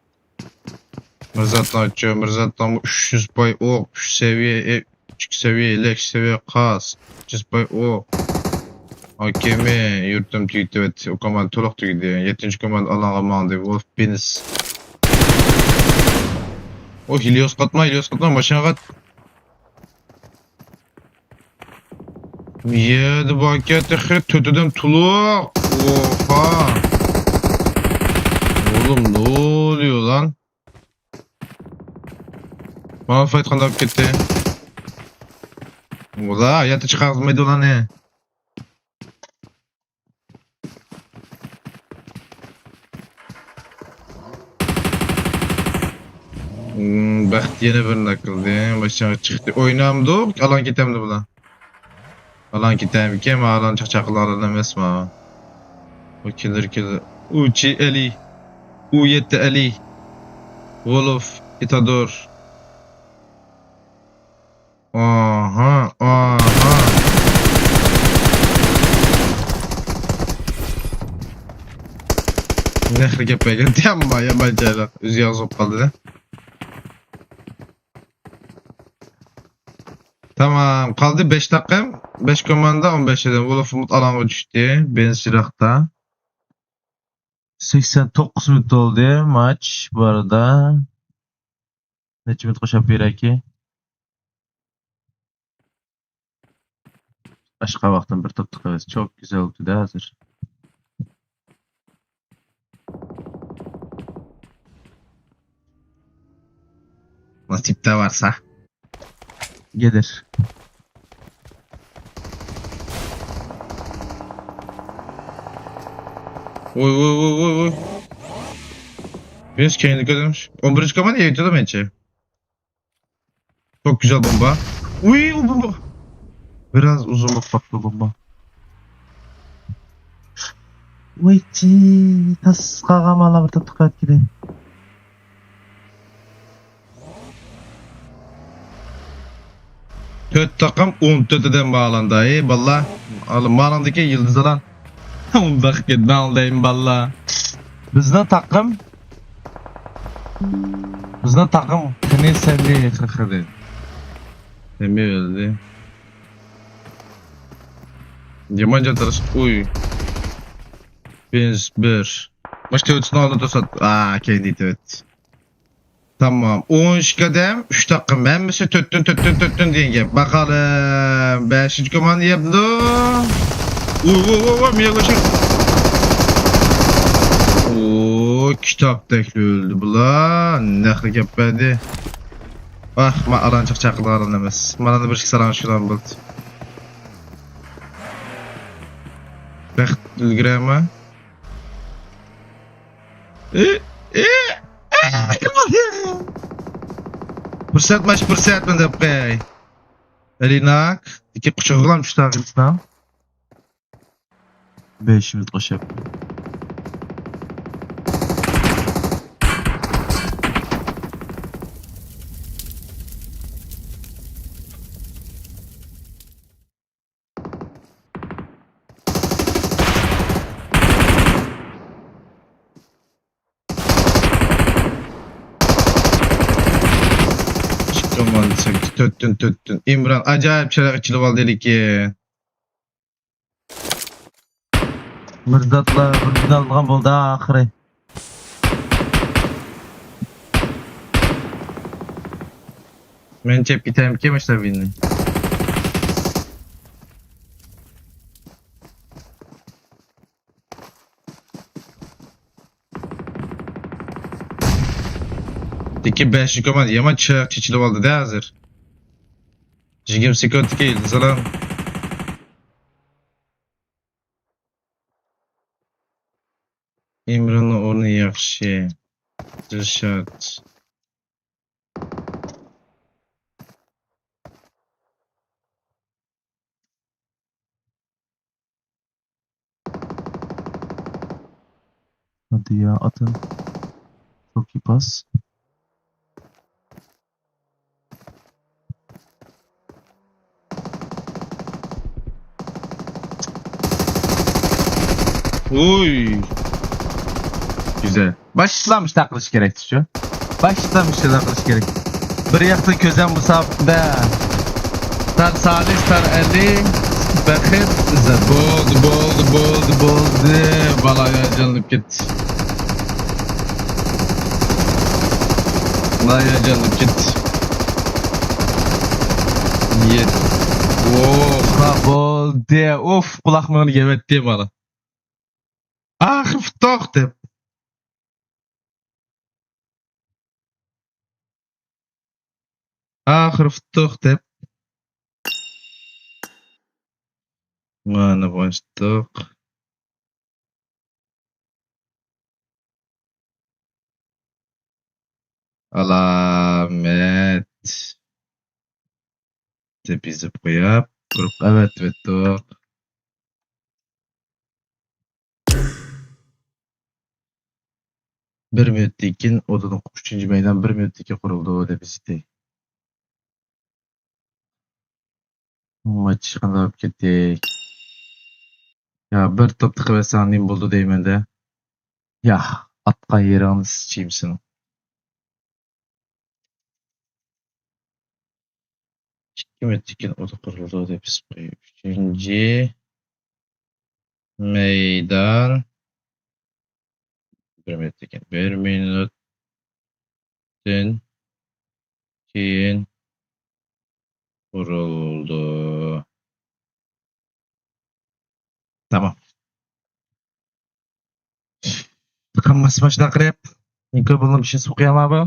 مىرزاتلارچۇ، مىرزاتلارمۇ ئۈچ يۈز پاي ئوق، ئۈچ سەۋىيە، ئۈچ سەۋىيە يېلىك، ئۈچ سەۋىيە قاس، ئۈچ يۈز پاي ئوق. ئاكېمى يۇرتۇم تۈگىتىۋەتتى. ئۇ كوماندا تولۇق تۈگىدى. يەتتىنچى كوماندا ئالانغا ماڭدى. ۋولف بىنس. ئۇ ھېلىيوس قاتما، ھېلىيوس قاتما، ماشىنىغا قات. يەردە باركەن تېخى تۆت ئادەم تولۇق. ئوھا. ئوغلۇم، نېمە بولدى لان؟ مانا فايت قانداق كەتتى؟ ئۇلار ھاياتتا چىقارغۇزمايدۇ ئۇلارنى. بەخت يەنە بىر ناك قىلدى. ماشىنىغا چىقتى. ئوينامدۇ؟ ئالان كېتەمدۇ بۇلار؟ ئالان كېتەمدىكەن؟ مانا ئالان چاقچاقلار ئالان ئەمەسما؟ ئۇ كېلىر، كېلىر. ئۇچى ئەلى. ئۇ يەتتە ئەلى. ۋولف، ئىتادور. ئاھا، ئاھا. نەخرە گەپ بەرگەن. يامان، يامان جايلار. ئۆزى يالغۇز بولۇپ قالدى-دە. تامام، قالدى بەش تاقىم. بەش كوماندا، ئون بەش ئادەم. ۋولف ئۈمىد ئالانغا چۈشتى. بېنز يىراقتا. سەكسەن توققۇز مىنۇت بولدى ماتچ بۇ ئارىدا. نەچچە مىنۇت قوشاپ بېرەيكى؟ باشقا ۋاقىتتا بىر توپ تىقىۋېرىسىز. چوك گۈزەل ئۆتىدۇ ھازىر. ناسىپتا بارسا. گېلىر. ۋوي، ۋوي، ۋوي، ۋوي، ۋوي. بىز كەينىدىكى ئادەم. ئون بىرىنچى كوماندا يېتىدۇ مەنچە. چوك گۈزەل بومبا. ۋوي، ئۇ بومبا. بىراز ئۇزۇن بولۇپ قاپتۇ بومبا. ۋايچى، تاس قالغان مانا بىر تاپتۇق ئەتكىدى. تۆت تاقىم، ئون تۆت ئادەم مالانداي، باللا. مالاندىكى يىلدىز ئالان. ئۇنداق كەتمەڭ دەيمەن، باللا. بىزنىڭ تاقىم. بىزنىڭ تاقىم. قېنى سەمى خىخىدى. سەمى ئۆلدى. يامان جان تارس. ئۇي. بىز بىر. ماش تۆتىسىنى ئالدى توسات. ئا، كەينى تۆت. تامام. ئون ئىككى ئادەم، ئۈچ تاقىم. ھەممىسى تۆتتىن، تۆتتىن، تۆتتىن دېگەن گەپ. باقالىم. بەشىنچى كوماندا يەپدۇ. ۋوي، ۋوي، ۋوي، ۋوي، مىياگوشى. ئو، كىتابتەك ئۆلدى بۇلار. نەخرە گەپ بەردى. ئاھ، ما ئالانچىق چاقىلغان ئەمەس. مانا بىر ئىككى ساراڭ شۇلار بولدى. بەخت ئۈلگۈرەمە. ئى، ئى، ئى، ئىلاھىم. پۇرسەت ماش پۇرسەت مەن دەپ قوياي. ئەلىناك، ئىككى قۇچىقىغلام چۈشتى ئاغىنىسىنىڭ. بەش مىنۇت قوشۇپ. چىققان تۆتتىن، تۆتتىن. ئىمران ئاجايىپ چىراغ ئېچىلىۋالدى لېكىن. مىرزاتلار بىردىن ئالىدىغان بولدى ئاخىرى. مەن چەپ كېتەمكىن ماشىنا بىلەن. ئىككى بەشىنچى كوماندا يامان چىرايلىق چېچىلىۋالدى-دە ھازىر. يىگىرمە سېكۇنتتىكى يىلدىز ئالام. ئىمراننىڭ ئورنى ياخشى. دىلشات. Hadi ya, atın. Çok iyi pas. Uy. Güzel. باشلامچىلار قىلىش كېرەك شۇ. باشلامچىلار قىلىش كېرەك. بىر ياقتا كۆزەم مۇسابىقىدە. تار سالىس، تار ئەلى. بەخت ئىززەت. بولدى، بولدى، بولدى، بولدى. بالا ھاياجانلىنىپ كەتتى. بالا ھاياجانلىنىپ كەتتى. يەت. ئوخا، بولدى. ئۇف، قۇلاق مېڭىنى يەۋەتتى بالا. ئاخىرى پۇتتۇق دەپ. ئاخىرى پۇتتۇق دەپ. مانا باشلىدۇق. ئالامەت دەپ يېزىپ قويۇپ، قۇرۇپ ئەۋەتىۋەتتۇق. بىر مىنۇتتىن كېيىن ئۇدۇلۇق ئۈچىنچى مەيدان بىر مىنۇتتىن كېيىن قۇرۇلىدۇ دەپ يېزىتتى. ماچ قانداق بولۇپ كەتتى؟ يا بىر توپ تىقىۋەتسەڭ نېمە بولىدۇ دەيمەن-دە. يا، ئاتقان يېرىڭنى سىچىيمسىن. ئىككى مىنۇتتىن كېيىن ئۇدۇل قۇرۇلىدۇ دەپ يېزىپ قويۇپ. ئۈچىنچى مەيدان. بىر مىنۇتتىن كېيىن. بىر مىنۇتتىن كېيىن قۇرۇلىدۇ. تامام. تامام، ماشىنا قىلىپ. نىكول بۇنىڭ بېشىنى سوقۇيالمايدۇ.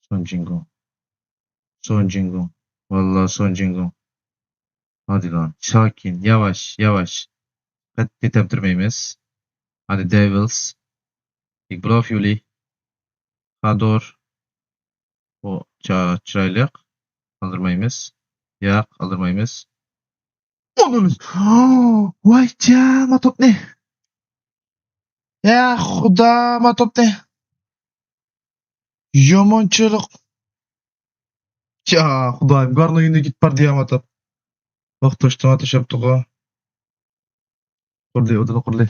سون جىنگۇڭ. سون جىنگۇڭ. ۋاللا سون جىنگۇڭ. ھادىلان. ساكىن. ياۋاش، ياۋاش. قەتئىي تەمتۈرمەيمىز. ھادى دېۋىلز. بىگ بلو فيۇلى. خادور. ئۇ چا-، چىرايلىق. ئالدىرمايمىز. ياق، ئالدىرمايمىز. ئۇنىمىز. ۋاي جان، ما توپنى. يا خۇدا، ما توپنى. يامان چىلىق. يا خۇدايىم، گارنو يېنىدا كېتىپ باردى يا ما توپ. ۋاقىت توشتىما توشاپتىغۇ. قۇردى، ئۇدۇل قۇردى.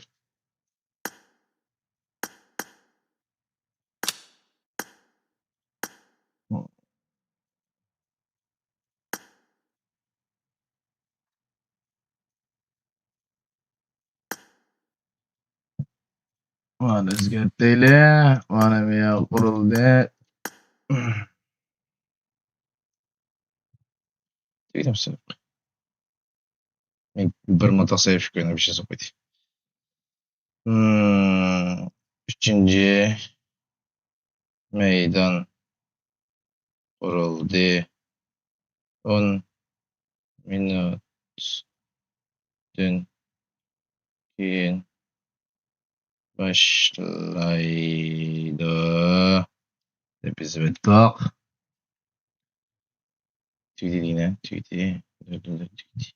مانا ئۆزگەرتەيلى. مانا مېيا قۇرۇلدى. تۈگىدىم سىنىپ. مەن بىر ماتاق سەھىپە كۆرۈنۈپ ئىشلىسە قويدى. ئۈچىنچى مەيدان قۇرۇلدى. ئون مىنۇتتىن كېيىن باشلايدۇ دەپ يېزىۋەتتۇق. تۈگىدى دېگىنە، تۈگىدى. تۈگىدى.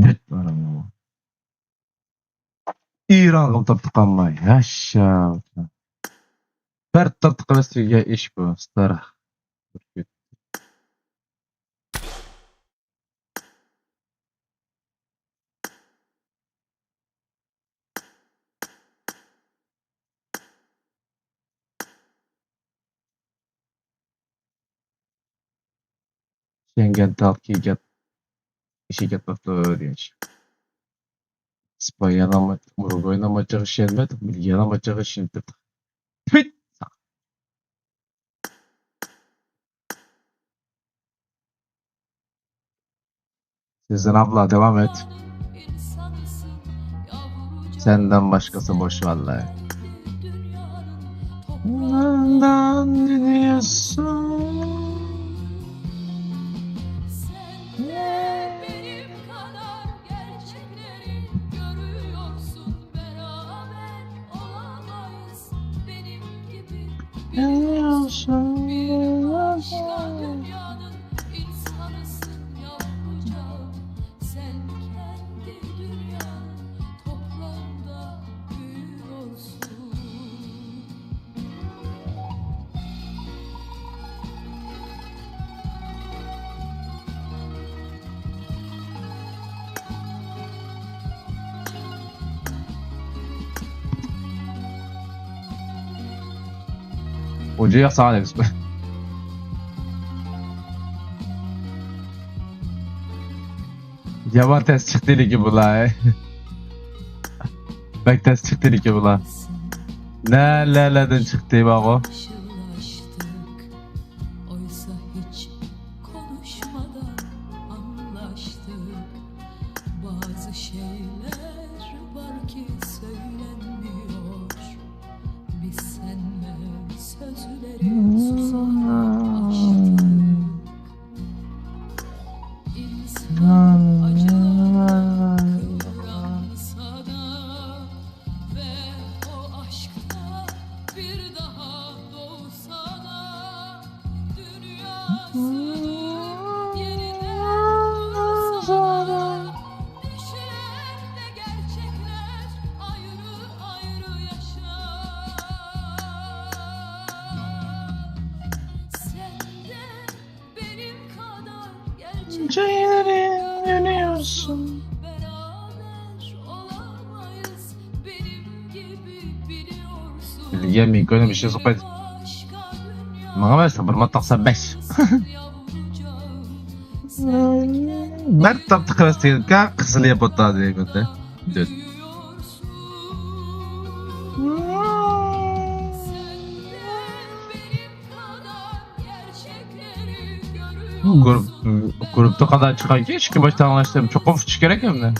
دەت بارمۇ؟ ئىرانغا تارتىپ قالماي، ياشا. بىر تارتىپ قالسا تۈگىگەن ئىش بۇ، ستار. شېنگەن تاغدىكى گەپ، ئىشى گەپ بوپتۇ دېگەن ئىش. ئىسپانىيەنىڭ، ئۇرۇگۋاينىڭ ماچىغا ئىشەنمەي، لىگىيەنىڭ ماچىغا ئىشىنىپ تۇرۇپتۇ. پىت! سىزدىن ئابلا، داۋام ئەت. سەندىن باشقىسى بوش ۋاللاھى. مەندىن دېيىشسۇن. خوجا ياق ساڭا دەيمىز. يامان تەس چىقتى لېكىن بۇلار. بەك تەس چىقتى لېكىن بۇلار. نەلەردىن چىقتى بارغۇ. Oysa hiç konuşmadan anlaştık. Bazı şeyler var ki söylenmiyor. Biz senle sözleri susarak açtık. İnsan acılarla kıvransa da ve o aşkta bir daha doğsa da dünyası yeniden kursa da düşler de gerçekler ayrı ayrı yaşar. Senden benim kadar gerçekleri görüyorsun. Beraber olamayız benim gibi biliyorsun. بىلگەن مىكرونى بىر ئىشلەپ قايت. ماڭا بەرسە بىر مات تاقسا بەش. بىر تاپتى قىرىستىكا قىزىل ياپوتا دېگەندە. دۆت. گۇرۇپ، گۇرۇپتا قانداق چىققانكى؟ ئىككى باش تەڭلەشتىم. چوقۇم ئۇچۇش كېرەك ئەمدى.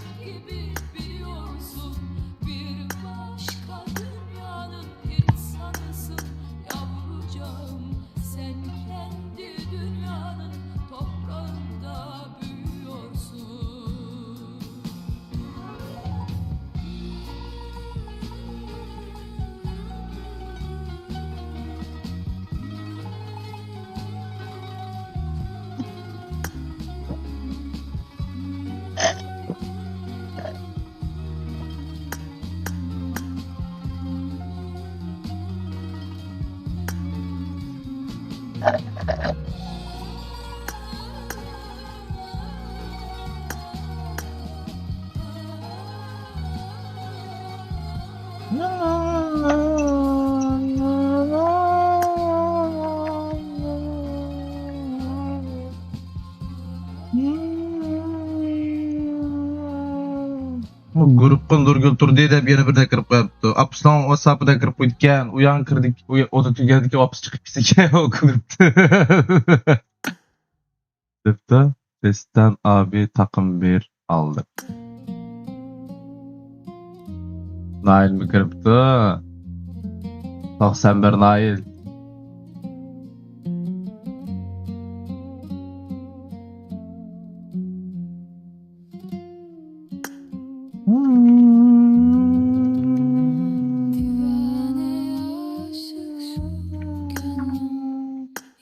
بۇ گۇرۇپقا نۇرگۈل تۇردى دەپ يەنە بىردەك كىرىپ قويۇپتۇ. ئاپىسىنىڭ ۋاتساپىدا كىرىپ قويىدىكەن. ئۇيان كىردىكى، ئۇ ئودا تۈگەلدىكى ئاپىسى چىقىپ كېتىدىكەن ئۇ گۇرۇپتا. دەپتۇ. دەستان ئابى تاقىم بىر ئالدى. نايىلمۇ كىرىپتۇ. توقسان بىر نايىل.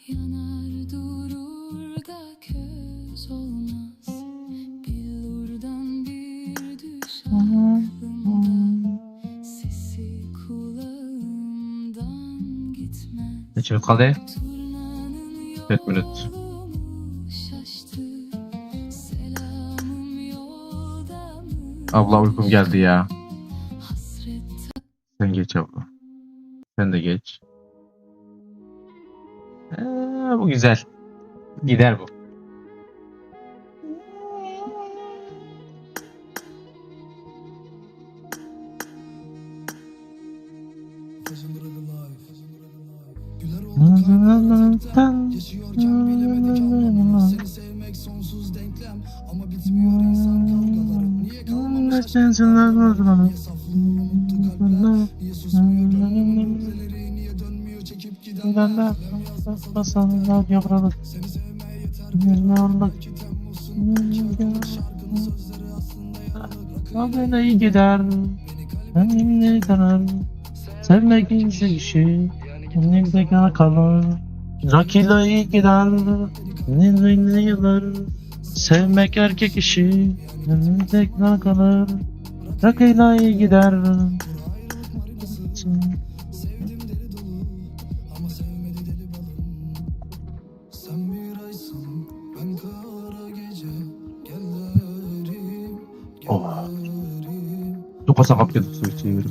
Yanar durur da köz olmaz. Billurdan bir düş aklımda. Sesi kulağımdan gitmez. Neçe minut kaldı? Dört minut. Abla, uykum geldi ya. Sen geç abla. Sen de geç. Ee, bu güzel. Gider bu. Güler oldu kalbim. Yaşıyorken bilemedik anlamını. Seni sevmek sonsuz denklem. Ama bitmiyor Gider, kendini tanır. Sevmek insan kişi, kendini kalır. Rakıyla iyi gider, kendini yılır. Sevmek erkek işi, kendini kalır. Rakıyla iyi gider. Oha. Çok kasap atıyorduk su içine verip.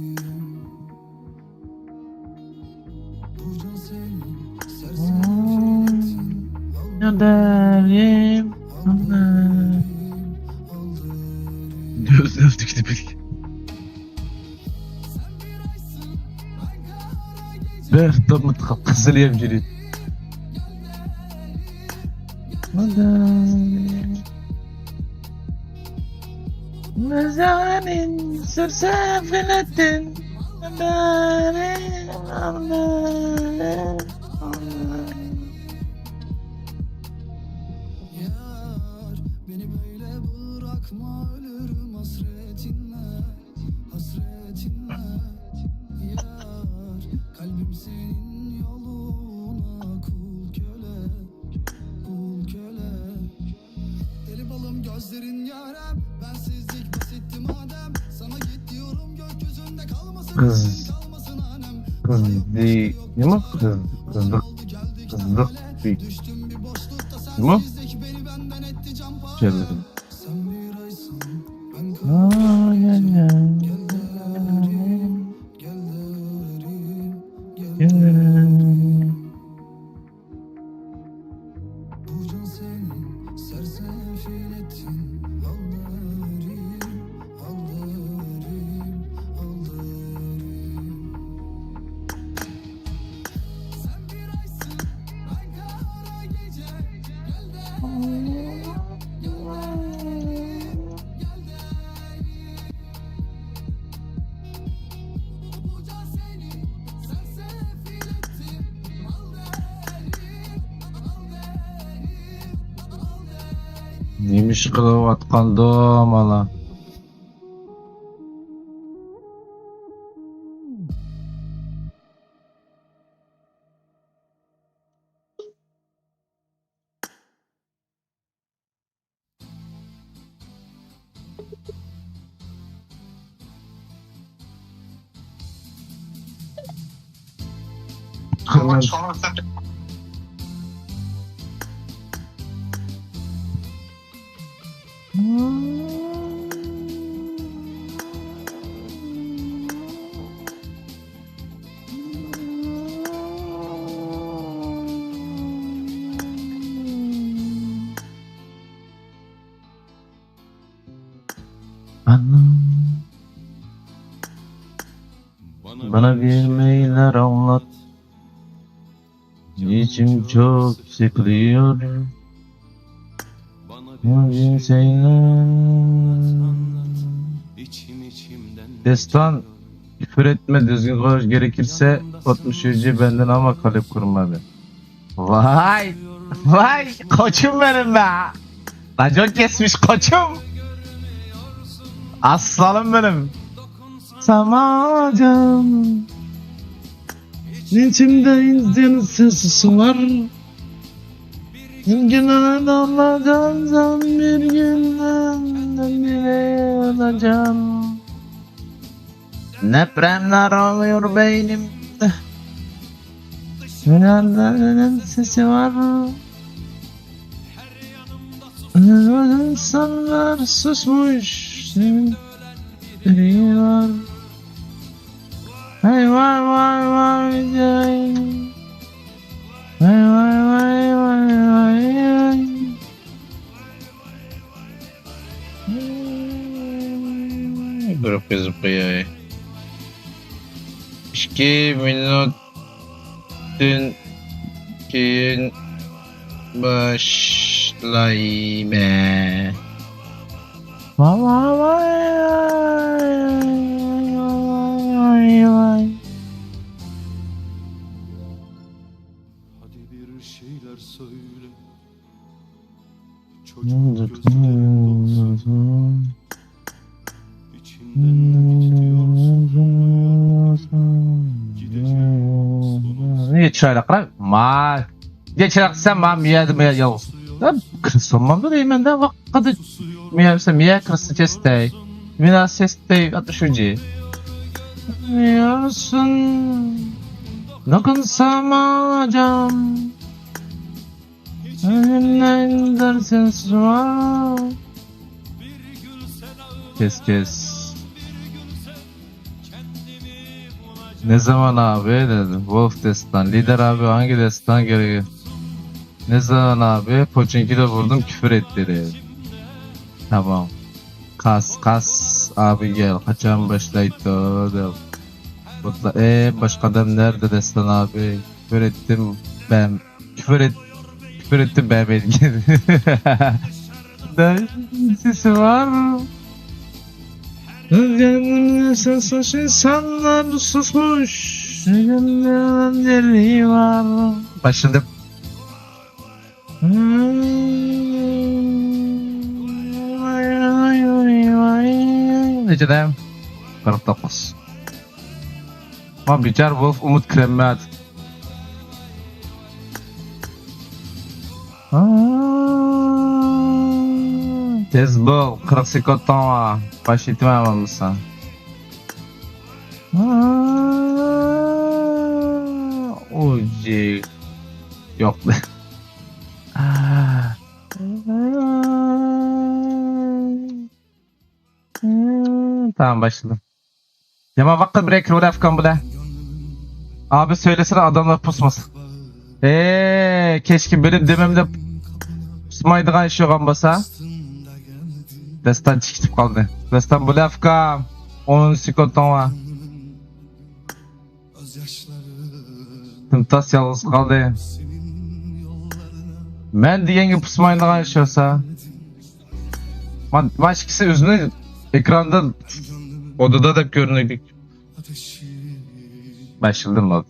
Gözlerim. Gözler tükdü bir. Ber, dur, mıtık, kızıl yem geliyor. Mezanin sürse filetin. Yar, beni böyle bırakma, ölürüm hasretinle. Hasretinle yar, kalbim senin yoluna kul köle, kul köle. Deli balım gözlerin yarem, bensizlik basitti madem. Sana git diyorum, gökyüzünde kalmasın, Kız. Kalmasın alem. Kız değil, değil mi? Kız, kızlık, kızlık değil. Düştüm bir boşlukta, sensizlik beni benden etti canparça. Şey dedim. Ay, ay, ay. نېمە ئىش قىلىۋاتقاندۇ مانا؟ Bana vermeyler anlat. İçim çok sıkılıyor. Bugün senin. Destan, küfür etme, düzgün konuş. Gerekirse otuz üç benden ama kalep kurma abi. Vay! Vay! Koçum benim be! Racon kesmiş koçum! Aslanım benim! Samacım. İçimde insan sesi var. Gün alacağım, bir günden bile olacağım. Depremler oluyor beynimde. Sülalenin sesi var. Ölüm insanlar susmuş. Senin yüreğin var. Vay vay vay vay vay. Vay vay vay vay vay vay. بىر قېزىپ قوياي. ئىككى مىنۇتتىن كېيىن باشلايمەن. ۋاي، ۋاي، ۋاي. نېگە چىرايلىق قاراي؟ ما، نېگە چىرايلىق دېسەم، ما، مىيەدە، مىيە يالغۇز. يا، كىرسۇنمامدۇ دەيمەن-دە، ۋاققىدە. مىيە دېسەم، مىيە كىرسۇن چېستەي. مىنا سېستەي، ئاتمىش ئۈچىنچى. يارسۇن. نوكۇن ساماجام. Ölümden dersin sual. Kes kes. Ne zaman abi dedi. Wolf destan. Lider abi hangi destan gereği? Ne zaman abi? Pochinki'de vurdum küfür etti dedi. Tamam. Kas kas abi gel. Kaçan başlaydı dedi. Mutlu. E başka adam nerede destan abi? Küfür ettim ben. Küfür et, küfür ettim ben. Sesi var. Rüzgarın sesi insanlar susmuş. Rüzgarın yeri var. Başladım. Neçede? Qırq toqquz. Lan biçar Wolf Umut Kremmet. Tez bol, qırq sekund var. Başlaytman olmasa. Uji. Yok. Tamam, başladım. Yaman vaqıt bir ekran afkan bu da. Abi söylesene adamlar pusmasın. Eee, keşke benim dememde pusmaydıgan iş yok ambasa. Destan çıkıp kaldı. Destan bu lafka. on sekund var. Tımtas yalnız kaldı. Ben diyenge pusmaydıgan iş olsa. Başkası yüzünü ekranda odada da görünecek. Başladım abi.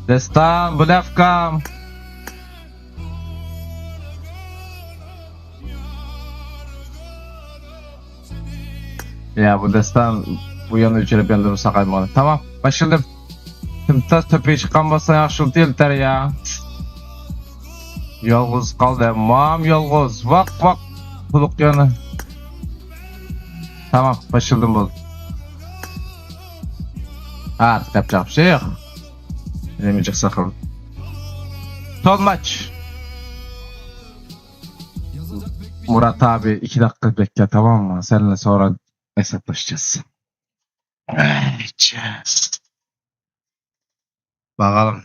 Destan, bu lafkam. Ya bu destan bu yana öçürüp yandım sakaymalı. Tamam, başladım. Tımtas töpüğü çıkan bassan yaxşı oldu yeter ya. Yalnız kaldı. Mam yalnız. Vak vak. Kuluk yanı. Tamam, başladım bu. Artık yapacak bir şey yok. Demeyecek sakın. Son maç. Murat abi iki dakika bekle, tamam mı? Seninle sonra hesaplaşacağız. Bakalım.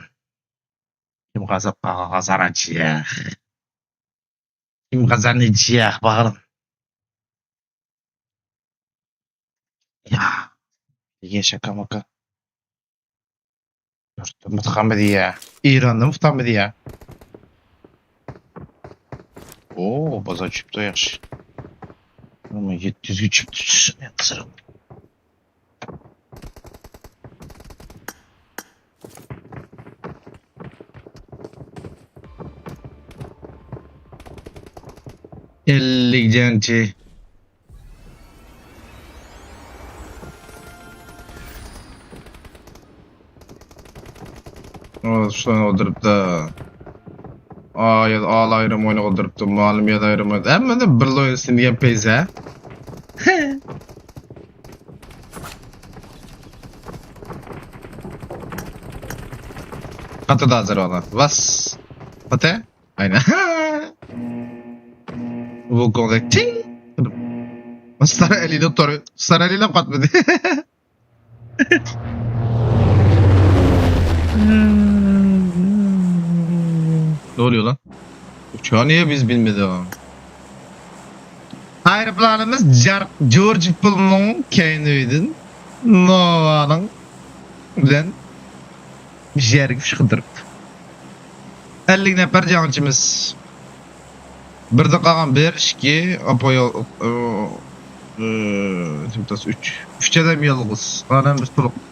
Kim kazanıp kazanacak? Kim kazanacak? Bakalım. Ya. Nege şaka maka? Yurtda mıtqanmı diye. İran'da mıtqanmı diye. Oo, bazar çıktı yaxşı. Ama yetti yüz çıktı. Ellik cançı. Şularnı olduruptı. Aa, ya da ağla ayırım oyunu olduruptı. Malum ya da ayırım oyunu. Hem de bir oyun sinirgen peyze. Katı da hazır ola. Vas. Katı. Aynen. Bu konga ting. Star elinde tor. Star elinde patladı. Ne oluyor lan? Uçağı niye biz bilmedik ha? ئايروپىلانىمىز جار-، جورج پۇلنىڭ كەينىدىن نوۋانىڭ بىلەن بىر يەرگە ئۇچقۇن تۇرۇپتۇ. ئەللىك نەپەر جەڭچىمىز. بىردە قالغان بىر، ئىككى، ئاپايال-، ئۇ، ئۇ، ئۈچ. ئۈچ ئادەم يالغۇز. قالغان بىر تولۇق.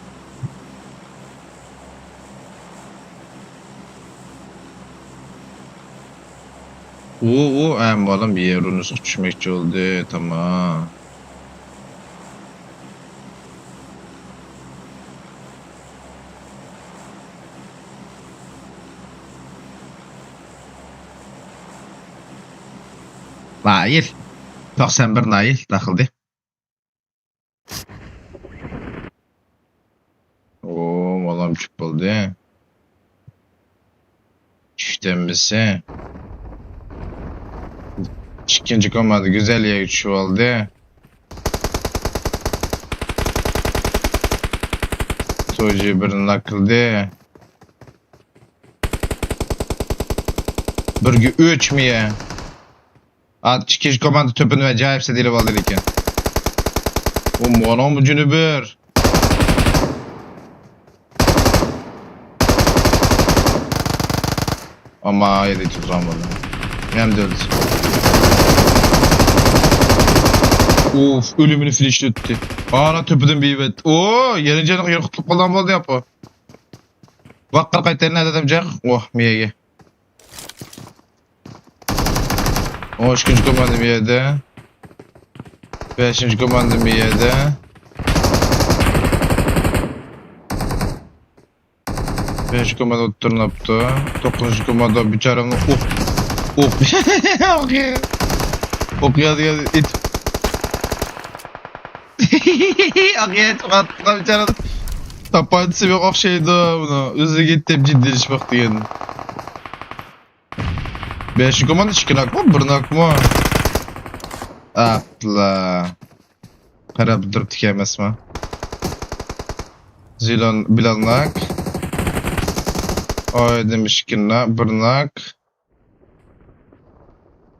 ئۇ، ئۇ، ئەم، بالام، يەر نۇسخا چۈشمەكچى بولدى، تامام. نايىل. توقسان بىر نايىل تاقىلدى. ئۇ، بالام، چۈپ بولدى. ئۈچتىن بىرسى. ئىككىنچى كوماندا گۈزەل يەرگە چۈشۈۋالدى. توجى بىرنى ناك قىلدى. بىرگە ئۈچ مىيە. ئىككىنچى كوماندا تۆپىنى ۋە جايىپسە دېيىلىپ ئالدى لېكىن. ئۇ مونىڭ جۈنى بىر. ئەمما يەردە تۇرغان بولدى. ھەم دۆلىتى. ئۇف، ئۆلۈمىنى فىنىشلىتتى. ئانا تۆپىدىن بېيىۋەتتى. ئو، يەنە جانىغا يوقىتىپ قالغان بولدى ياپو. ۋاققىر قايتىرىن ئادەم جاق. ئوھ، مىيەگە. ئون ئىككىنچى كوماندا مىيەدە. بەشىنچى كوماندا مىيەدە. بەشىنچى كوماندا ئوتتۇرىلاپتۇ. توققۇزىنچى كوماندا بىچارەمنى ئوق، ئوق، ئوق، ئوق يازغان ئىت. ئاق يەتكەن بىچارە. تاپايتىسى يوق ئوخشايدۇ بۇنىڭ. ئۆزىگە دەپ جىددىيلىشىپ باق دېگەن. بەشىنچى كوماندا ئىككى ناكمۇ، بىر ناكمۇ؟ ئاپلا. قاراپ تۇرۇپتىكەن ئەمەسمۇ؟ زىلان، بىلال ناك. ئايدىم ئىككى ناك، بىر ناك.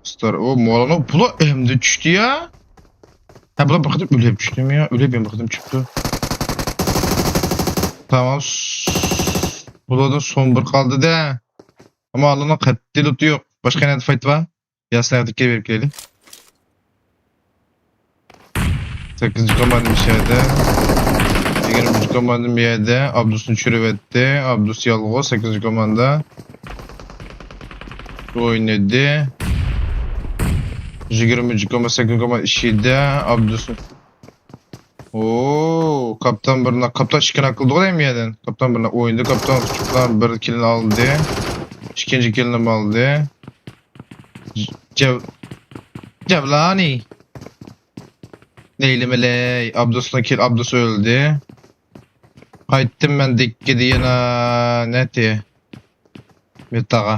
ئۇستار، ئۇ مولانو بۇلار ئەمدى چۈشتى يا. ھە، بۇلار بىر قېتىم ئۆلۈپ چۈشتىمۇ يا؟ ئۆلۈپ يەنە بىر قېتىم چۈشتى. تامام. بۇلاردىن سون بىر قالدى دە. ئەمما ئاللانىڭ قەتئىي لوتى يوق. باشقا نەدە فايت بار؟ ياسىناغدىكى بېرىپ كېلەيلى. سەككىزىنچى كوماندا مىشەدە. يىگىرمىنچى كوماندا مىيەدە. ئابدۇسنى چۈشۈرۈۋەتتى. ئابدۇس يالغۇز. سەككىزىنچى كوماندا. ئوينىدى. يىگىرمىنچى كوماندا، سەككىزىنچى كوماندا ئىچىدە. ئابدۇسنى. ئو، كاپتان بىرنى، كاپتان ئىككىنى قىلدىغۇ دەيمەن يەدىن. كاپتان بىرنى ئوينىدى. كاپتان ئۇچۇپ بىر كىلنى ئالدى. ئىككىنچى كىلنىمۇ ئالدى. جەۋ-، جەۋلانى. لەيلىمىلەي، ئابدۇسنىڭ كىل-، ئابدۇس ئۆلدى. قايتتىم مەن دىككىدە يەنە، نەتى؟ مېتاغا.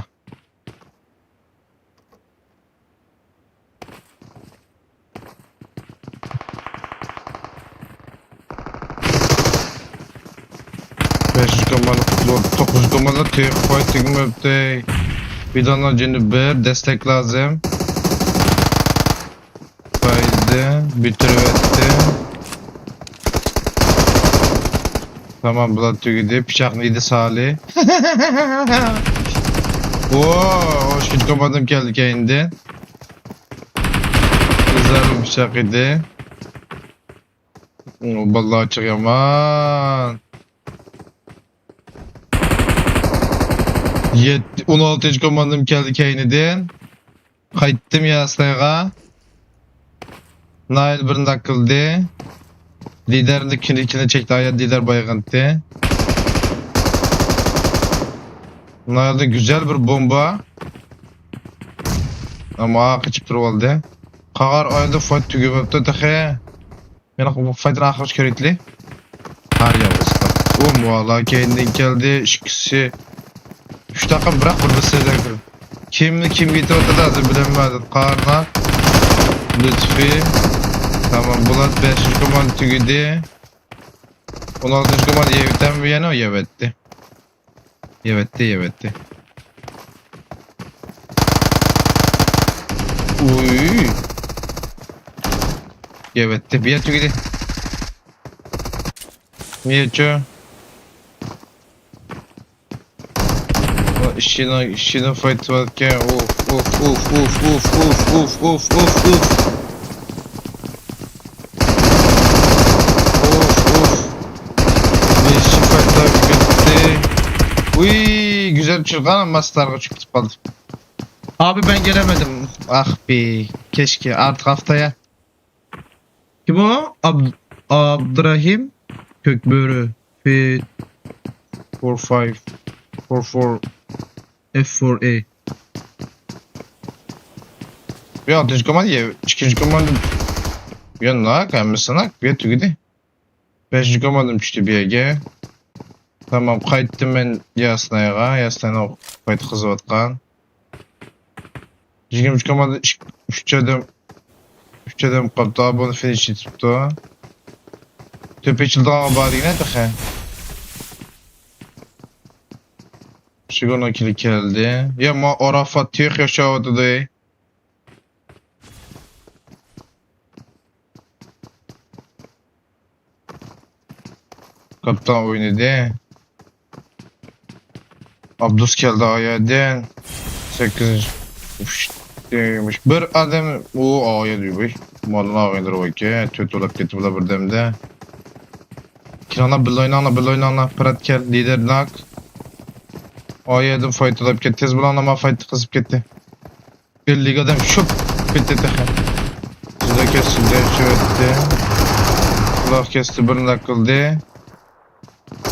بەشىنچى كوماندا قۇتۇلۇپ، توققۇزىنچى كوماندا تېخى پايت تۈگىمەپتۇ. بىداننىڭ جېنى بىر، دەستەك لازىم. پايدى بىتۈرۈۋەتتى. تامام، بۇلار تۈگىدى. پىچاقنى يېدى سالى. ۋو، ئىككىنچى كوماندام كەلدى كەينىدىن. ئىزلارنى پىچاق يېدى. ئۇ بالىلار ئاچچىق يامان. يەتتە، ئون ئالتىنچى كوماندام كەلدى كەينىدىن. قايتتىم ياسىنايغا. نايىل بىرنى داك قىلدى. دىدارنى كىنىكىنى چەكتى، ئايا دىدار بايغانتى. نايىلدا گۈزەل بىر بومبا. ئەمما قېچىپ تۇرۇۋالدى. قاغار ئايدا فايت تۈگىمەپتۇ تېخى. مېنىڭ بۇ فايتنى ئاخىرىغىچە كۆرەيلى. ھا، يالغۇز. ئۇ مۇئالا كەينىدىن كەلدى، ئىككىسى. ئۈچ تاقىم، بىراق بىر بىرسى. كىمنى كىم يېتىۋاتىدۇ ھازىر بىلەلمەيدۇ. قارنا، لۇتپى. تامام، بۇلار بەشىنچى كوماندا تۈگىدى. ئون ئالتىنچى كوماندا يەۋېتەممۇ يەنە؟ يەۋەتتى. يەۋەتتى، يەۋەتتى. ئۇي. يەۋەتتى. بۇ يەر تۈگىدى. بۇ يەرچۇ. ئىشىنى، ئىشىنى فايت قىلىۋاتكەن. ئۇف، ئۇف، ئۇف. ئۇف، ئۇف. بىرىنچى پايتلاپ كەتتى. ئۇي، گۈزەل چۈشۈرگەن، ئەمما ستارغا چۈشۈپ كېتىپ قالدى. ئابى، مەن گېلەمەدىم. ئاھ بى، كەشكە، ئارتۇق ھەپتە يا. كىم ئۇ؟ ئاب-، ئابدۇرەھىم كۆكبۆرە. فىت. فور فايف. فور فور. ئېف فور ئېي. يا، تېز كوماند يا، ئىككىنچى كوماند. يا، ناك، ھەممىسى ناك، بۇ يەر تۈگىدى. بەشىنچى كوماندىم چۈشتى بۇ يەرگە. تامام، قايتتىم مەن ياسنايغا. ياسناينىڭ فايت قىزىۋاتقان. يىگىرمە ئۈچ كوماندا ئىك-، ئۈچ ئادەم، ئۈچ ئادەم قاپتۇ. بۇنى فىنىش يېتىپتۇ. تۆپە ئېچىلىدىغانغا بار دېگىنە تېخى. شىگۇنىڭ كىلى كەلدى. يا، ما ئاراپات تېخى ياشاۋاتىدۇ. كاپتان ئوينىدى. ئابدۇس كەلدى ئايەدىن. سەككىزىنچى. ئۇش، دېمىش. بىر ئادەم ئۇ ئايەدى. مالنى ئاغىندۇرۇپ ئەكە. تۆت ئۇلاپ كېتىپ بىردەمدە. كېلىڭلار، بىللە ئويناڭلار، بىللە ئويناڭلار. پىرات كەل، لىدېر ناك. ئايەدىن فايت ئۇلاپ كەت. تېز بولۇڭلار، ما فايت قىزىپ كەتتى. ئەللىك ئادەم شۇپ كەتتى تېخى. سىزدە كەسسە دەشەتتى. قۇلاق كەستى، بىرنى قىلدى.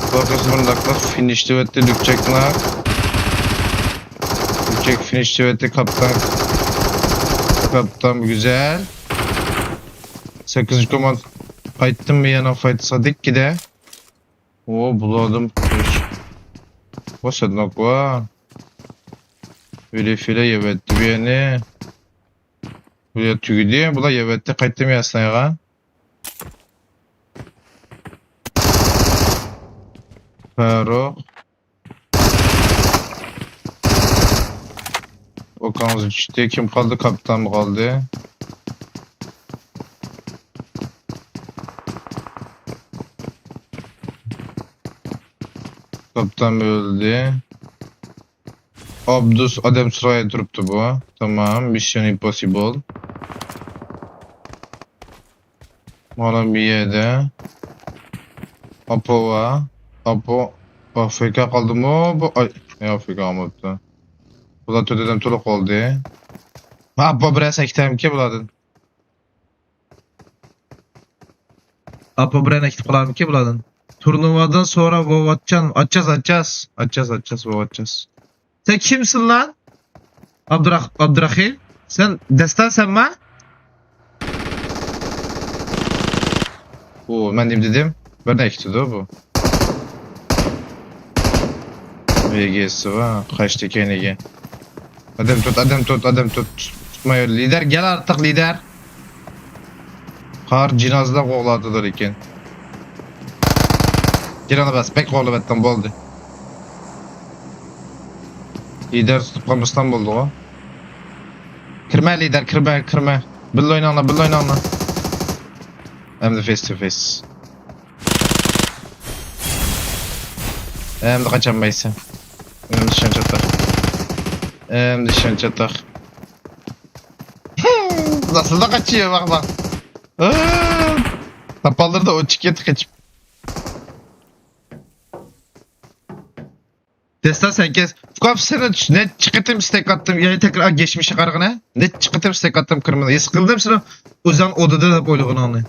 قۇلاق كەستى، بىرنى قىلدى. فىنىش دېۋەتتى، لۈكچەك ناك. لۈكچەك فىنىش دېۋەتتى، كاپتان. كاپتان گۈزەل. سەككىزىنچى كوماند. قايتتىممۇ يەنە فايت سادىككىدە. ئۇ، بۇلاردىن بۇ سەدناك ۋا. ئۆلە فىلە يەۋەتتى بۇ يەرنى. بۇ يەر تۈگىدى. بۇلار يەۋەتتى. قايتتىم ياسنايغا. فاروق. ئوكاڭزى چۈشتى. كىم قالدى؟ كاپتان قالدى. كاپتان ئۆلدى. ئابدۇس ئادەم سۇرايا تۇرۇپتۇ بۇ. تامام، Mission Impossible. مانا بۇ يەردە. ئاپوۋا. ئاپو. ئافرىكا قالدىمۇ بۇ؟ ئاي، ئافرىكا قالماپتۇ. بۇلار تۆت ئادەم تولۇق قالدى. ئاپو بىرەر سەكتەمكى بۇلاردىن. ئاپا بىرەر ئەكىتىپ قالارمىكىن بۇلاردىن؟ تۇرنىۋادىن سورا ۋوۋاتچان. ئاچاس، ئاچاس. ئاچاس، ئاچاس، ۋوۋاتچاس. سەن كىمسىن لان؟ ئابدۇراخ-، ئابدۇراخىم؟ سەن دەستانسەنما؟ ئۇ، مەن نېمە دېدىم؟ بىرنى ئەكىتىدۇ بۇ. ۋېگىسى بار، قاچتى كەينىگە. ئادەم تۇت، ئادەم تۇت، ئادەم تۇت. تۇتماي، لىدەر، گەل ئارتۇق، لىدەر. قار جىنازىدا قوغلاۋاتىدۇ لېكىن. جىنازا بەس، بەك قوغلاۋەتتىڭ، بولدى. لىدەر تۇتۇپ قالمىسىلا بولدىغۇ. كىرمە، لىدەر، كىرمە، كىرمە. بىللە ئويناڭلار، بىللە ئويناڭلار. ئەمدى فېس تۇ فېس. ئەمدى قاچالمايسەن. ئەمدى شۇنچە تاق. ئەمدى شۇنچە تاق. ناسىلدا قاچىيە، باق، باق. تاپالدىردا ئوچۇق كېتىپ قېچىپ. دەستا سەن كەس. ئۇكام، سېنى نەچچە قېتىم ستەك ئاتتىم، يەنە تەكرار گەچمىشكە قارىغىنا. نەچچە قېتىم ستەك ئاتتىم كىرمىدى. ھېس قىلدىم سېنى ئۆزۈڭ ئودىدا دەپ ئويلىغىنىڭنى.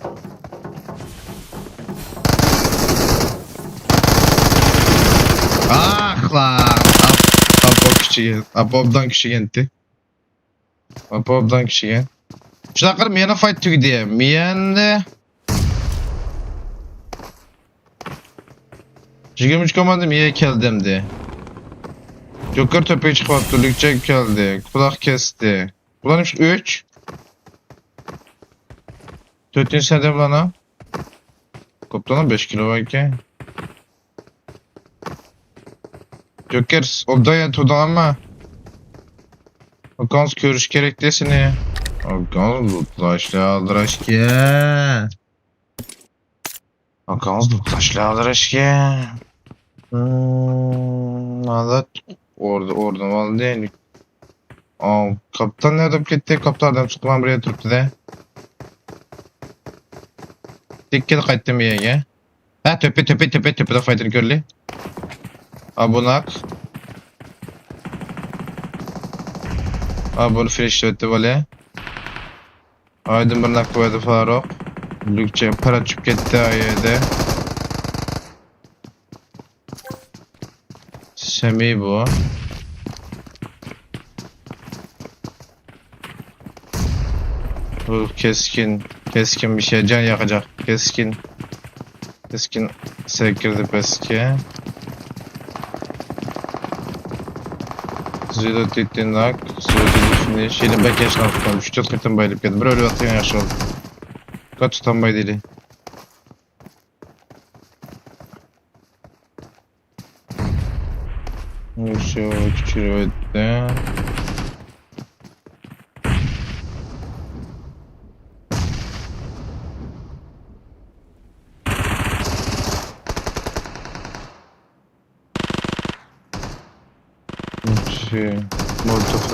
ئاھ، لان. ئاپ-، ئاپا كۈچىگەن. ئاپا ئوبدان كۈچىگەنتى. ئاپا ئوبدان كۈچىگەن. شۇنداق قىلىپ مېنى فايت تۈگىدى. مېنى يىگىرمە ئۈچ كوماندا مېيە كەلدى ئەمدى. جوكېر تۆپىگە چىقىۋاپتۇ، لۈكچەك كەلدى، قۇلاق كەستى. بۇلار نېمىش ئۈچ؟ تۆتىنچى سەدە بۇلارنىڭ. كوپتاننىڭ بەش كىلو بار ئىكەن. جوكېر، ئوبدان يەردە تۇردۇڭ ئەمما. ئۇكاڭىز كۆرۈش كېرەك دە سېنى. ئاكاڭىز لوتلاشلار ئالدىراشكەن. ئاكاڭىز لوتلاشلار ئالدىراشكەن. ھازىر ئوردا ئورنىنى ئالدى. ئاۋ، كاپتان نەدە كەتتى؟ كاپتان ئادەم چىققان بىر يەردە تۇرۇپتۇ-دە. تېككىدە قايتتىم بۇ يەرگە. ھە، تۆپە، تۆپە، تۆپە، تۆپىدە فايتېر كۆردى. ئابۇناك. ئابۇنى فلېش ئۆتتى بالە. ئايدىن بىر ناك قويدى فاروق. لۈكچە پارا چۈشۈپ كەتتى ئايەدە. سەمىي بۇ. بۇ كەسكىن، كەسكىن بىر شەي، جان ياقىجاق. كەسكىن، كەسكىن سەكرىدى پەسكە. زىدو تېتىناك، زىدو تېتىنى شېلىم بەك ياخشى تۇتقان. ئۈچ تۆت قېتىم بايلىپ كەتتى. بىر ئۆلۈۋاتقان ياخشى بولدى. كات تۇتالمايدۇ ئىلى. شۇ كۈچۈرۈۋەتتى. Молотов.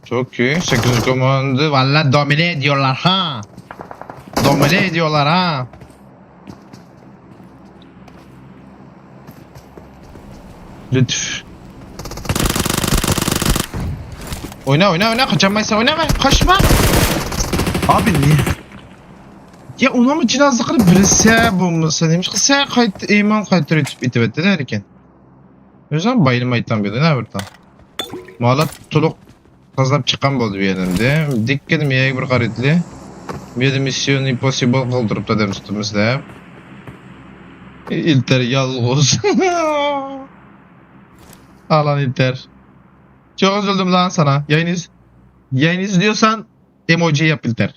Çok iyi. Sekizinci komanda. Valla domine ediyorlar ha. Domine ediyorlar ha. Lütf. Oyna, oyna, oyna. Kaçamaysa oynama. Kaçma. Abi niye? Ya, onamı cinazlıkları birisi bulmasa demiş. Kısa kayıt, iman kayıtları itip, itip etti derken. Özüm bayılma itan bir de ne burada? Malat tuluk. تازىلاپ چىققان بولدى بۇ يەردىن. دىققىتىم يەرگە بىر قارىدى. بۇ يەردە مىسسىيونى پوسسىبل قىلدۇرۇپتۇ ئادەم تۇتىمىز دەپ. ئىلتەر يالغۇز. ئالان ئىلتەر. چوغ ئۈزۈلدۈم لان سانا. ياينى، ياينى ئىزدىيورسان، ئېموجى ياپ ئىلتەر.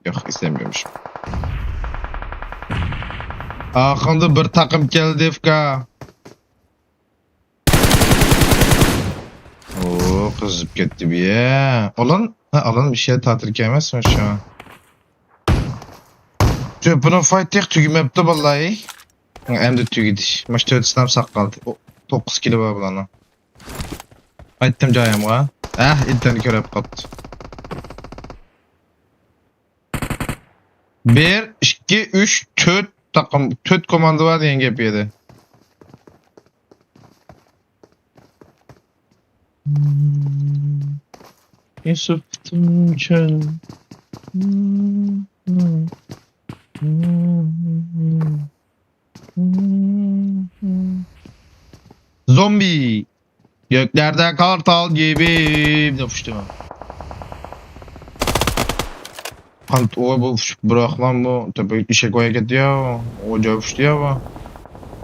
ياق، ئىزدەمگەنمىش. ئاخىرىدا بىر تاقىم كەلدى، ئۇكا. ئوو، قىزىپ كەتتى بۇ يە. ئالان، ھە، ئالان بىر شەي تارتىركەن ئەمەسمۇ شۇ. شۇ، بۇنىڭ فايت تېخى تۈگىمەپتۇ، ۋاللاھى. ئەمدى تۈگىدىش. ماش تۆت سىنام ساق قالدى. ئو، توققۇز كىلو بار بۇلارنىڭ. قايتتىم جايىمغا. ھە، ئىلتەرنى كۆرۈپ قاپتۇ. بىر، ئىككى، ئۈچ، تۆت تاقىم، تۆت كوماندا بار دېگەن گەپ ئىدى. يۈسۈپ چۆل. زومبى. Göklerde kartal gibi. Ne uçtu? Qant, o, bu uçup bırak lan bu. Tabii işe koya gidiyor. O cevap uçtu ya bu.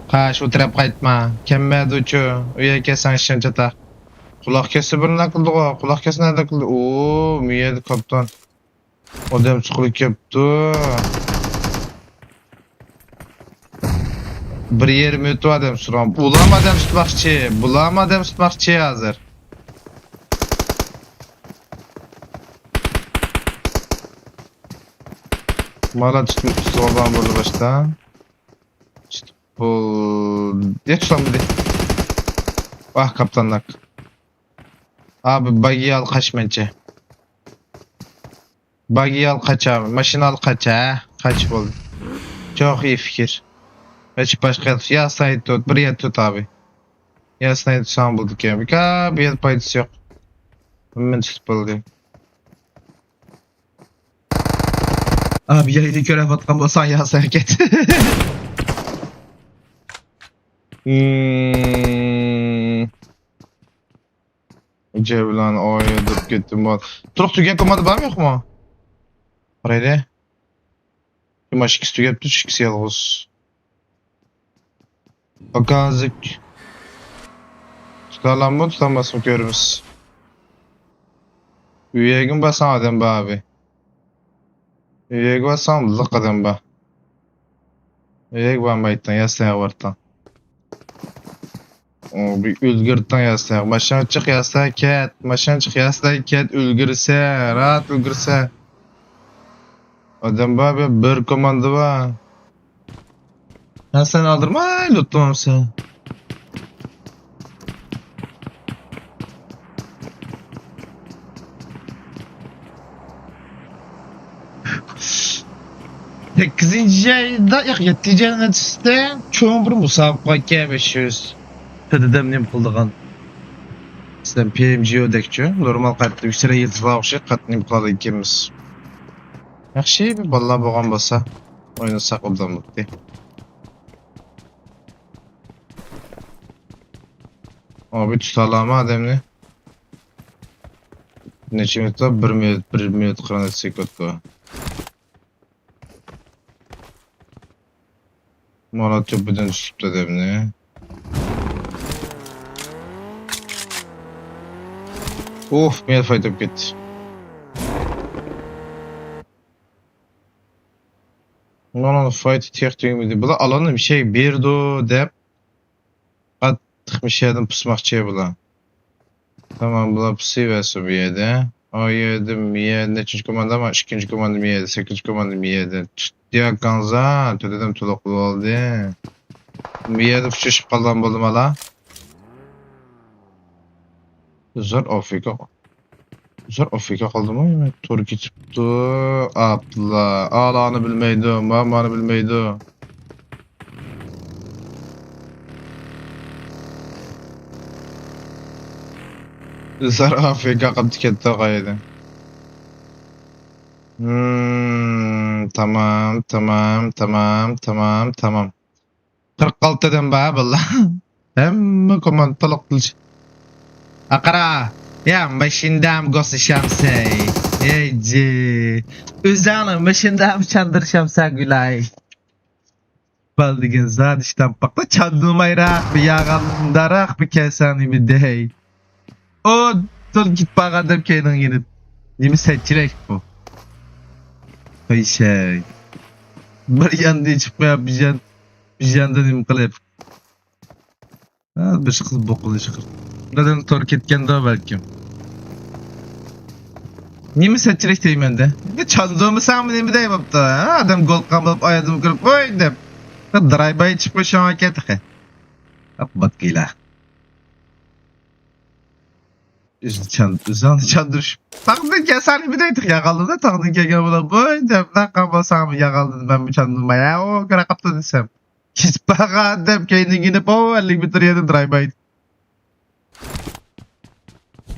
قاش، ئۇ تەرەپ قايتما. كەممەدۇچۇ. ئۇ يەرگە كەلسەڭ ئىشەنچ ئاتا. قۇلاق كەسسە بىر نەدە قىلدىغۇ؟ قۇلاق كەسسە نەدە قىلدى؟ ئوو، مۇ يەردە كاپتان. ئادەم سۇقۇلۇپ كەپتۇ. بىر يېرىم ئۆتۈپ ئادەم سۇرغان. بۇلارمۇ ئادەم تۇتماقچى. بۇلارمۇ ئادەم تۇتماقچى ھازىر. مانا تۇتۇپ، تۇتۇپ ئالغان بولدى باشتا. تۇتۇپ بولدى. تۇتالمىدى. ۋاھ، كاپتانلىق. ئابى، باگى ئال، قاچ مەنچە. باگى ئال، قاچ ئابى. ماشىنا ئال، قاچ، ھە؟ قاچ بولدى. چوخ ئىي پىكىر. ھېچ باشقا ياساي تۇت، بىر يەر تۇت ئابى. ياساي تۇتساڭ بولدىكەن. بىكار بۇ يەر پايدىسى يوق. ھەممىنى تۇتۇپ بولدى. ئابى ياينى كۆرۈۋاتقان بولساڭ ياساي ھەرىكەت. جەۋلان ئايرىلىپ كەتتىم. تۇرۇق تۈگەن كوماندا بارمۇ يوقمۇ؟ قارايلى. ماش ئىككىسى تۈگەپتۇ، ئىككىسى يالغۇز. ئاكا ھازىر تۇتالاممۇ، تۇتالماسمۇ كۆرىمىز. ئۆيەگىمۇ بارساڭ ئادەم بار ئابى. ئۆيەگە بارساڭ لىق ئادەم بار. ئۆيەگە بارمايتتىڭ، ياسايغا بارتىڭ. ئۇ بىر ئۈلگۈرتۈڭ ياسا. ماشىنا چىق ياسا، كەت. ماشىنا چىق ياسا، كەت. ئۈلگۈرسە، رات ئۈلگۈرسە. ئادەم بار، بىر، بىر كوماندا بار. ھە، سەن ئالدىرىماي لوتتۇڭ سەن. سەككىزىنچى ئايدا، ياق، يەتتىنچى ئاينىڭ نەچچىسىدە چوڭ بىر مۇسابىقە ئىكەن، بەش يۈز. دېدەم نېمە قىلىدىغان. سەن پي ئېم جي ئو دەكچۇ، نورمال قاتتى يۈكسەلگەن يىلتىز بار ئوخشايدۇ، قاتتى نېمە قىلالايكەنمىز. ياخشى، بىر بالىلار بولغان بولسا، ئوينىساق ئوبدان بولاتتى. ئابى تۇتالامۇ ئادەمنى؟ نەچچە مىنۇتتا؟ بىر مىنۇت، بىر مىنۇت قىرىق سېكۇنت بار. مانا تۆپىدىن تۇتۇپتۇ ئادەمنى. ئۇف، مېنى فايت ئېلىپ كەتتى. مانا فايت تېخى تۈگىمىدى. بۇلار ئالاننى بىر شەي بېرىدۇ دەپ قاتتىق مۇشۇ يەردىن پۇسماقچى بۇلار. تامام، بۇلار پۇسۇۋەرسۇن بۇ يەردە. ئۇ يەردە، بۇ يەردە نەچچىنچى كوماندا؟ مانا ئىككىنچى كوماندا بۇ يەردە، سەككىزىنچى كوماندا بۇ يەردە. تۇتتى ياكاڭزا، تۆت ئادەم تولۇق بولۇۋالدى. بۇ يەردە ئۇچرىشىپ قالغان بولدۇم ئالا. زور ئافرىقا. زور ئافرىقا قالدىمۇ؟ تور كېتىپتۇ. ئاپلا. ئالانى بىلمەيدۇ، مامانى بىلمەيدۇ. زور ئافرىقا قاپتۇ كەتتى قايدا. ھىم، تامام، تامام، تامام، تامام، تامام. قىرىق ئالتە ئادەم بار باللا. ھەممە كوماندا تولۇق قىلىش. ئاقارا، يا ماشىنىدام گوسلىشامسەي. ئەي جى. ئۆزۈڭنى ماشىنىدام چاندۇرۇشامسەن گۈلاي. بال دېگەن زادى ئىشتان پاقتا چاندۇرمايراق بىر ياغانداراق بىر كەلسەڭ نېمە دەي. ئۇ تۇل كېتىپ بارغان دەپ كەينىڭ يېنىپ. نېمە سەتچىلەك بۇ؟ قويشەي. بىر ياندىن چىقىپ قويۇپ، بىر يان-، بىر ياندا نېمە قىلىپ. ھە، بىر قىز بوقۇنى چىقىر. بىردىن تور كەتكەندۇ بەلكىم. نېمە سەتچىلىك دەيمەن-دە. چاندۇرمىساڭمۇ نېمە دەي بوپتۇ، ھە؟ ئادەم گول قىلغان بولۇپ، ئايادىن كىرىپ، ۋوي دەپ. درايباي چىقىپ شۇڭا كەتتى. ئاق باتكىلا. ئۆزىنى چان-، ئۆزۈڭنى چاندۇرۇش. تاغدىن كەلسەڭ نېمە دەيدۇ؟ ياغالدىدا تاغدىن كەلگەن بولا، بوي دەپ، ناقا بولساڭمۇ ياغالدىدا مەنمۇ چاندۇرماي، ھە، ئۇ كىرە قاپتۇ دېسەم. كېتىپ بارغان دەپ كەينىگە يېنىپ، ئو، ئەللىك مېتىر يەردىن درايباي.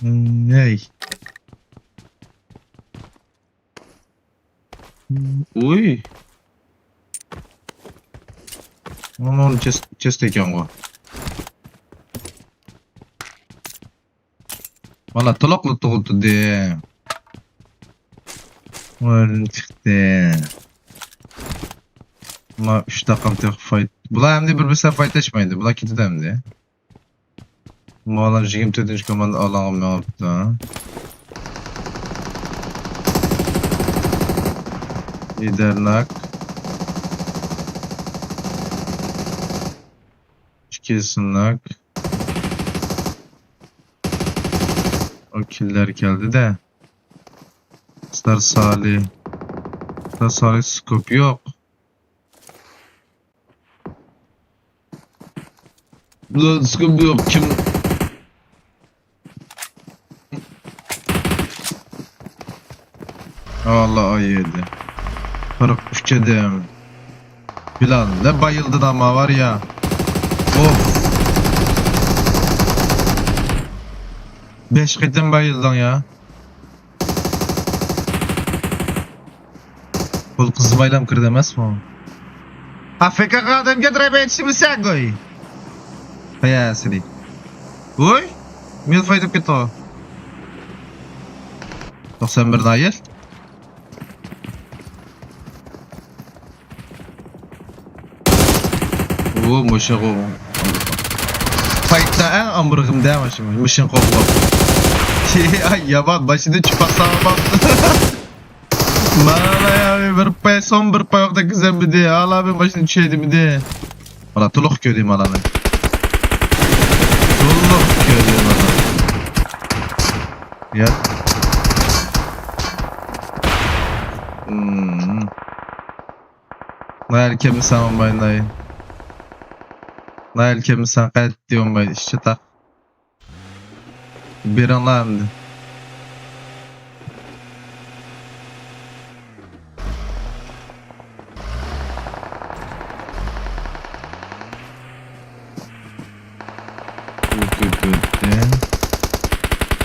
ھەي. ئۇي. ئۇنىڭ چېست، چېست ئىكەنغۇ. مانا تولۇقلا تۇغۇلتىدى. ئورۇن چىقتى. ما ئۈچ تاقام تېخى فايت. بۇلار ئەمدى بىر-بىرسىگە فايتلاشمايدۇ. بۇلار كېتىدۇ ئەمدى. ماۋۇلار يىگىرمە تۆتىنچى كوماندا ئالانغا مېڭىپتۇ. لىدېر ناك. ئىككىنچىسى ناك. ئۇ كىللەر كەلدى-دە. ستار سالى. ستار سالى سكوپ يوق. بۇلار سكوپ يوق، كىم؟ ئاللا ئايىدى. قىرىق ئۈچ ئادەم. بىلال، نە بايىلدىڭ ئەمما بار يا. ئوف. بەش قېتىم بايىلدىڭ يا. بۇ قىزىمايلام كىردى ئەمەسمۇ؟ ئافرىقاغا ئادەمگە درايۋ ئېيتىشنى بىلسەڭ گوي. قوياسىنى. ۋوي. مىل فايدىپ كېتىغۇ. توقسان بىر نايىل. ئۇ مۇشۇغۇ. فايتتا ئەڭ ئامبۇرغىمدە ماشىنا، ماشىنا قوغلاپ. ئاي، يامان، ماشىنا چۈشۈپ ساغلام. مانا يا، بىر پاي، سون بىر پاي ۋاقىت كىزەمدى. ھالا بىر ماشىنا چۈشەيدىمدى. مانا تولۇق كۆردۈم ھالانى. قۇللۇق كۆرۈۋاتىدۇ. يا. Hmm. نايل كەمسەن ئومايلاي. نايل كەمسەن قەتئىي ئوماي ئىشچى تاق. بېرىڭلار ئەمدى.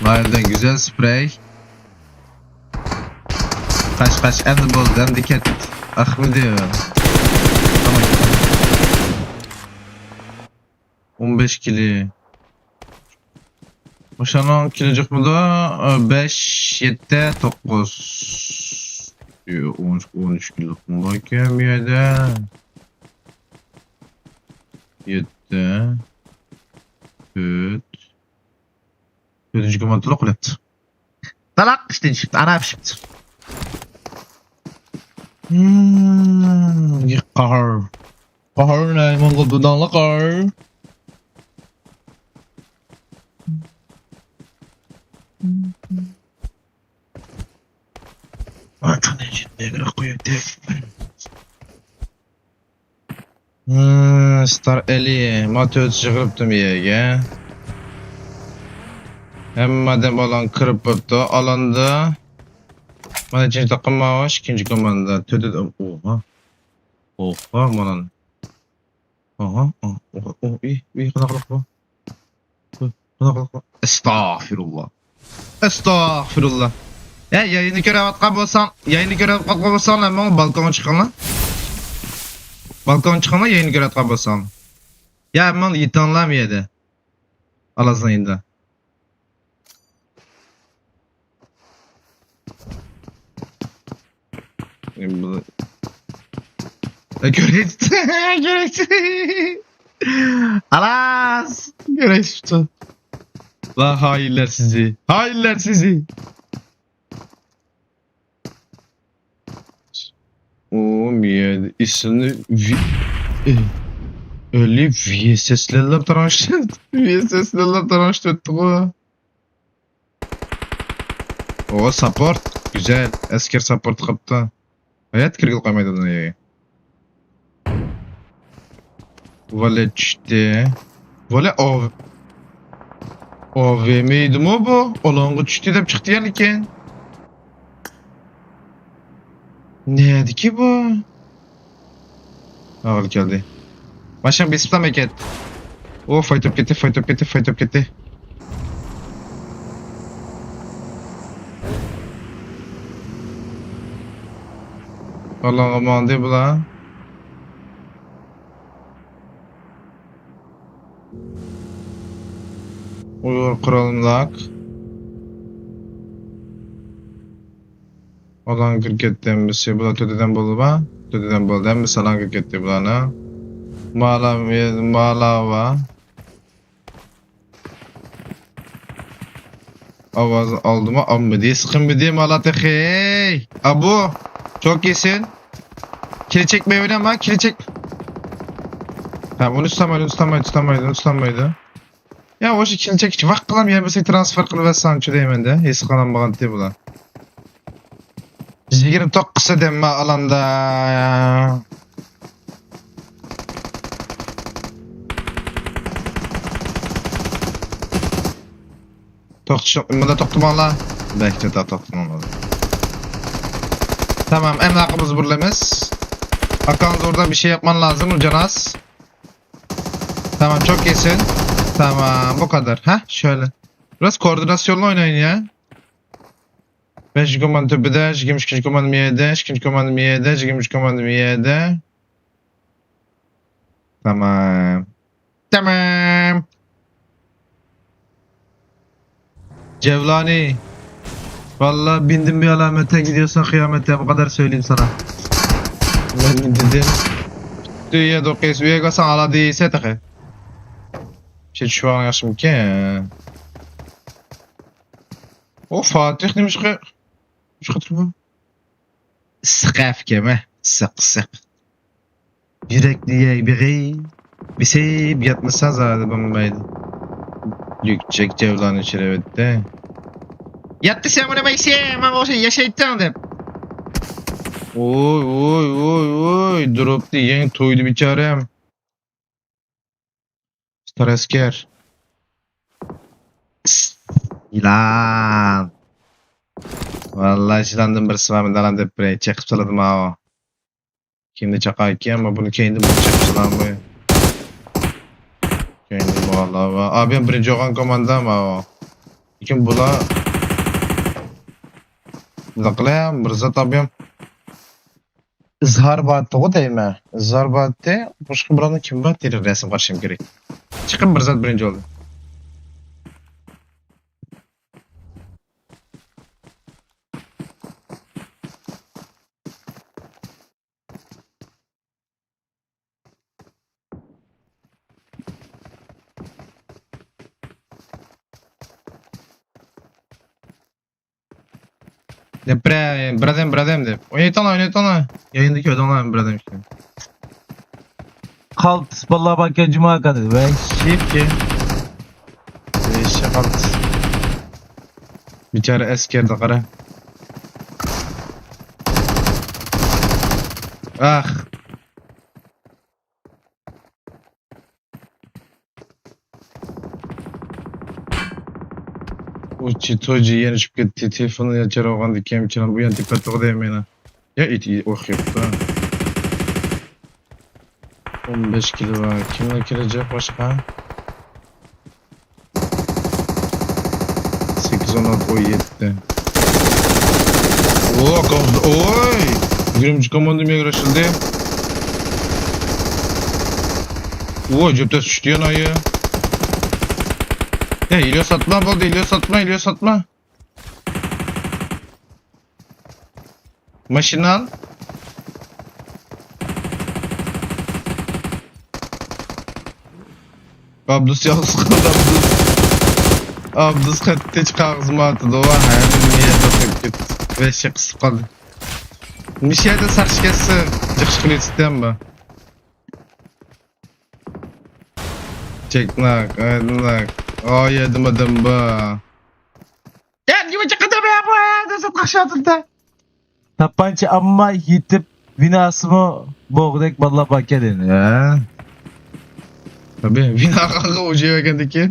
نايلدىن گۈزەل سپرەي. قاچ، قاچ، ئەمدى بولدى، ئەمدى كەت. ئەخمىدى. ئون بەش كىلى. مۇشۇنىڭ كىلى جىقمىدۇ؟ بەش، يەتتە، توققۇز. ئون ئۈچ، ئون ئۈچ كىلو باركەن بۇ يەردە. يەتتە، تۆت. تۆتىنچى گۇمان تولۇق قىلىپتۇ. تالاق ئىشتىن چىقتى، ئانا پىشىپتۇ. قاھار. قاھار نەيمانغا دۇداڭلىقار. ئارقىنى جىددىيرەك قويۇپ. ستار ئەلى، ما تۆت يىغىلىپتۇ مىيەگە. ھەممە ئادەم ئالان كىرىپ بوپتۇ. ئالاندا. مانا ئىككىنچى تاقىم ماۋۇ، ئىككىنچى كوماندا. تۆت، ئوھا. ئوھا، مانا. ئاھا، ئاھا، ئوھا، ئوھا، ئى، ئى، قانداق قىلىق بۇ؟ قانداق قىلىق بۇ؟ ئەستەغپىرۇللا. ئەستەغپىرۇللا. يا، ياينى كۆرۈۋاتقان بولساڭ، ياينى كۆرۈۋاتقان بولساڭ، ھەممىڭ بالكونغا چىقىڭلار. بالكونغا چىقىڭلار، ياينى كۆرۈۋاتقان بولساڭ. يا، ھەممىڭ يېتىڭلار مۇ يەردە. ئالازنىڭ يېنىدا. كۆرەيتتى، كۆرەيتتى. ئالاس، كۆرەيتتى. لا، خائىنلەر سىزى، خائىنلەر سىزى. ئۇ مىيەدە ئېسىلنى ۋى-، ئە، ئۆلى ۋىيەسئېسلەرلەر تارانشتۇرۇپتۇ. ۋىيەسئېسلەرلەر تارانشتۇرۇپتىغۇ. ئۇ ساپورت. گۈزەل. ئەسكەر ساپورت قىپتۇ. ھايات كىرگىلى قالمايدۇ دۇنياغا. ۋالە چۈشتى. ۋالە ئاۋ-، ئاۋېم ئىدىمۇ بۇ؟ ئالانغا چۈشتى دەپ چىقتى يەنىكەن. نەدىكى بۇ؟ ئاغىل كەلدى. ماشىنا بېسىپلا مەكەت. ئۇ فايتوپ كەتتى، فايتوپ كەتتى، فايتوپ كەتتى. ئالانغا ماڭدى بۇلار. ئۇيغۇر قوراللىق. ئالان كىرىپ كەتتى ھەممىسى. بۇلار تۆتىدىن بولدى ما؟ تۆتىدىن بولدى. ھەممىسى ئالان كىرىپ كەتتى بۇلارنىڭ. مالا، مالاۋا. ئاۋاز ئالدىمۇ؟ ئالمىدى. سىقىنمىدى مالا تېخى. ئابۇ. چوكىسىن. كىلى چەكمەي ئويناما، كىلى چەك. ھە، ئۇنى تۇتالمايدۇ، تۇتالمايدۇ، تۇتالمايدۇ، تۇتالمايدۇ. يا، ئوشۇ كىلى چەككىچە ۋاق قىلام، يەنە بىرسى ترانسفېر قىلىۋەتسەڭچۇ دەيمەن-دە. ھېس قىلالمىغانتى بۇلار. يىگىرمە توققۇز ئادەم ما ئالاندا. توختىشىڭ، مۇندا توختىماڭلار. بەك چاتا توختىماڭلار. تامام، ئەمدى ئارقىمىزنى بۇرۇلىمىز. ئاكاڭىز ئوردا بىر شەي ياپمان لازىم، جاناس. تامام، چوك يېسىن. تامام، بۇ قەدەر. ھە، شۆيلە. بىراز كوئوردىناتسىيونلا ئوينايلى يا. بەشىنچى كوماندا تۆپىدە، يىگىرمە ئىككىنچى كوماندا مىيەدە، ئىككىنچى كوماندا مىيەدە، يىگىرمە ئۈچىنچى كوماندا مىيەدە. تامام. تامام. جەۋلانى. ۋاللا بىندىن بىر ئالامەتتە گىدىيوسان قىيامەتتە، بۇ قەدەر سۆيلىيىم سانا. مەن دېدىم. دۇيە دوقىس، ئۆيگە بارساڭ ئالا دېسە تېخى. شۇ چۈشۈۋالغان ياخشىمىكەن؟ ئۇ فاتىھ نېمىشقا، نېمىشقا تۇرۇپ؟ ئىسسىق ئەپكەن ھە، ئىسسىق، ئىسسىق. يۈرەكنى يەي بېغى، بېسىپ ياتمىسا زادى بولمايدۇ. يۈكچەك جەۋلانى چىرىۋەتتى. ياتتى سەن بۇنى مايسى، ماڭا ئوخشاش ياشايتتىڭ دەپ. ۋوي، ۋوي، ۋوي، ۋوي، دروپنى يەڭ تويدى بىچارەم. ستار ئەسكەر. يىلان. ۋاللا يىلاندىن بىرسى بار، مەن دالان دەپ بېرەي، چېقىپ سالىدۇ ماۋۇ. كېيىندە چاقار ئىكەن، مانا بۇنى كەينىدىن بىر چېقىپ سالامۇ. كەينىدىن بۇ ۋاللا. ئابىيام بىرىنچى بولغان كوماندا ماۋۇ. لېكىن بۇلار، بۇنداق قىلە، بىر زات ئابىيام. ئىزھار بارتىغۇ دەيمەن. ئىزھار بارتى. باشقا بىراۋنىڭ كىم بارتى؟ رەسىم قارىشىم كېرەك. چىقىپ بىر زات بىرىنچى بولدى. دەپ بىرەر، بىر ئادەم، بىر ئادەم دەپ. ئوينايتىڭلار، ئوينايتىڭلار. يايىندا كۆردۈڭلار بىر ئادەم ئىكەن. قالتىس بالىلار باركەن جۇما ئاكا دېدى. ۋەھشىيكەن. ۋەھشىي قالتىس. بىچارە ئەسكەردە قارا. ئاھ. ئۇ چىتوجى يەنە چۈشۈپ كەتتى. تېلېفونى ياچار ئالغاندىكىن چىراغ بۇ يەنە تېپەتتىغۇ دەيمەن. يا ئىت، ئىت، ئوخ يوقتا. ئون بەش كىلو بار. كىملەر كىرىجەك باشقا؟ سەككىز، ئون ئالتە، ئون يەتتە. ئو، كومز-، ئوي! يىگىرمىنچى كوماندام يەرگە راشلىدى. ئوي، جۈپتە چۈشتى يەنە ئايە. يا، ئىلياس ئاتما بولدى، ئىلياس ئاتما، ئىلياس ئاتما. ماشىنا ئال. ئابدۇس يالغۇز قالدى، ئابدۇس. ئابدۇس قەتئىي كاغىزمۇ ئاتىدۇ، ھەممە يەردە قويۇپ كەتتى. ۋەھشىي قىسىپ قالدى. مۇشۇ يەردە ساقچى كەتسە، جىق چىقىپ يېتىشتى بۇ. چەكناك، ئايدىناك. ئا يەردىمۇ ئادەم بار. يا، نېمە چىقىدۇ بۇ يەردە ساتقاق شاتىلدا؟ تاپانچا ئالماي يېتىپ، ۋىناسىمۇ بولغۇدەك بالىلار باركەن ئەمدى، ھە؟ تابىئىي، ۋىنا ئالغانغا ئوجا بەرگەندىكىن.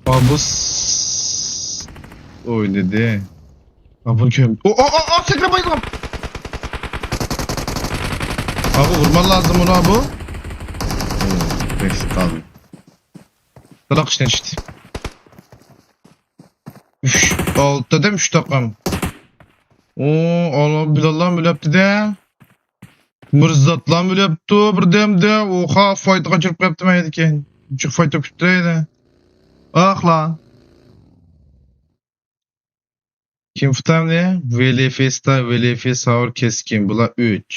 ئابۇس ئوينىدى. ئا، بۇنى كۆم-، ئو، ئو، ئو، ئو، سەكرەپ بايلىغان. ئا، بۇ ئۇرمان لازىم بۇنى، بۇ. ئو، بەك قالدى. تالاق ئىشتىن چۈشتى. ئۈچ، ئالتە دەم، ئۈچ تاقام. ئو، ئالا، بىلاللام ئۆلەپتۇ-دە. مىرزاتلام ئۆلەپتۇ بىردەمدە. ئوخا، فايتقا چۈشۈرۈپ قويۇپتۇ مەن يەنىكىن. جىق فايت كۈتتى ئەيدە. ئاخلا. كىم فۇتامنى؟ ۋېلىفېستا، ۋېلىفېس، ساۋۇر، كەسكىن. بۇلار ئۈچ.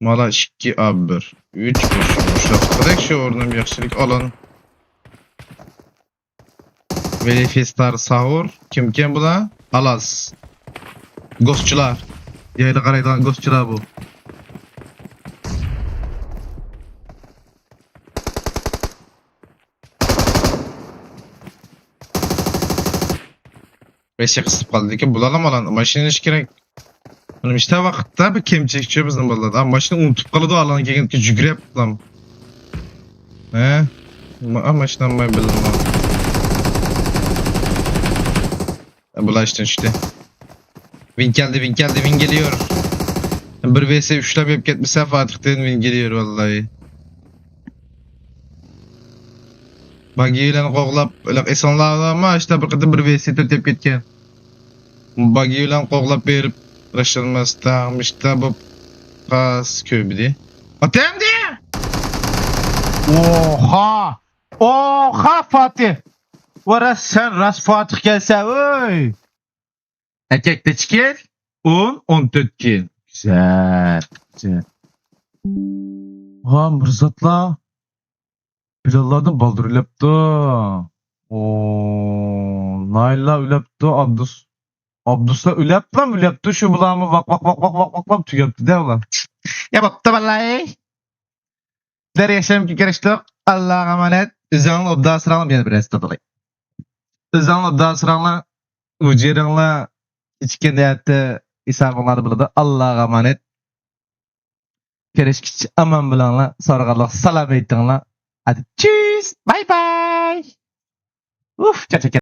مالا ئىككى، ئا بىر. ئۈچ، بوش، بوشلاپ. قىلىك شۇ ئورنۇم ياخشىلىك ئالان. ۋېلىفېستار، ساۋۇر. كىمكەن بۇلار؟ ئالاس. گوسچىلار. يەردە قارايدىغان گوسچىلار بۇ. بەشى قىسىپ قالدى. لېكىن بۇلارلا مانا ماشىنا ئېلىش كېرەك. مانا مۇشۇنداق ۋاقىتتا بىر كەمچىلىك چۈشىدۇ بىزنىڭ بالىلاردا. ماشىنا ئۇنتۇپ قالىدۇ، ئالان كەلگەندىكىن يۈگۈرۈپ. ھە؟ ما-، ماشىنا ئالماي بىلدىم. بۇلار ئىشتىن چۈشتى. ۋىن كەلدى، ۋىن كەلدى، ۋىن كېلىيور. بىر ۋېسى ئۈچلەپ يەپ كەتمىسە، فاتىھتىن ۋىن كېلىيور، ۋاللاھى. باگى بىلەن قوغلاپ، ئېسىڭلاردا ئىشتا بىر قېتىم بىر ۋېسى تۆت يەپ كەتكەن. باگى بىلەن قوغلاپ بېرىپ، راشلانماستا، مىشتا بوپ، قاس كۆيمىدى. ئاتەمدى! ئوخا! ئوخا، فاتىھ! ۋە راست، سەن راست فاتىھ كەلسە، ئۆي! ئەركەك نەچچە كىل؟ ئون، ئون تۆت كىل. گۈزەل، گۈزەل. ھا، مىرزاتلار. بىلاللاردىن بالدۇر ئۆلەپتۇ. ئو، نايللا ئۆلەپتۇ، ئابدۇس. ئابدۇسلا ئۆلەپلا ئۆلەپتۇ، شۇ بۇلارمۇ ۋاق، ۋاق، ۋاق، ۋاق، ۋاق، ۋاق، ۋاق تۈگەپتۇ-دە ئۇلار. يا بوپتۇ، باللاي. سىلەر ياشامكى كىرىشتۇق. ئاللاغا ئامانەت. ئۆزۈڭلارنى ئوبدان ئاسراڭلار، يەنە بىر ئەسلىتىپ ئۆتەي. ئۆزۈڭلارنى ئوبدان ئاسراڭلار. ئۇجۇرۇڭلار ئىچكەندە ھەتتا ھېسابىڭلاردا بولىدۇ. ئاللاغا ئامانەت. كۆرۈشكىچە ئامان بولۇڭلار. سارغانلىق سالام ئېيتىڭلار. ھەدى چۈس. باي باي. ئۇف، چاچ